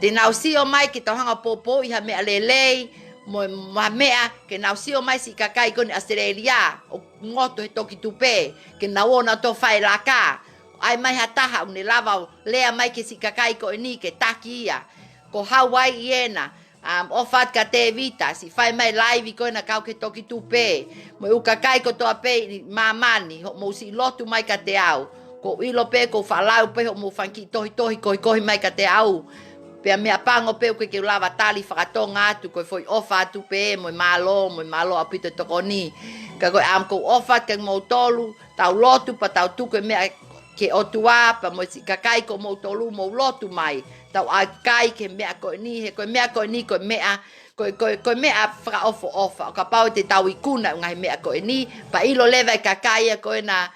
Te nau sio mai ke tau hanga ʻo poupouʻi ha meʻa lelei, mo, mo ha meʻa, ke nau sio mai siʻi kakai ko eni ʻAositelēlia, ʻoku ngoto he toki tupe, ke nau ō nautolu ʻo fai laka, ʻai mai ha taha, ʻoku ne lava ʻo lea mai ki he siʻi kakai ko eni, ke taki ia. Ko Hauaiʻi ena, um, ʻofa atu kia Tēvita, siʻi fai mai laivi ko ena kau ki he toki tupe. Mo e ʻū kakai kotoa pē ʻi māmani, hoʻomou siʻi lotu mai kiate au. ʻOku ou ʻilo pē, ʻoku ou faʻa lau pē hoʻomou fanga kiʻi tohitohi kohikohi mai kiate au. Pea meʻapango pē ʻoku ʻikai ke u lava tali fakatonga atu, ko e foʻi ʻofa atu pē, mo e mālō, mo e mālō ʻaupito e tokoni. Ka ko e, um, ʻoku ou ʻofa atu kia kimoutolu, tau lotu pea tau tuku e meʻa ki he ʻOtua, pea mo e siʻi kakai ko moutolu mou lotu mai. Tau ʻai kai ki he meʻa ko eni, he ko e meʻa ko eni, ko e meʻa, ko e, ko e, ko e meʻa fakaʻofoʻofa, ʻo kapau te tau ikuna e ngaahi meʻa ko eni, pea ʻilo leva e kakai ia ko ena,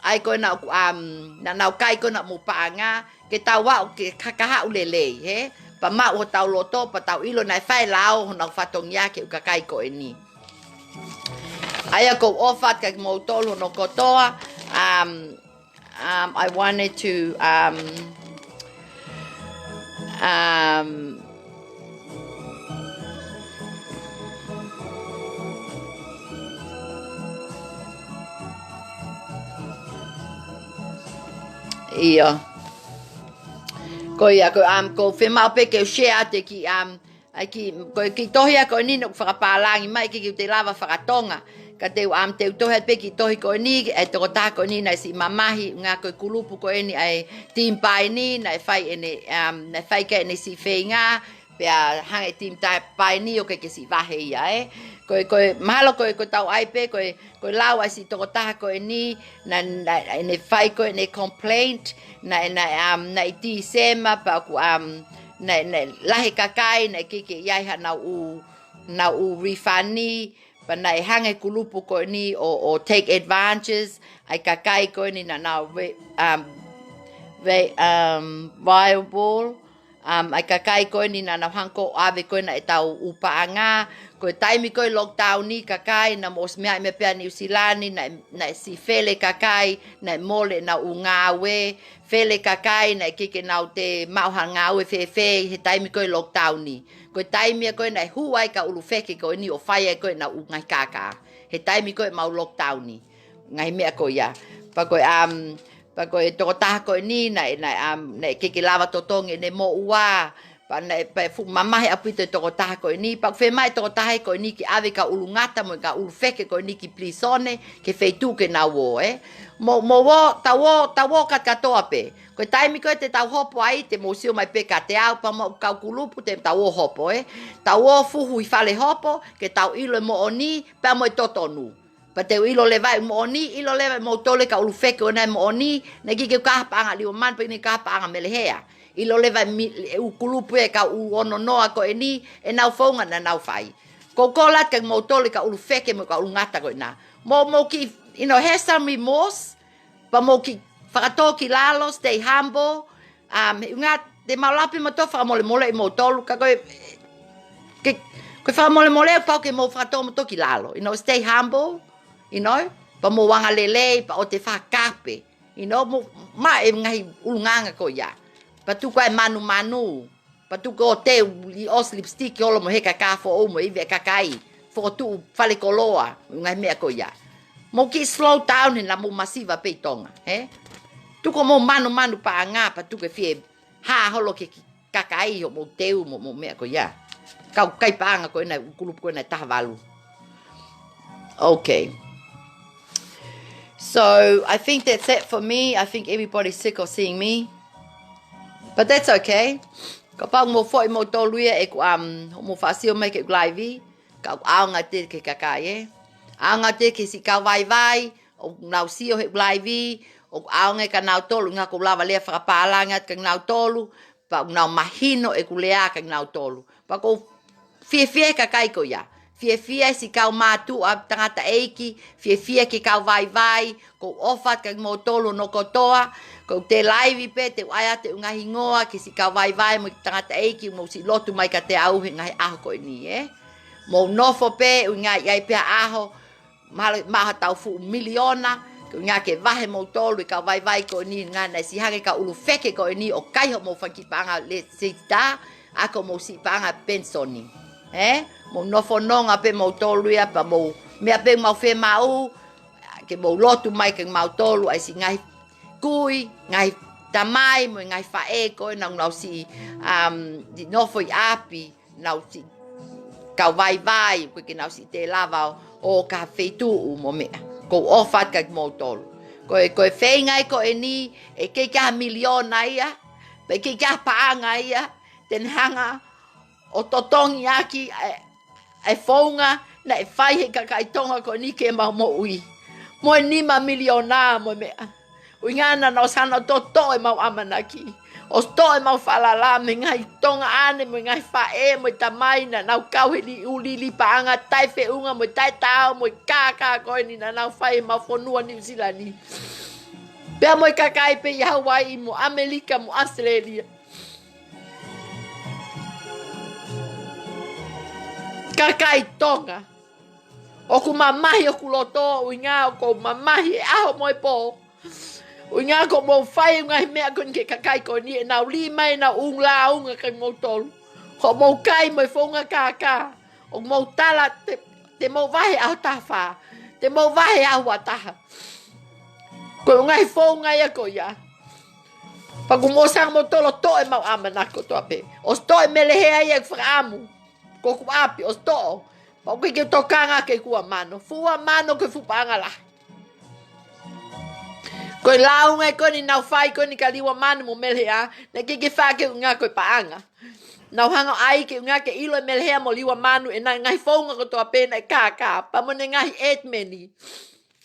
ʻai ko ena ʻoku, um, naʻa nau kai ko ena homou paʻanga, ke tau aʻu ke kakahaʻu lelei, hē? pea maʻu hotau loto, pea tau ʻilo naʻe fai e lao honau fatongia ki he ʻū kakai ko eni. ʻA ia ʻoku ou ʻofa atu kia kimoutolu hono kotoa. Um, um, I wanted to, um, um, ʻIo. Ko ia, ko, um, ʻoku ou fiemaʻu pē ke u share atu e kiʻi, um, ʻa e kiʻi, ko e kiʻi tohi ia ko eni naʻe fakapālangi mai, ʻikai ke u toe lava fakatonga. Ka te u, um, te u tohi atu pē e kiʻi tohi ko eni, ʻa e tokotaha ko eni naʻe siʻi mamahi, ʻuhinga ko e kulupu ko eni ʻa e Team Paini, naʻe fai ʻene, um, naʻe fai ki ai ʻene siʻi feinga, pea hangē e Team Paini ʻoku ʻikai ke siʻi vahe ia, ē. Ko e, ko e, mahalo ko e, ko ʻetau ʻai pē, ko e, ko e lau ʻa e siʻi tokotaha ko eni, naʻa, naʻa, ʻene fai ko ē ʻene complaint, naʻe, naʻe, um, naʻe ʻi Tīsema, pea ʻoku, um, naʻe, naʻe lahi e kakai, naʻe ʻikai ke ʻi ai haʻanau ʻū, nau ʻū refund, pea naʻe hanga ʻe he kulupu ko eni ʻo, ʻo take advantage ʻa e kakai ko eni naʻa nau ve-, um, ve-, um, viable, um, ʻa e kakai ko eni naʻa nau hanga ʻo ʻave ko ena ʻetau ʻū paʻanga. Ko e taimi ko ē lockdown ni, kakai naʻa mou ʻosi meaʻi mai pē ʻa Niu Silani, naʻe, naʻe siʻi fele kakai, naʻe mole ʻenau ʻū ngāue, fele kakai, naʻe ʻikai ke nau toe maʻu ha ngāue fēfē he taimi ko ē lockdown ni. Ko e taimi ia ko ē naʻe hū ai e kau ʻulu feke ko eni ʻo fai ai ko ē ʻenau ʻū ngaahi kākā. He taimi ko ē ʻemau lockdown ni. Ngaahi meʻa ko ia. Pea ko e, um, pea ko e tokotaha ko eni naʻe, naʻe, um, naʻe ʻikai ke lava totongi ʻene moʻua. Pea naʻe, pea fuʻu mamahi ʻaupito e tokotaha ko eni. Pea ʻoku fiemaʻu e tokotaha ko eni ke ʻave e kau ʻulungata mo e kau ʻulu feke ko eni ki pilīsone, ki he feituʻu ke nau ō, ē. Mou, mou ō, tau ō, tau ō kātoa pē. Ko e taimi ko ē te tau hopo ai, te mou sio mai pē kiate au, pea mo e kau kulupu te tau ō hopo, ē. Tau ō fuhu ʻi fale hopo, ke tau ʻilo e moʻoni, pea mo e totonu. Pea te u ʻilo leva e moʻoni, ʻilo leva ʻe moutolu e kau ʻulu feke ʻo e moʻoni, naʻe ʻikai ke u kau ha paʻanga ʻa Liua Manu, pe naʻe ʻikai ke u kau ha paʻanga ʻa Mele Hea. ʻIlo leva ʻe mi-, e ʻū kulupu e kau ʻū ono noa ko eni, ʻenau founga naʻa nau fai. Ko e kole atu kia moutolu e kau ʻulu feke mo e kau ʻulungata ko ena. Mou, mou kiʻi, you know, have some remorse, pea mou kiʻi fakatōkilalo, stay humble, um, he ʻuhinga te mau lava pē mautolu ʻo fakamolemoleʻi moutolu, ka ko e, ke, ko e fakamolemole pau ke mou fakatōkilalo, you know, stay humble, you know, pea mou angalelei, pea ʻoua te fakakape, you know, mou maʻu e ngaahi ʻulungaanga ko ia. Pea tuku ʻa e manumanu, pea tuku ʻo teu ʻi ʻosi lipstick holo mo e heka kāfoʻou mo e ivi ʻa e kakai. Fokotuʻu fale koloa, ngaahi meʻa ko ia. Mou kiʻi slow down he naʻa mou masiva pē ʻi Tonga, ē? Tuku hoʻomou manumanu paʻanga, pea tuku e fie hā holo ki he kakai hoʻomou teu mo, mo e meʻa ko ia. Kau kai paʻanga ko ena, kulupu ko ena ʻe taha valu. Okay. So, I think that's it for me. I think everybody's sick of seeing me. But that's okay. Kapau ʻoku mou foʻi moutolu ia ʻeku, um, hoʻomou faʻa sio mai ki heʻeku live, ka ʻoku ʻaonga ʻiate ki he kakai, ē. ʻAonga ʻiate ki he siʻi kau vaivai, ʻoku nau sio heʻeku live, ʻoku ʻaonga kia nautolu, ʻuhinga ʻoku ou lava lea fakapālangi atu kia nautolu, pea ʻoku nau mahino ʻeku lea kia nautolu. Pea ʻoku ou fiefia he kakai ko ia. Fiefia he siʻi kau mātuʻa tangataʻeiki, fiefia ki he kau vaivai, ʻoku ou ʻofa atu kia moutolu hono kotoa, ʻoku ou toe live pē, te u ʻai atu e ngaahi hingoa ki he siʻi kau vaivai mo e tangataʻeiki, mou siʻi lotu mai kiate au he ngaahi ʻaho ko eni, ē. Mou nofo pē, ʻuhinga ʻe ʻi ai pē ha ʻaho, mahalo, mahalo ʻe tau fuʻu miliona, ko e ʻuhinga ke vahe moutolu e kau vaivai ko eni, ʻuhinga naʻe siʻi hanga ʻe he kau ʻulu feke ko eni ʻo kai hoʻomou fanga kiʻi paʻanga lēsisita, ʻa ko hoʻomou siʻi paʻanga penisoni. Ē? Mou nofo nonga pē moutolu ia, pea mou, meʻa pē ʻoku mau fiemaʻu, ke mou lotu mai kia mautolu, ʻa e siʻi ngaahi kui, ngaahi tamai, mo e ngaahi faʻē ko ena ʻoku nau siʻi, um, siʻi nofo ʻi ʻapi, nau siʻi kau vaivai, ʻoku ʻikai ke nau siʻi toe lava ʻo, ʻo ō ki ha feituʻu mo e meʻa. ʻOku ou ʻofa atu kia moutolu. Ko e, ko e feinga ia ko eni, ʻe ʻikai ke ʻi ai ha miliona ia, pe ʻikai ke ʻi ai ha paʻanga ia, te ne hanga ʻo totongi ʻaki e, e founga naʻe fai ʻe he kakai Tonga ko eni ki heʻemau moʻui. Mo e nima miliona mo e meʻa. ʻUhinga naʻa nau ʻosi hanga ʻo toʻotoʻo ʻemau ʻamanaki. ʻOsi toʻo ʻemau falala mei he ngaahi Tonga ʻaʻana mo e ngaahi faʻē mo e tamai naʻa nau kau he li-, ʻū liliu paʻanga taʻefeʻunga mo taʻetaau mo e kākā ko eni naʻa nau fai heʻemau fonua Niu Silani. Pea mo e kakai pē ʻi Hauaiʻi mo ʻAmelika mo ʻAositelēlia. Kakai Tonga, ʻoku mamahi hoku loto, ʻuhinga ʻoku ou mamahi he ʻaho mo e pō. ʻUhinga ʻoku mou fai e ngaahi meʻa ko eni ki he kakai ko eni, ʻenau lī mai ʻenau ʻū lāunga kiate kimoutolu. Hoʻomou kai mo e founga kākā. ʻOku mou tala te, te mou vahe ʻaho taha fā, te mou vahe ʻaho ua taha. Ko e ngaahi founga ia ko ia. Pea ʻoku mou sanga mo tolo toʻo ʻemau ʻamanaki kotoa pē. ʻOsi toʻo ʻe Melehea ia ʻeku fakaʻamu. Ko hoku ʻapi, ʻosi toʻo. Pea ʻoku ʻikai ke u tokanga ki he Liua Mano. Liua Mano ko e fuʻu paʻanga lahi. Ko e lāunga ko eni naʻa nau fai ko eni kia Liua Mano mo Melehea, naʻe ʻikai ke fai ke ʻuhinga ko e paʻanga. Naʻa nau hanga ʻo ʻai ke ʻuhinga ke ʻilo ʻe Melehea mo Liua Mano ʻenau ngaahi founga kotoa pē naʻe kākā. Pea mo ʻene ngaahi ʻētimeni.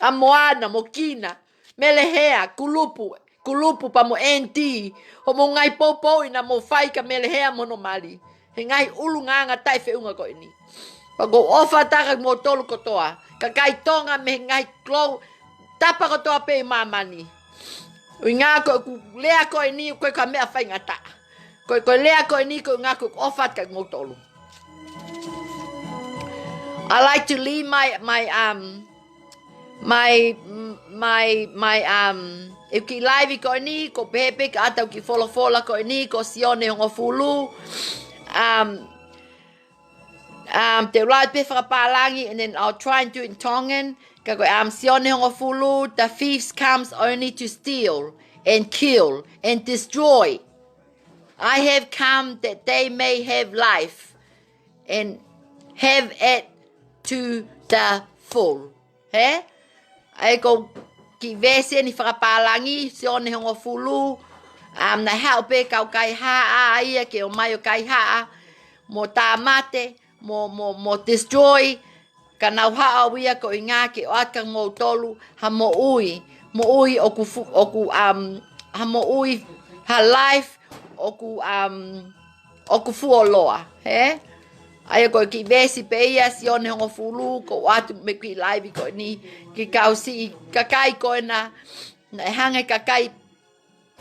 ʻA Moana, mo Kina, Melehea, kulupu, kulupu pea mo N D, hoʻomou ngaahi poupou naʻa mou fai kia Melehea mo hono mali. He ngaahi ʻulungaanga taʻefeʻunga ko eni. Pea ʻoku ou ʻofa atu kia kimoutolu kotoa. Kakai Tonga mei he ngaahi kolou, tapa kotoa pē ʻi māmani. ʻUhinga ko ʻeku lea ko eni, ʻoku ʻikai ko ha meʻa faingataʻa. Ko, ko e lea ko eni, ko e ʻuhinga ʻoku ou ʻofa atu kia kimoutolu. I like to leave my, my, um, my, my, my, um, ʻeku kiʻi live ko eni, ʻoku ou pehē pē ke ʻoatu ʻeku kiʻi folofola ko eni, ko Sione hongofulu. Um, um, te u lau pē fakapālangi, and then I'll try and do it in Tongan. Ka ko e, um, Sione hongofulu, "The thief comes only to steal and kill and destroy. I have come that they may have life and have it to the full." Hē? ʻA ia ko e kiʻi veesi eni fakapālangi, Sione hongofulu, um, naʻe haʻu pē kau kaihaʻa ia ke ō mai ʻo kaihaʻa, mo tāmate, mo, mo, mo destroy, ka naʻa nau haʻu ia ko e ʻuhinga ke ʻoatu kia kimoutolu ha moʻui, moʻui ʻoku fu-, ʻoku, um, ha moʻui, ha life ʻoku, um, ʻoku fuoloa, hē? ʻA ia ko e kiʻi veesi pē ia, Sione hongofulu, ʻoku ou ʻoatu mei he kiʻi live ko eni, ki he kau siʻi kakai ko ena, naʻe hanga ʻe he kakai,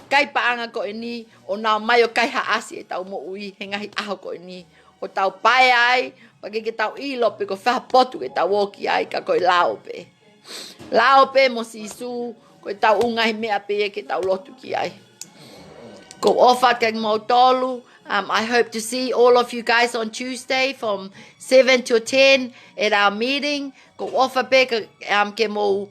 kai paʻanga ko eni, ʻo nau ō mai ʻo kaihaʻasi ʻetau moʻui, he ngaahi ʻaho ko eni, ʻo tau paea ai, pea ʻikai ke tau ʻilo pe ko e fē ha potu ke tau ō ki ai, ka ko e lao pē. Lao pē mo Sīsū, ko ʻetau ʻū ngaahi meʻa pē ia ke tau lotu ki ai. ʻOku ou ʻofa atu kia kimoutolu. Um, I hope to see all of you guys on Tuesday from seven to ten at our meeting. ʻOku ou ʻofa pē ka, um, ke mou,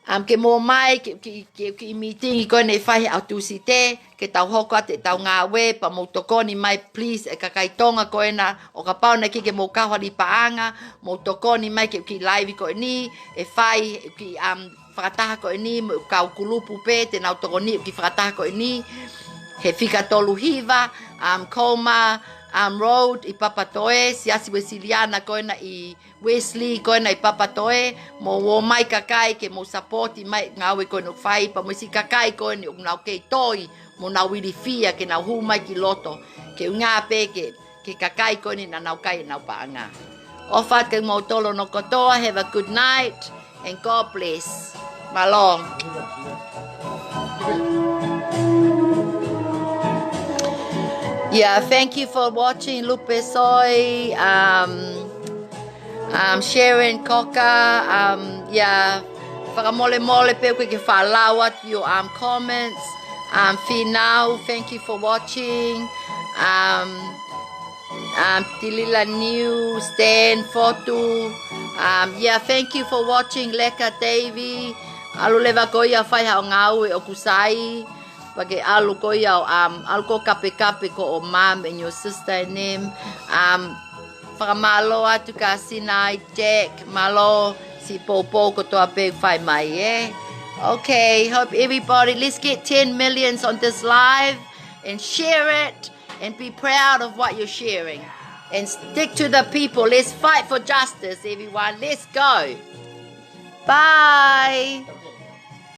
um, ke mou ō mai, ke, ke, ke, ke meeting ko eni ʻe fai he ʻaho Tūsite. Ke tau hoko atu ʻetau ngāue, pea mou tokoni mai, please, ʻe kakai Tonga ko ena, ʻo kapau naʻe ʻikai ke mou kau holi paʻanga, mou tokoni mai ki he kiʻi live ko eni, ʻe fai, kiʻi, um, fakataha ko eni, mo e kau kulupu pē, te nau tokoni ki he fakataha ko eni, he fika tolu hiva, um, Colma, um, Road, ʻi Papatoetoe, Siasi Uēsiliana ko ena ʻi Wesley ko ena ʻi Papatoetoe, mou ō mai kakai ke mou sapoti mai ngāue ko eni ʻoku fai, pea mo e siʻi kakai ko eni ʻoku nau kei toi, mo nau ilifia ke nau hū mai ki loto, ke ʻuhinga pē ke, ki he kakai ko eni naʻa nau kai ʻenau paʻanga. ʻOfa atu kia kimoutolu hono kotoa, have a good night, and God bless. Mālō. Yeah, thank you for watching, Lupe Soy, um, um, Sharon Cocker, um, yeah, fakamolemole pē ʻoku ʻikai ke faʻa lau atu your, um, comments. Um, Finau, thank you for watching. Um, um, Tilila New, Stan, Fotu. Um, yeah, thank you for watching, Leka, Davey. ʻAlu leva ko ia ʻo fai haʻo ngāue ʻoku sai. Pea ke ʻalu ko ia ʻo, um, ʻalu ko ē ʻo kapekape ko ʻo mom and your sister and them. Um, fakamālō atu kia Sinai, Jack, mālō siʻi poupou kotoa pē ʻoku fai mai, ē? Okay, hope everybody, let's get ten millions on this live and share it and be proud of what you're sharing. And stick to the people. Let's fight for justice, everyone. Let's go. Bye.